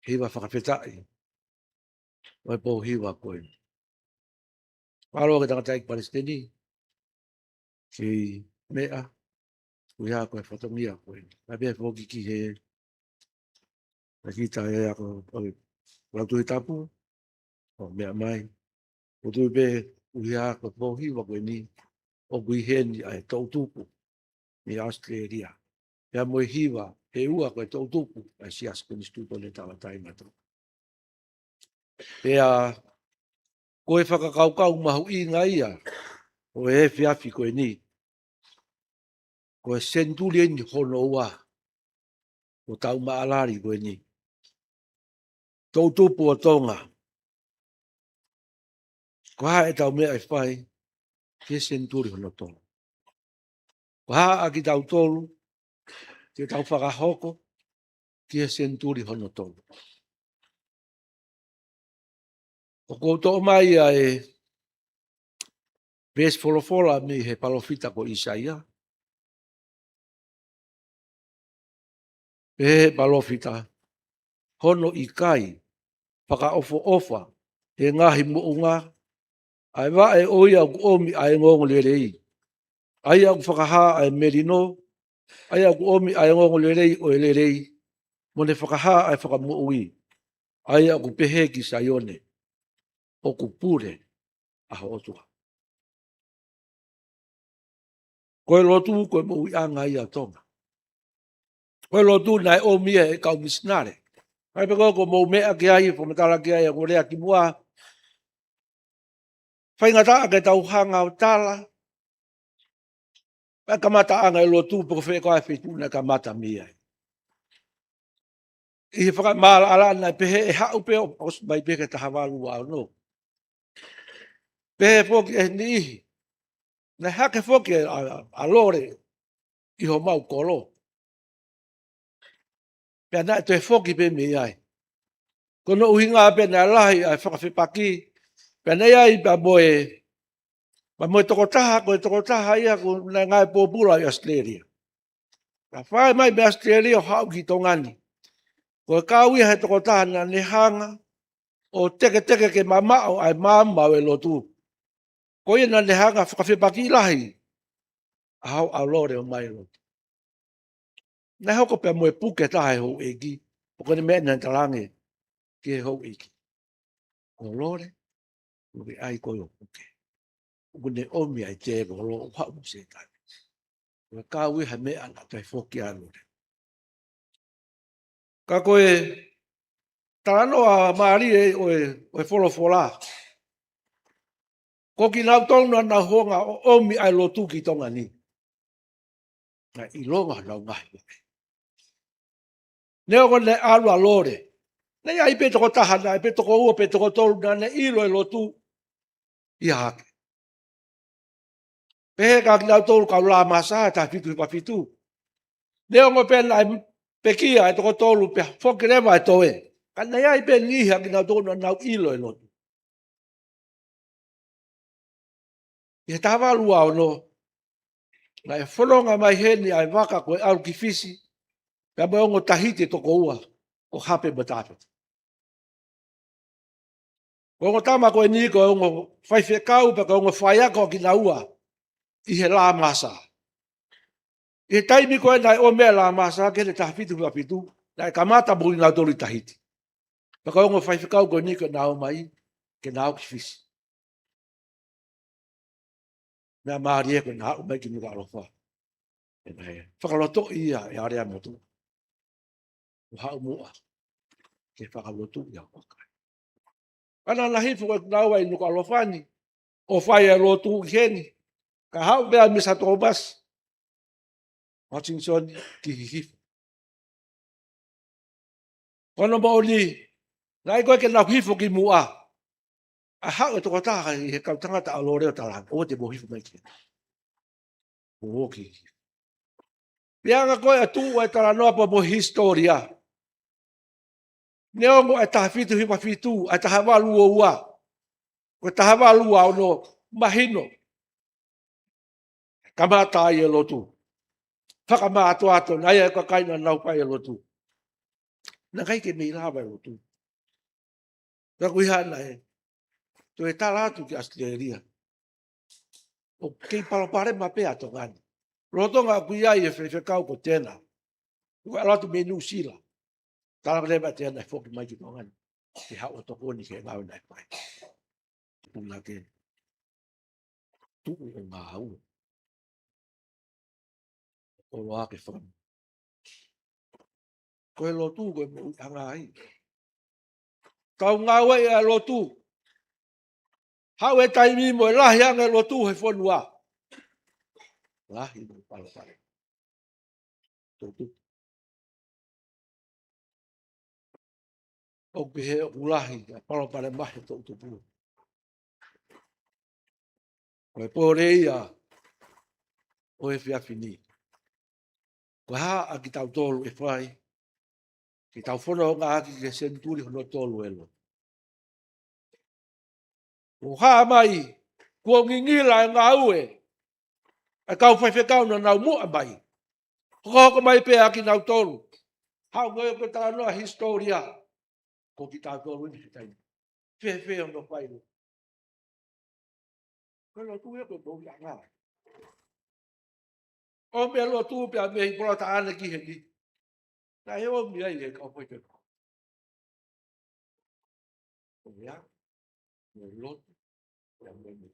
Hiva fakafetaʻi. ʻO e pou hiva ko ē. Mālō ki he tangataʻeiki palesiteni. Ki he meʻa. Ko ia ko e fatongia ko ē. Ka pea foki ki he. Ka kita e ako, ʻo e, Lautohi Tapu. ʻO meʻa mai. ʻO tui pē, ko ia ko e pou hiva ko eni. ʻOku ʻi heni ʻa e toʻutupu. ʻI ʻAositelēlia. Pea mo e hiva, ʻe ua ko e toʻutupu, ʻa e Siasi Konisitūtone Tauʻatāina ʻo Tonga. Pea, ko e fakakaukau mahuʻinga ia, ʻo e efiafi ko eni. Ko e senituli eni hono ua, ʻo e tau maʻalali ko eni. Toʻutupu ʻo Tonga. Ko e hā ʻetau meʻa ʻe fai, ki he senituli hono tolu. Ko e hā ʻa kitautolu, ke tau fakahoko, ki he senituli hono tolu. ʻOku ou toʻo mai ʻa e veesi folofola mei he palōfita ko ʻĪsaia. Pehē he palōfita, hono ʻikai fakaʻofoʻofa he ngaahi moʻunga, ʻa e vaʻe ʻo ia ʻoku ʻomi ʻa e ongoongolelei, ʻa ia ʻoku fakahā ʻa e melino, ʻa ia ʻoku ʻomi ʻa e ongoongolelei ʻo e lelei, mo ne fakahā ʻa e fakamoʻui, ʻa ia ʻoku pehē ki Saione, ʻoku pule ʻa ho ʻOtua. Ko e lotu, ko e moʻuiʻanga ia ʻo Tonga. Ko e lotu naʻe ʻomi ia ʻe he kau misinale. Kae pē ko ē ʻoku mou meʻa ki ai, fakamatala ki ai, ʻoku lea kimuʻa. Faingataʻa ke tau hanga ʻo tala. Pea kamataʻanga e lotu, pe ko fē koā e feituʻu naʻe kamata mei ai. ʻI he fakamaʻalaʻala naʻe pehē ʻe haʻu pē ʻo ʻosi mai pē ki he taha valu ua ono. Pehē foki ʻe he niʻihi. Naʻe hake foki ʻa, ʻa, ʻa Lole ʻi homau kolo. Pea naʻe toe foki pē mei ai. Ko hono ʻuhinga pē naʻe lahi ʻa e fakafepaki. Pea naʻe ʻi ai pea mo e, pea mo e tokotaha, ko e tokotaha ia ko ē naʻe ngāue pōpula ʻi ʻAositelēlia. Ka fai mai mei ʻAositelēlia ʻo haʻu ki Tonga ni. Ko e kau ia he tokotaha naʻa ne hanga ʻo teketeke ke mamaʻo ʻa e maama ʻo e lotu. Ko ia naʻa ne hanga fakafepaki lahi. ʻA hoʻo ʻa Lole ʻo mai lotu. Naʻe hoko pea mo e puke taha ʻe he houʻeiki. ʻOku ne meʻa naʻe talaange ki he houʻeiki. Ko Lole, ʻoku ʻi ai ko ē ʻo puke. ʻOku ne ʻomi ʻa e tēvolo ʻo haʻu mo Sētane. Ko e kau ia he meʻa naʻa toe foki ʻa Lole. Ka ko e talanoa mālie ʻo e, ʻo e folofola. Ko kinautolu naʻa nau hanga ʻo ʻomi ʻa e lotu ki Tonga ni. Naʻe ʻilonga honau ngaahi vaʻe. Neongo naʻe ʻalu ʻa Lole. Naʻe ʻi ai pē tokotaha, naʻe pē toko ua, pē toko tolu, naʻa ne ʻilo e lotu. ʻIa hake. Pehē kia kinautolu kau Lamasa, taha fitu hiva fitu. Neongo pē naʻe pekia e toko tolu pea foki leva e toe. Ka naʻe ʻi ai pē niʻihi ʻa kinautolu naʻa nau ʻilo e lotu. ʻI he taha valu ua ono, naʻe fononga mai heni ʻa e vaka ko e ʻalu ki Fisi, pea mo e ongo Tahiti ʻe toko ua, ko Hape mo Tafeti. Ko e ongo tama ko eni ko e ongo faifekau, pea ko e ongo faiako ʻa kinaua, ʻi he Lamasa. ʻI he taimi ko ē naʻe ʻomi ai e Lamasa ki he taha fitu hiva fitu, naʻe kamata mo kinautolu ʻi Tahiti. Pea ko e ongo faifekau ko eni ko ē naʻe ō mai, ke na ō ki Fisi. Naʻe mālie ko ē naʻe ō mai ki Nukuʻalofa. ʻE naʻe fakalotoʻi ia ʻe Aleamotuʻa. ʻO haʻu muʻa ke fakalotuʻi ʻa Huʻakau. Pea naʻa na hifo ko ē naua ʻi Nukuʻalofa ni ʻo fai e lotu ʻi heni. Kae haʻu pē ʻa Misa Tōmasi Hutchinson ki Hihifo. Ko hono moʻoni, naʻe ʻikai ko ē ke nau hifo ki muʻa. ʻA haʻu e tokotaha ʻi he kau tangata ʻa Lōleo Talana, ʻoua te mou hifo mai ki heni. ʻOku pehē ange ko ē ʻa e tuʻu ʻa e talanoa pea mo e hisitōlia. Neongo ʻa e taha fitu hiva fitu, ʻa e taha valu ua ua, ko e taha valu ua ono mahino. Kamata ai e lotu. Fakamātoato, naʻe ʻi ai e kakai naʻa nau fai e lotu. Naʻe ʻikai ke mei lava e lotu. Pea ko e hā naʻe toe tala atu ki ʻAositelēlia. ʻOku kei palopalema pē ʻa Tonga ni. Lolotonga ʻoku ʻi ai e faifekau ko Tena. ʻOku ʻalu atu mei Nuʻusila. Tala ko ē ʻe Tena ʻe foki mai ki Tonga ni. Ke haʻu ʻo tokoni ki he ngāue naʻe fai. Puna ke tuʻu ʻo ngāue. ʻO loa ke fam. Ko e lotu ko e moʻuiʻanga ai. Kau ngāue ʻi he lotu. Haʻu e taimi mo e lahi ange lotu he fonua. Lahi mo palopalema. Toʻutupu. ʻOku pehē ʻoku lahi ʻa e palopalema he toʻutupu. Ko e pole ia ʻo e efiafi ni. Ko e hā ʻa kitautolu ʻe fai ke tau fononga ʻaki ki he senituli hono tolu ʻe lotu. ʻO hā mai, kuo ngingila e ngāue ʻa e kau faifekau naʻa nau muʻa mai. Hokohoko mai pē ʻa kinautolu. Haʻu ko ē ko e talanoa hisitōlia. Ko kitautolu eni he taimi. Fēfē hono fai. Ko e lotu ia ko e moʻuiʻanga. ʻOmi e lotu pea mei Polataʻane ki heni. Naʻe ʻomi ai e kau faifekau. Ko ia, ko e lotu, ko e moʻui.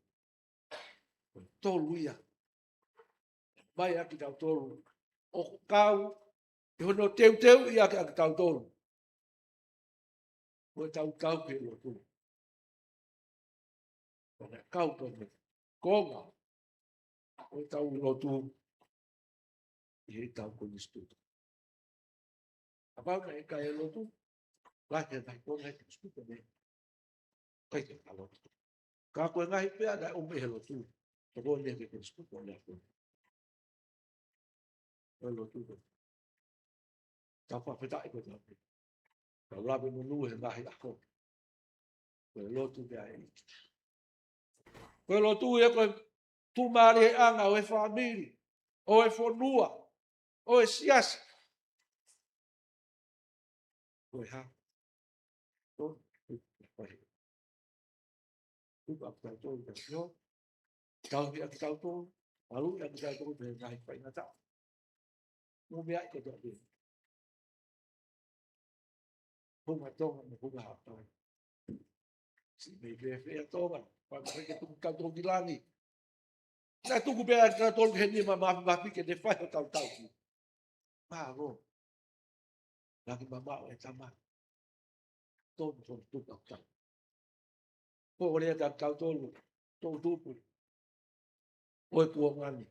Ko e tolu ia. Mai ʻa kitautolu. ʻOku kau, ʻi hono teuteuʻi ʻaki ʻa kitautolu. Ko e tautau ke lotu. Ko e kau ko e konga. Ko e tau lotu. ʻI he tau ko e nisitutu. Kapau naʻe ʻikai e lotu. Lahi e ngaahi konga he nisitutu ne. ʻIkai ke ka lotu. Ka ko e ngaahi pea naʻe ʻomi he lotu. Tokoni ke nisitutu ne. Ko e lotu ko. Tau fakafetaʻi ko e tau. Tau lave monū he ngaahi ako. Ko e lotu pea ʻe. Ko e lotu ia ko e tuʻumālieʻanga ʻo e fāmili, ʻo e fonua, ʻo e siasi. Ko e hā? Ko e hā? Tuku ʻa kitautolu ka sio. Tauhi ʻa kitautolu. ʻAlu ʻa kitautolu pē ngaahi faingataʻa. Mo meʻa ʻi kotoa pē. Hunga Tonga mo hunga Haʻapai. Siʻi mei fēfē ʻa Tonga. Pea mei ke tuku kitautolu ki langi. Naʻe tuku pē ʻa kitautolu he nima mafimafi ke ne fai hotau tauhi. Mālō. Langi mamaʻo e Tamai. Tonu tonu tuku ʻa kitautolu. Ko e lea kia kitautolu, toʻutupu ʻo e kuonga ni.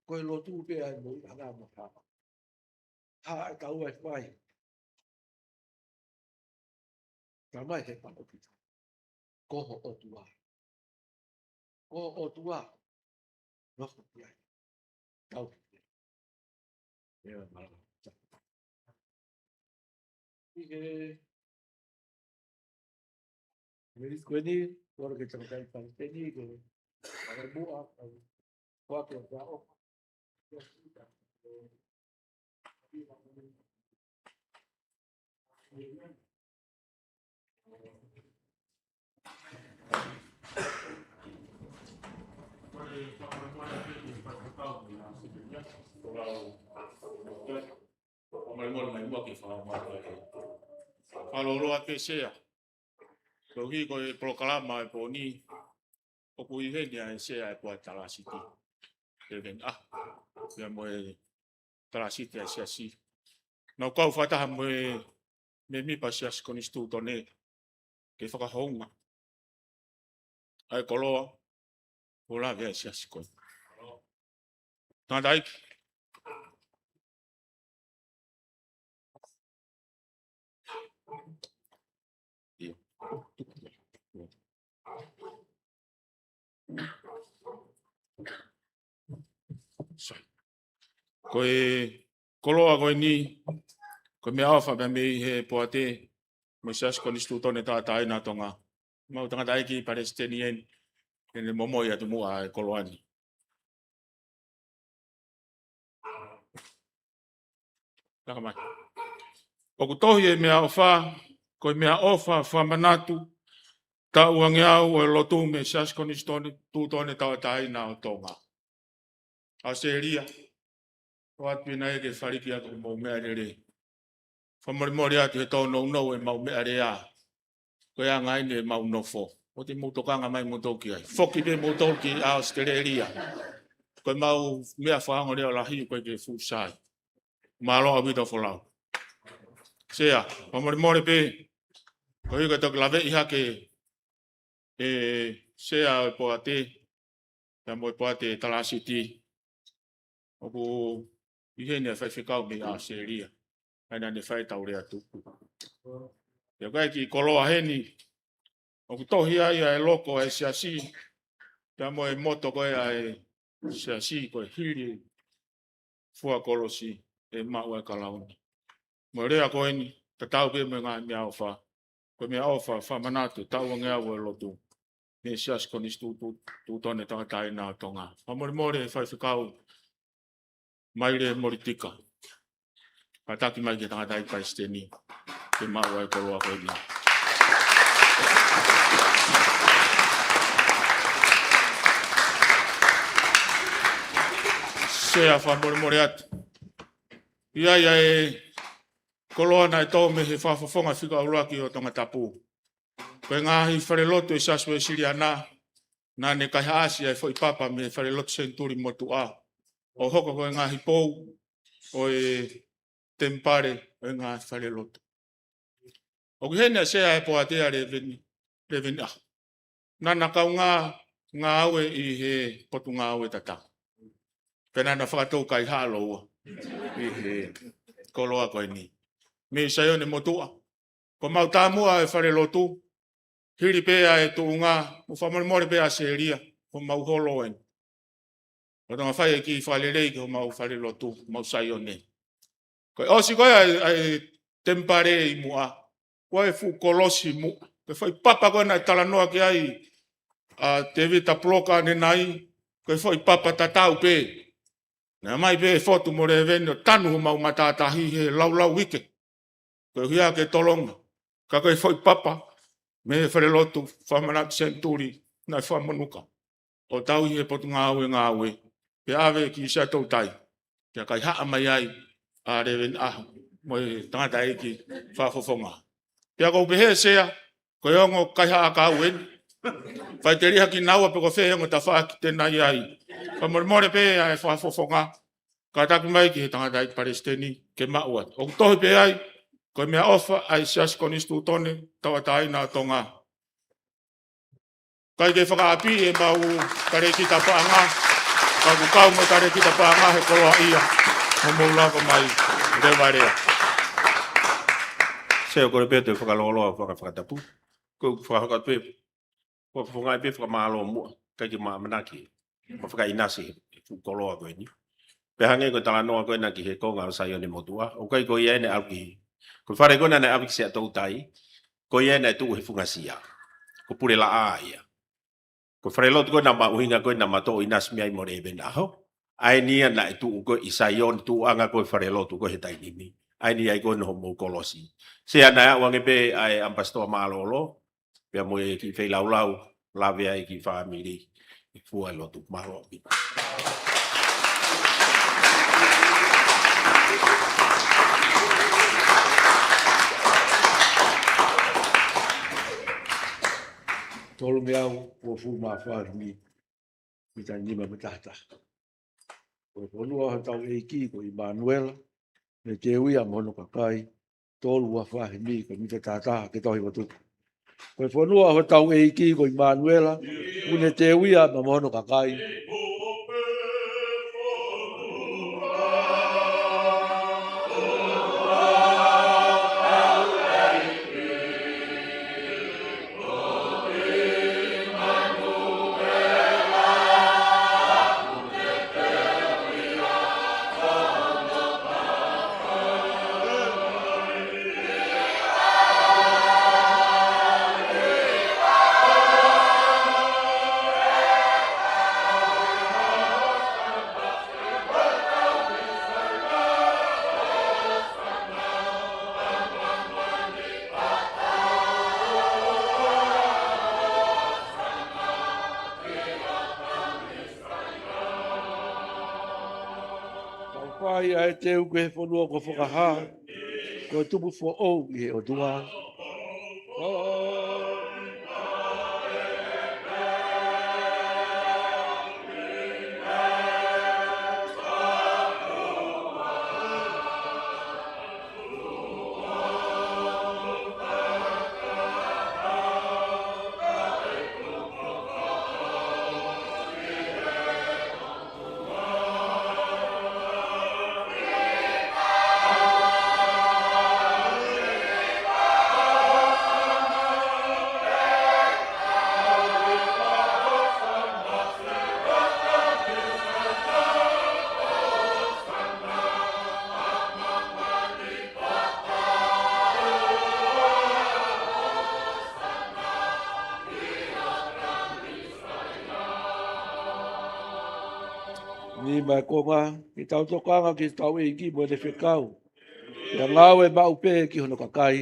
Ko e lotu pē ʻa e moʻuiʻanga mo e hā. Hā ʻe tau ʻai fai. Tamai he palōfita. Ko ho ʻOtua. Ko ho ʻOtua. Nofo ki ai. Tau ki ai. Ia, mālō. ʻI he miniti ko eni, ʻoua ke tau kai fai teni, ke fakamuʻa, fai, fai ke fai. Fakamālō atu Sea. Koeʻuhi ko e polokalama e pō ni, ʻoku ʻi heni ʻa e Sea e Poate Talāsiti. Reverend, ah. pea mo e talāsiti ʻa e siasi. Naʻa ku kau fakataha mo e mēmipa Siasi Konisitūtone ke fakahounga ʻa e koloa kuo lave ai e siasi ko eni. Tangataʻeiki. Ko e koloa ko eni, ko e meʻaʻofa pē mei he poate mo e Siasi Konisitūtone Tauʻatāina ʻo Tonga. Mau tangataʻeiki palesiteni eni, ʻene momoi atu muʻa e koloa ni. Laka mai. ʻOku tohi e meʻaʻofa, ko e meʻaʻofa fakamanatu taʻu uangeau ʻo e lotu mei he Siasi Konisitūtone Tauʻatāina ʻo Tonga. ʻAositelēlia, ʻoatu ʻi he ʻEiki ke faliki atu homou meʻalele. Fakamolemole atu he tōnounou ʻemau meʻalea. Ko e anga eni ʻemau nofo. ʻOua te mou tokanga mai moutolu ki ai. Foki pē moutolu ki ʻAositelēlia. Ko ʻemau meʻa fakaongo leʻo lahi ko e ke fuʻu sai. Mālō ʻaupito folau. Sea, fakamolemole pē. Ko e ʻikai toki laveʻi hake ʻe Sea ʻo e poate, pea mo e poate talāsiti. ʻOku ʻi heni ʻa e faifekau mei ʻAositelēlia. ʻA ia naʻa ne fai ʻetau lea tuku. Pea ko e kiʻi koloa heni, ʻoku tohi ai ʻa e loko ʻa e siasi, pea mo e moto ko ē ʻa e siasi ko e hili fua kolosi ʻe maʻu ʻa e kalauni. Mo e lea ko eni, tatau pē mo e ngaahi meʻaʻofa. Ko e meʻaʻofa fakamanatu taʻu uangeau ʻo e lotu mei he Siasi Konisitūtone Tauʻatāina ʻo Tonga. Fakamolemole faifekau Maile Molitika. Kātaki mai ki he tangataʻeiki palesiteni ke maʻu ʻa e koloa ko eni. Sea, fakamolemole atu. ʻI ai ʻa e koloa naʻe tō mei he fakafofonga fika ʻuluaki ʻo Tongatapu. Ko e ngaahi falelotu ʻo e Siasi Uēsiliana, naʻa ne kaihaʻasi ʻa e foʻi papa mei he falelotu senituli motuʻa ʻo hoko ko e ngaahi pou ʻo e temipale ʻo e ngaahi falelotu. ʻOku ʻi heni ʻa Sea ʻa e poate ʻa Leveni, Leveni ʻAho. Naʻa na kaungā ngāue ʻi he Potungāue Tatau. Pea naʻa na fakatou kaihaʻa lōua ʻi he koloa ko eni mei Saione motuʻa. Ko mau tāmuʻa e falelotu, hili pē ʻa e tuʻunga, mou fakamolemole pē ʻAositelēlia, ko mau holo eni. Ko ʻetau ngaahi fai e kiʻi fakalelei ki homau falelotu, mau Saione. Ko e ʻosi ko ē ʻa e, ʻa e temipale ʻi muʻa, ko e fuʻu kolosi muʻa. Ko e foʻi papa ko ē naʻe talanoa ki ai ʻa Tevita Puloka ʻanenai, ko e foʻi papa tatau pē. Naʻe ʻomai pē ʻe Fotu mo Leveni ʻo tanu homau matātahi he laulau uike. Koeʻuhi ke tolonga. Ka ko e foʻi papa mei he falelotu fakamanatu senituli naʻe fakamonuka ʻo tauhi he Potungāue Ngāue. Pea ʻave ki Sea Toutai, pea kaihaʻa mai ai ʻa Leveni ʻAho mo e tangataʻeiki fakafofonga. Pea ʻoku ou pehē Sea, ko e ongo kaihaʻa ka ʻoku eni. Faʻiteliha kinaua pe ko fē he ongo tafaʻaki te na ʻi ai. Fakamolemole pē ʻa e fakafofonga. Kātaki mai ki he tangataʻeiki palesiteni ke maʻu atu. ʻOku tohi pē ai, ko e meʻaʻofa ʻa e Siasi Konisitūtone Tauʻatāina ʻo Tonga. ʻIkai ke fakaʻapi ʻemau talēkita paʻanga, ka ʻoku kau mo e talēkita paʻanga he koloaʻia, mo mou lava mai leva lea. Sea, ʻoku ou kole pē ʻe toe fakalōloa faka-, fakatapu. Ko e fakahoko atu pē, ko e fakafofongaʻi pē fakamālō muʻa, ʻikai ke ma ʻamanaki mo fakaʻinasi he fuʻu koloa ko eni. Pea hangē ko e talanoa ko ena ki he konga ʻo Saione motuʻa, ʻoku ʻikai ko ia ʻene ʻalu ki, ko e fale ko ena naʻe ʻave ki Sea Toutai, ko ia ʻene tuʻu he funga Sea. Ko Pulelaʻā ia. Ko e falelotu ko ena mahuʻinga ko ena ma toʻo ʻinasi mei ai mo Leveni ʻAho. ʻA eni ia naʻe tuʻu ko ē ʻi Saione, tuʻuʻanga ko ē falelotu ko ē he taimi ni. ʻA eni ia ko ē hono mou kolosi. Sea, naʻe aʻu ange pē ʻa e ʻAmipasitoa mālōlō, pea mo e kiʻi feilaulau, lave ai ki he fāmili ʻi he fua lotu. Mālō ʻaupito. Tolungeau uofulu mā fā mita, mita nima mita taha taha. Ko e fonua ʻo hotau ʻEiki ko ʻImanuela, ne teuʻi ia mo hono kakai. Tolu ua fā himi, ko e mita tahataha ke tau hiva tuku. Ko e fonua ʻo hotau ʻEiki ko ʻImanuela, ʻoku ne teuʻi ia mo hono kakai. Tau fai ʻa e teu ki he fonua kuo fakahā, ko e tupu foʻou ʻi he ʻOtua. Nima e konga, ke tau tokanga ki hotau ʻEiki mo ʻene fekau. Pea ngāue maʻu pē ki hono kakai.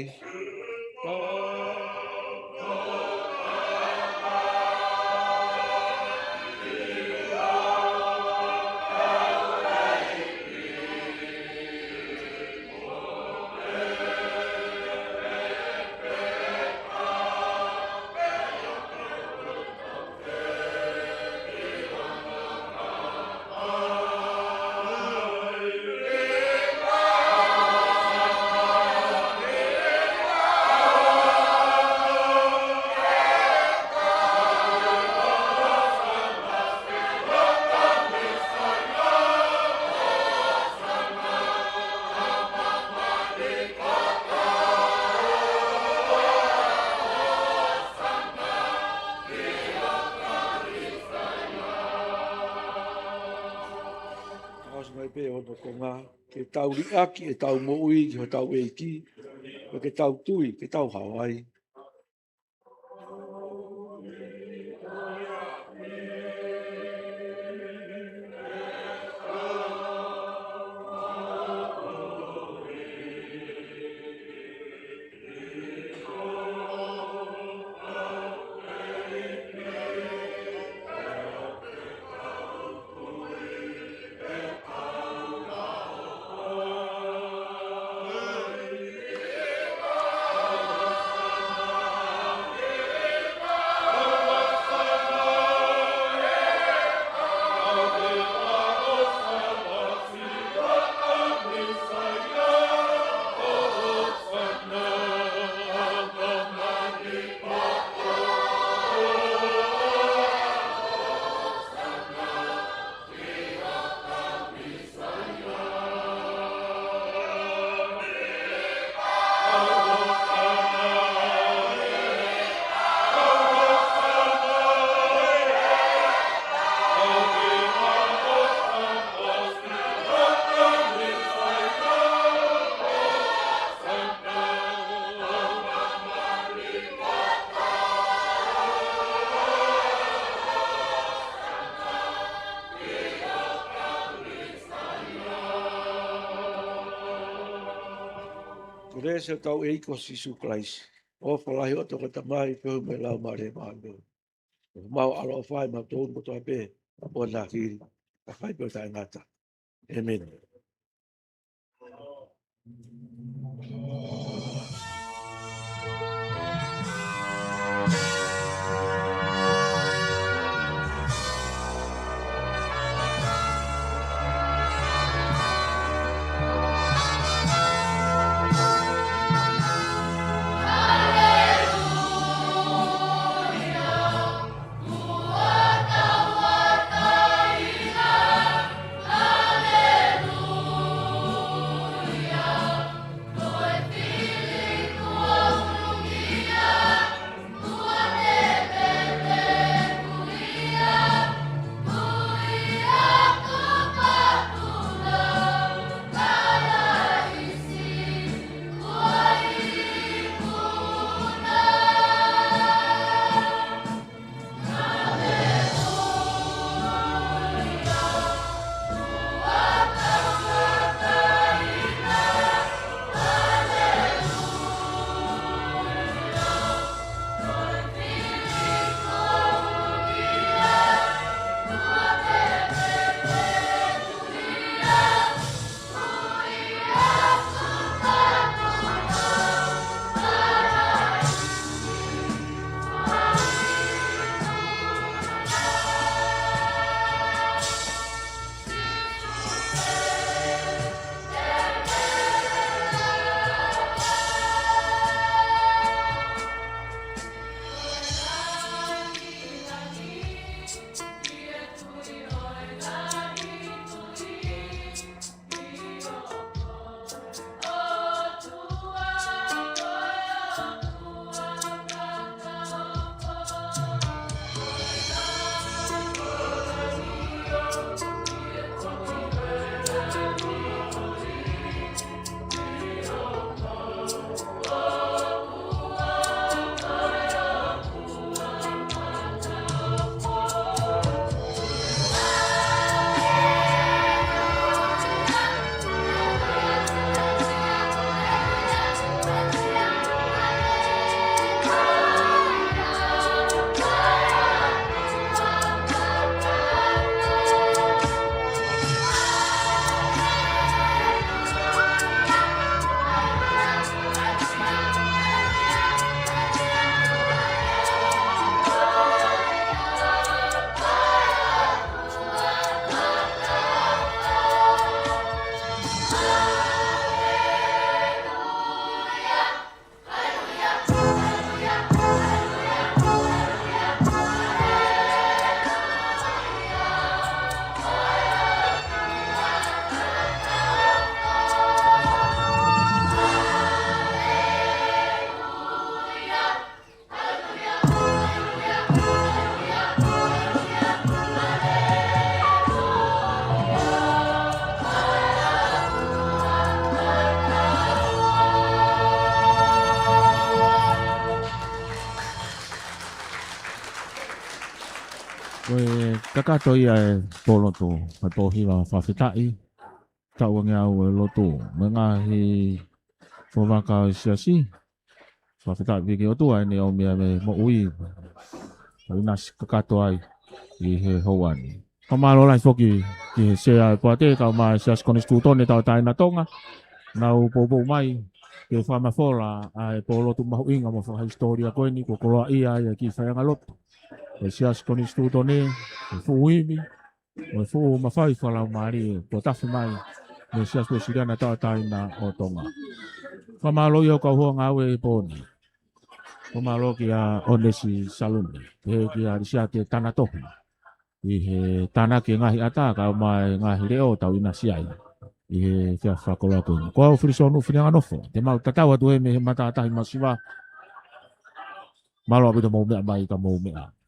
ʻOsi mai pē hono konga, ke tau liʻaki ʻetau moʻui ki hotau ʻEiki, pea ke tau tui, ke tau hao ai. Kelesi ʻa hotau ʻEiki ko Sīsū Kalaisi, ʻofa lahi ʻa e ʻOtua ko e Tamai, feohi mo e Laumālie Māʻoniʻoni, ʻo maʻu ʻaloʻofa ʻiate kimoutolu kotoa pē, ʻo nākili, ʻo fai pē ʻo taʻengata. ʻĒmeni. Tato ia e pō lotu, e pō hiva, fakafetaʻi. Tau ange au e lotu mo e ngaahi fōvaka ʻo e siasi. Fakafetaʻi pē ki he ʻOtua ʻene ʻomi ʻa e moʻui ʻo ʻinasi kakato ai ʻi he houa ni. Fakamālō lahi foki ki he sea e poate, kau mai Siasi Konisitūtone Tauʻatāina Tonga, naʻa nau poupou mai ke fakamafola ʻa e pō lotu mahuʻinga mo fakahisitōlia ko eni, kuo koloaʻia ai e kiʻi faiʻanga lotu ʻo e Siasi Konisitūtone, e fuʻu ivi mo e fuʻu mafai fakalaumālie kuo tafe mai mei he Siasi Uēsiliana Tauʻatāina ʻo Tonga. Fakamālō ia ʻo kau hoa ngāue he pō ni. Fakamālō kia ʻOnesi Salune, pehē kia Lisiate Tanatohi ʻi he tānaki e ngaahi ʻata, kau mai e ngaahi leʻo tau ʻinasi ai ʻi he efiafi fakakoloa ko eni. Ko au Filisonu Fineanganofo, te mau tatau atu ē mei he matātahi masiva. Mālō ʻaupito mou meʻa mai ka mou meʻa.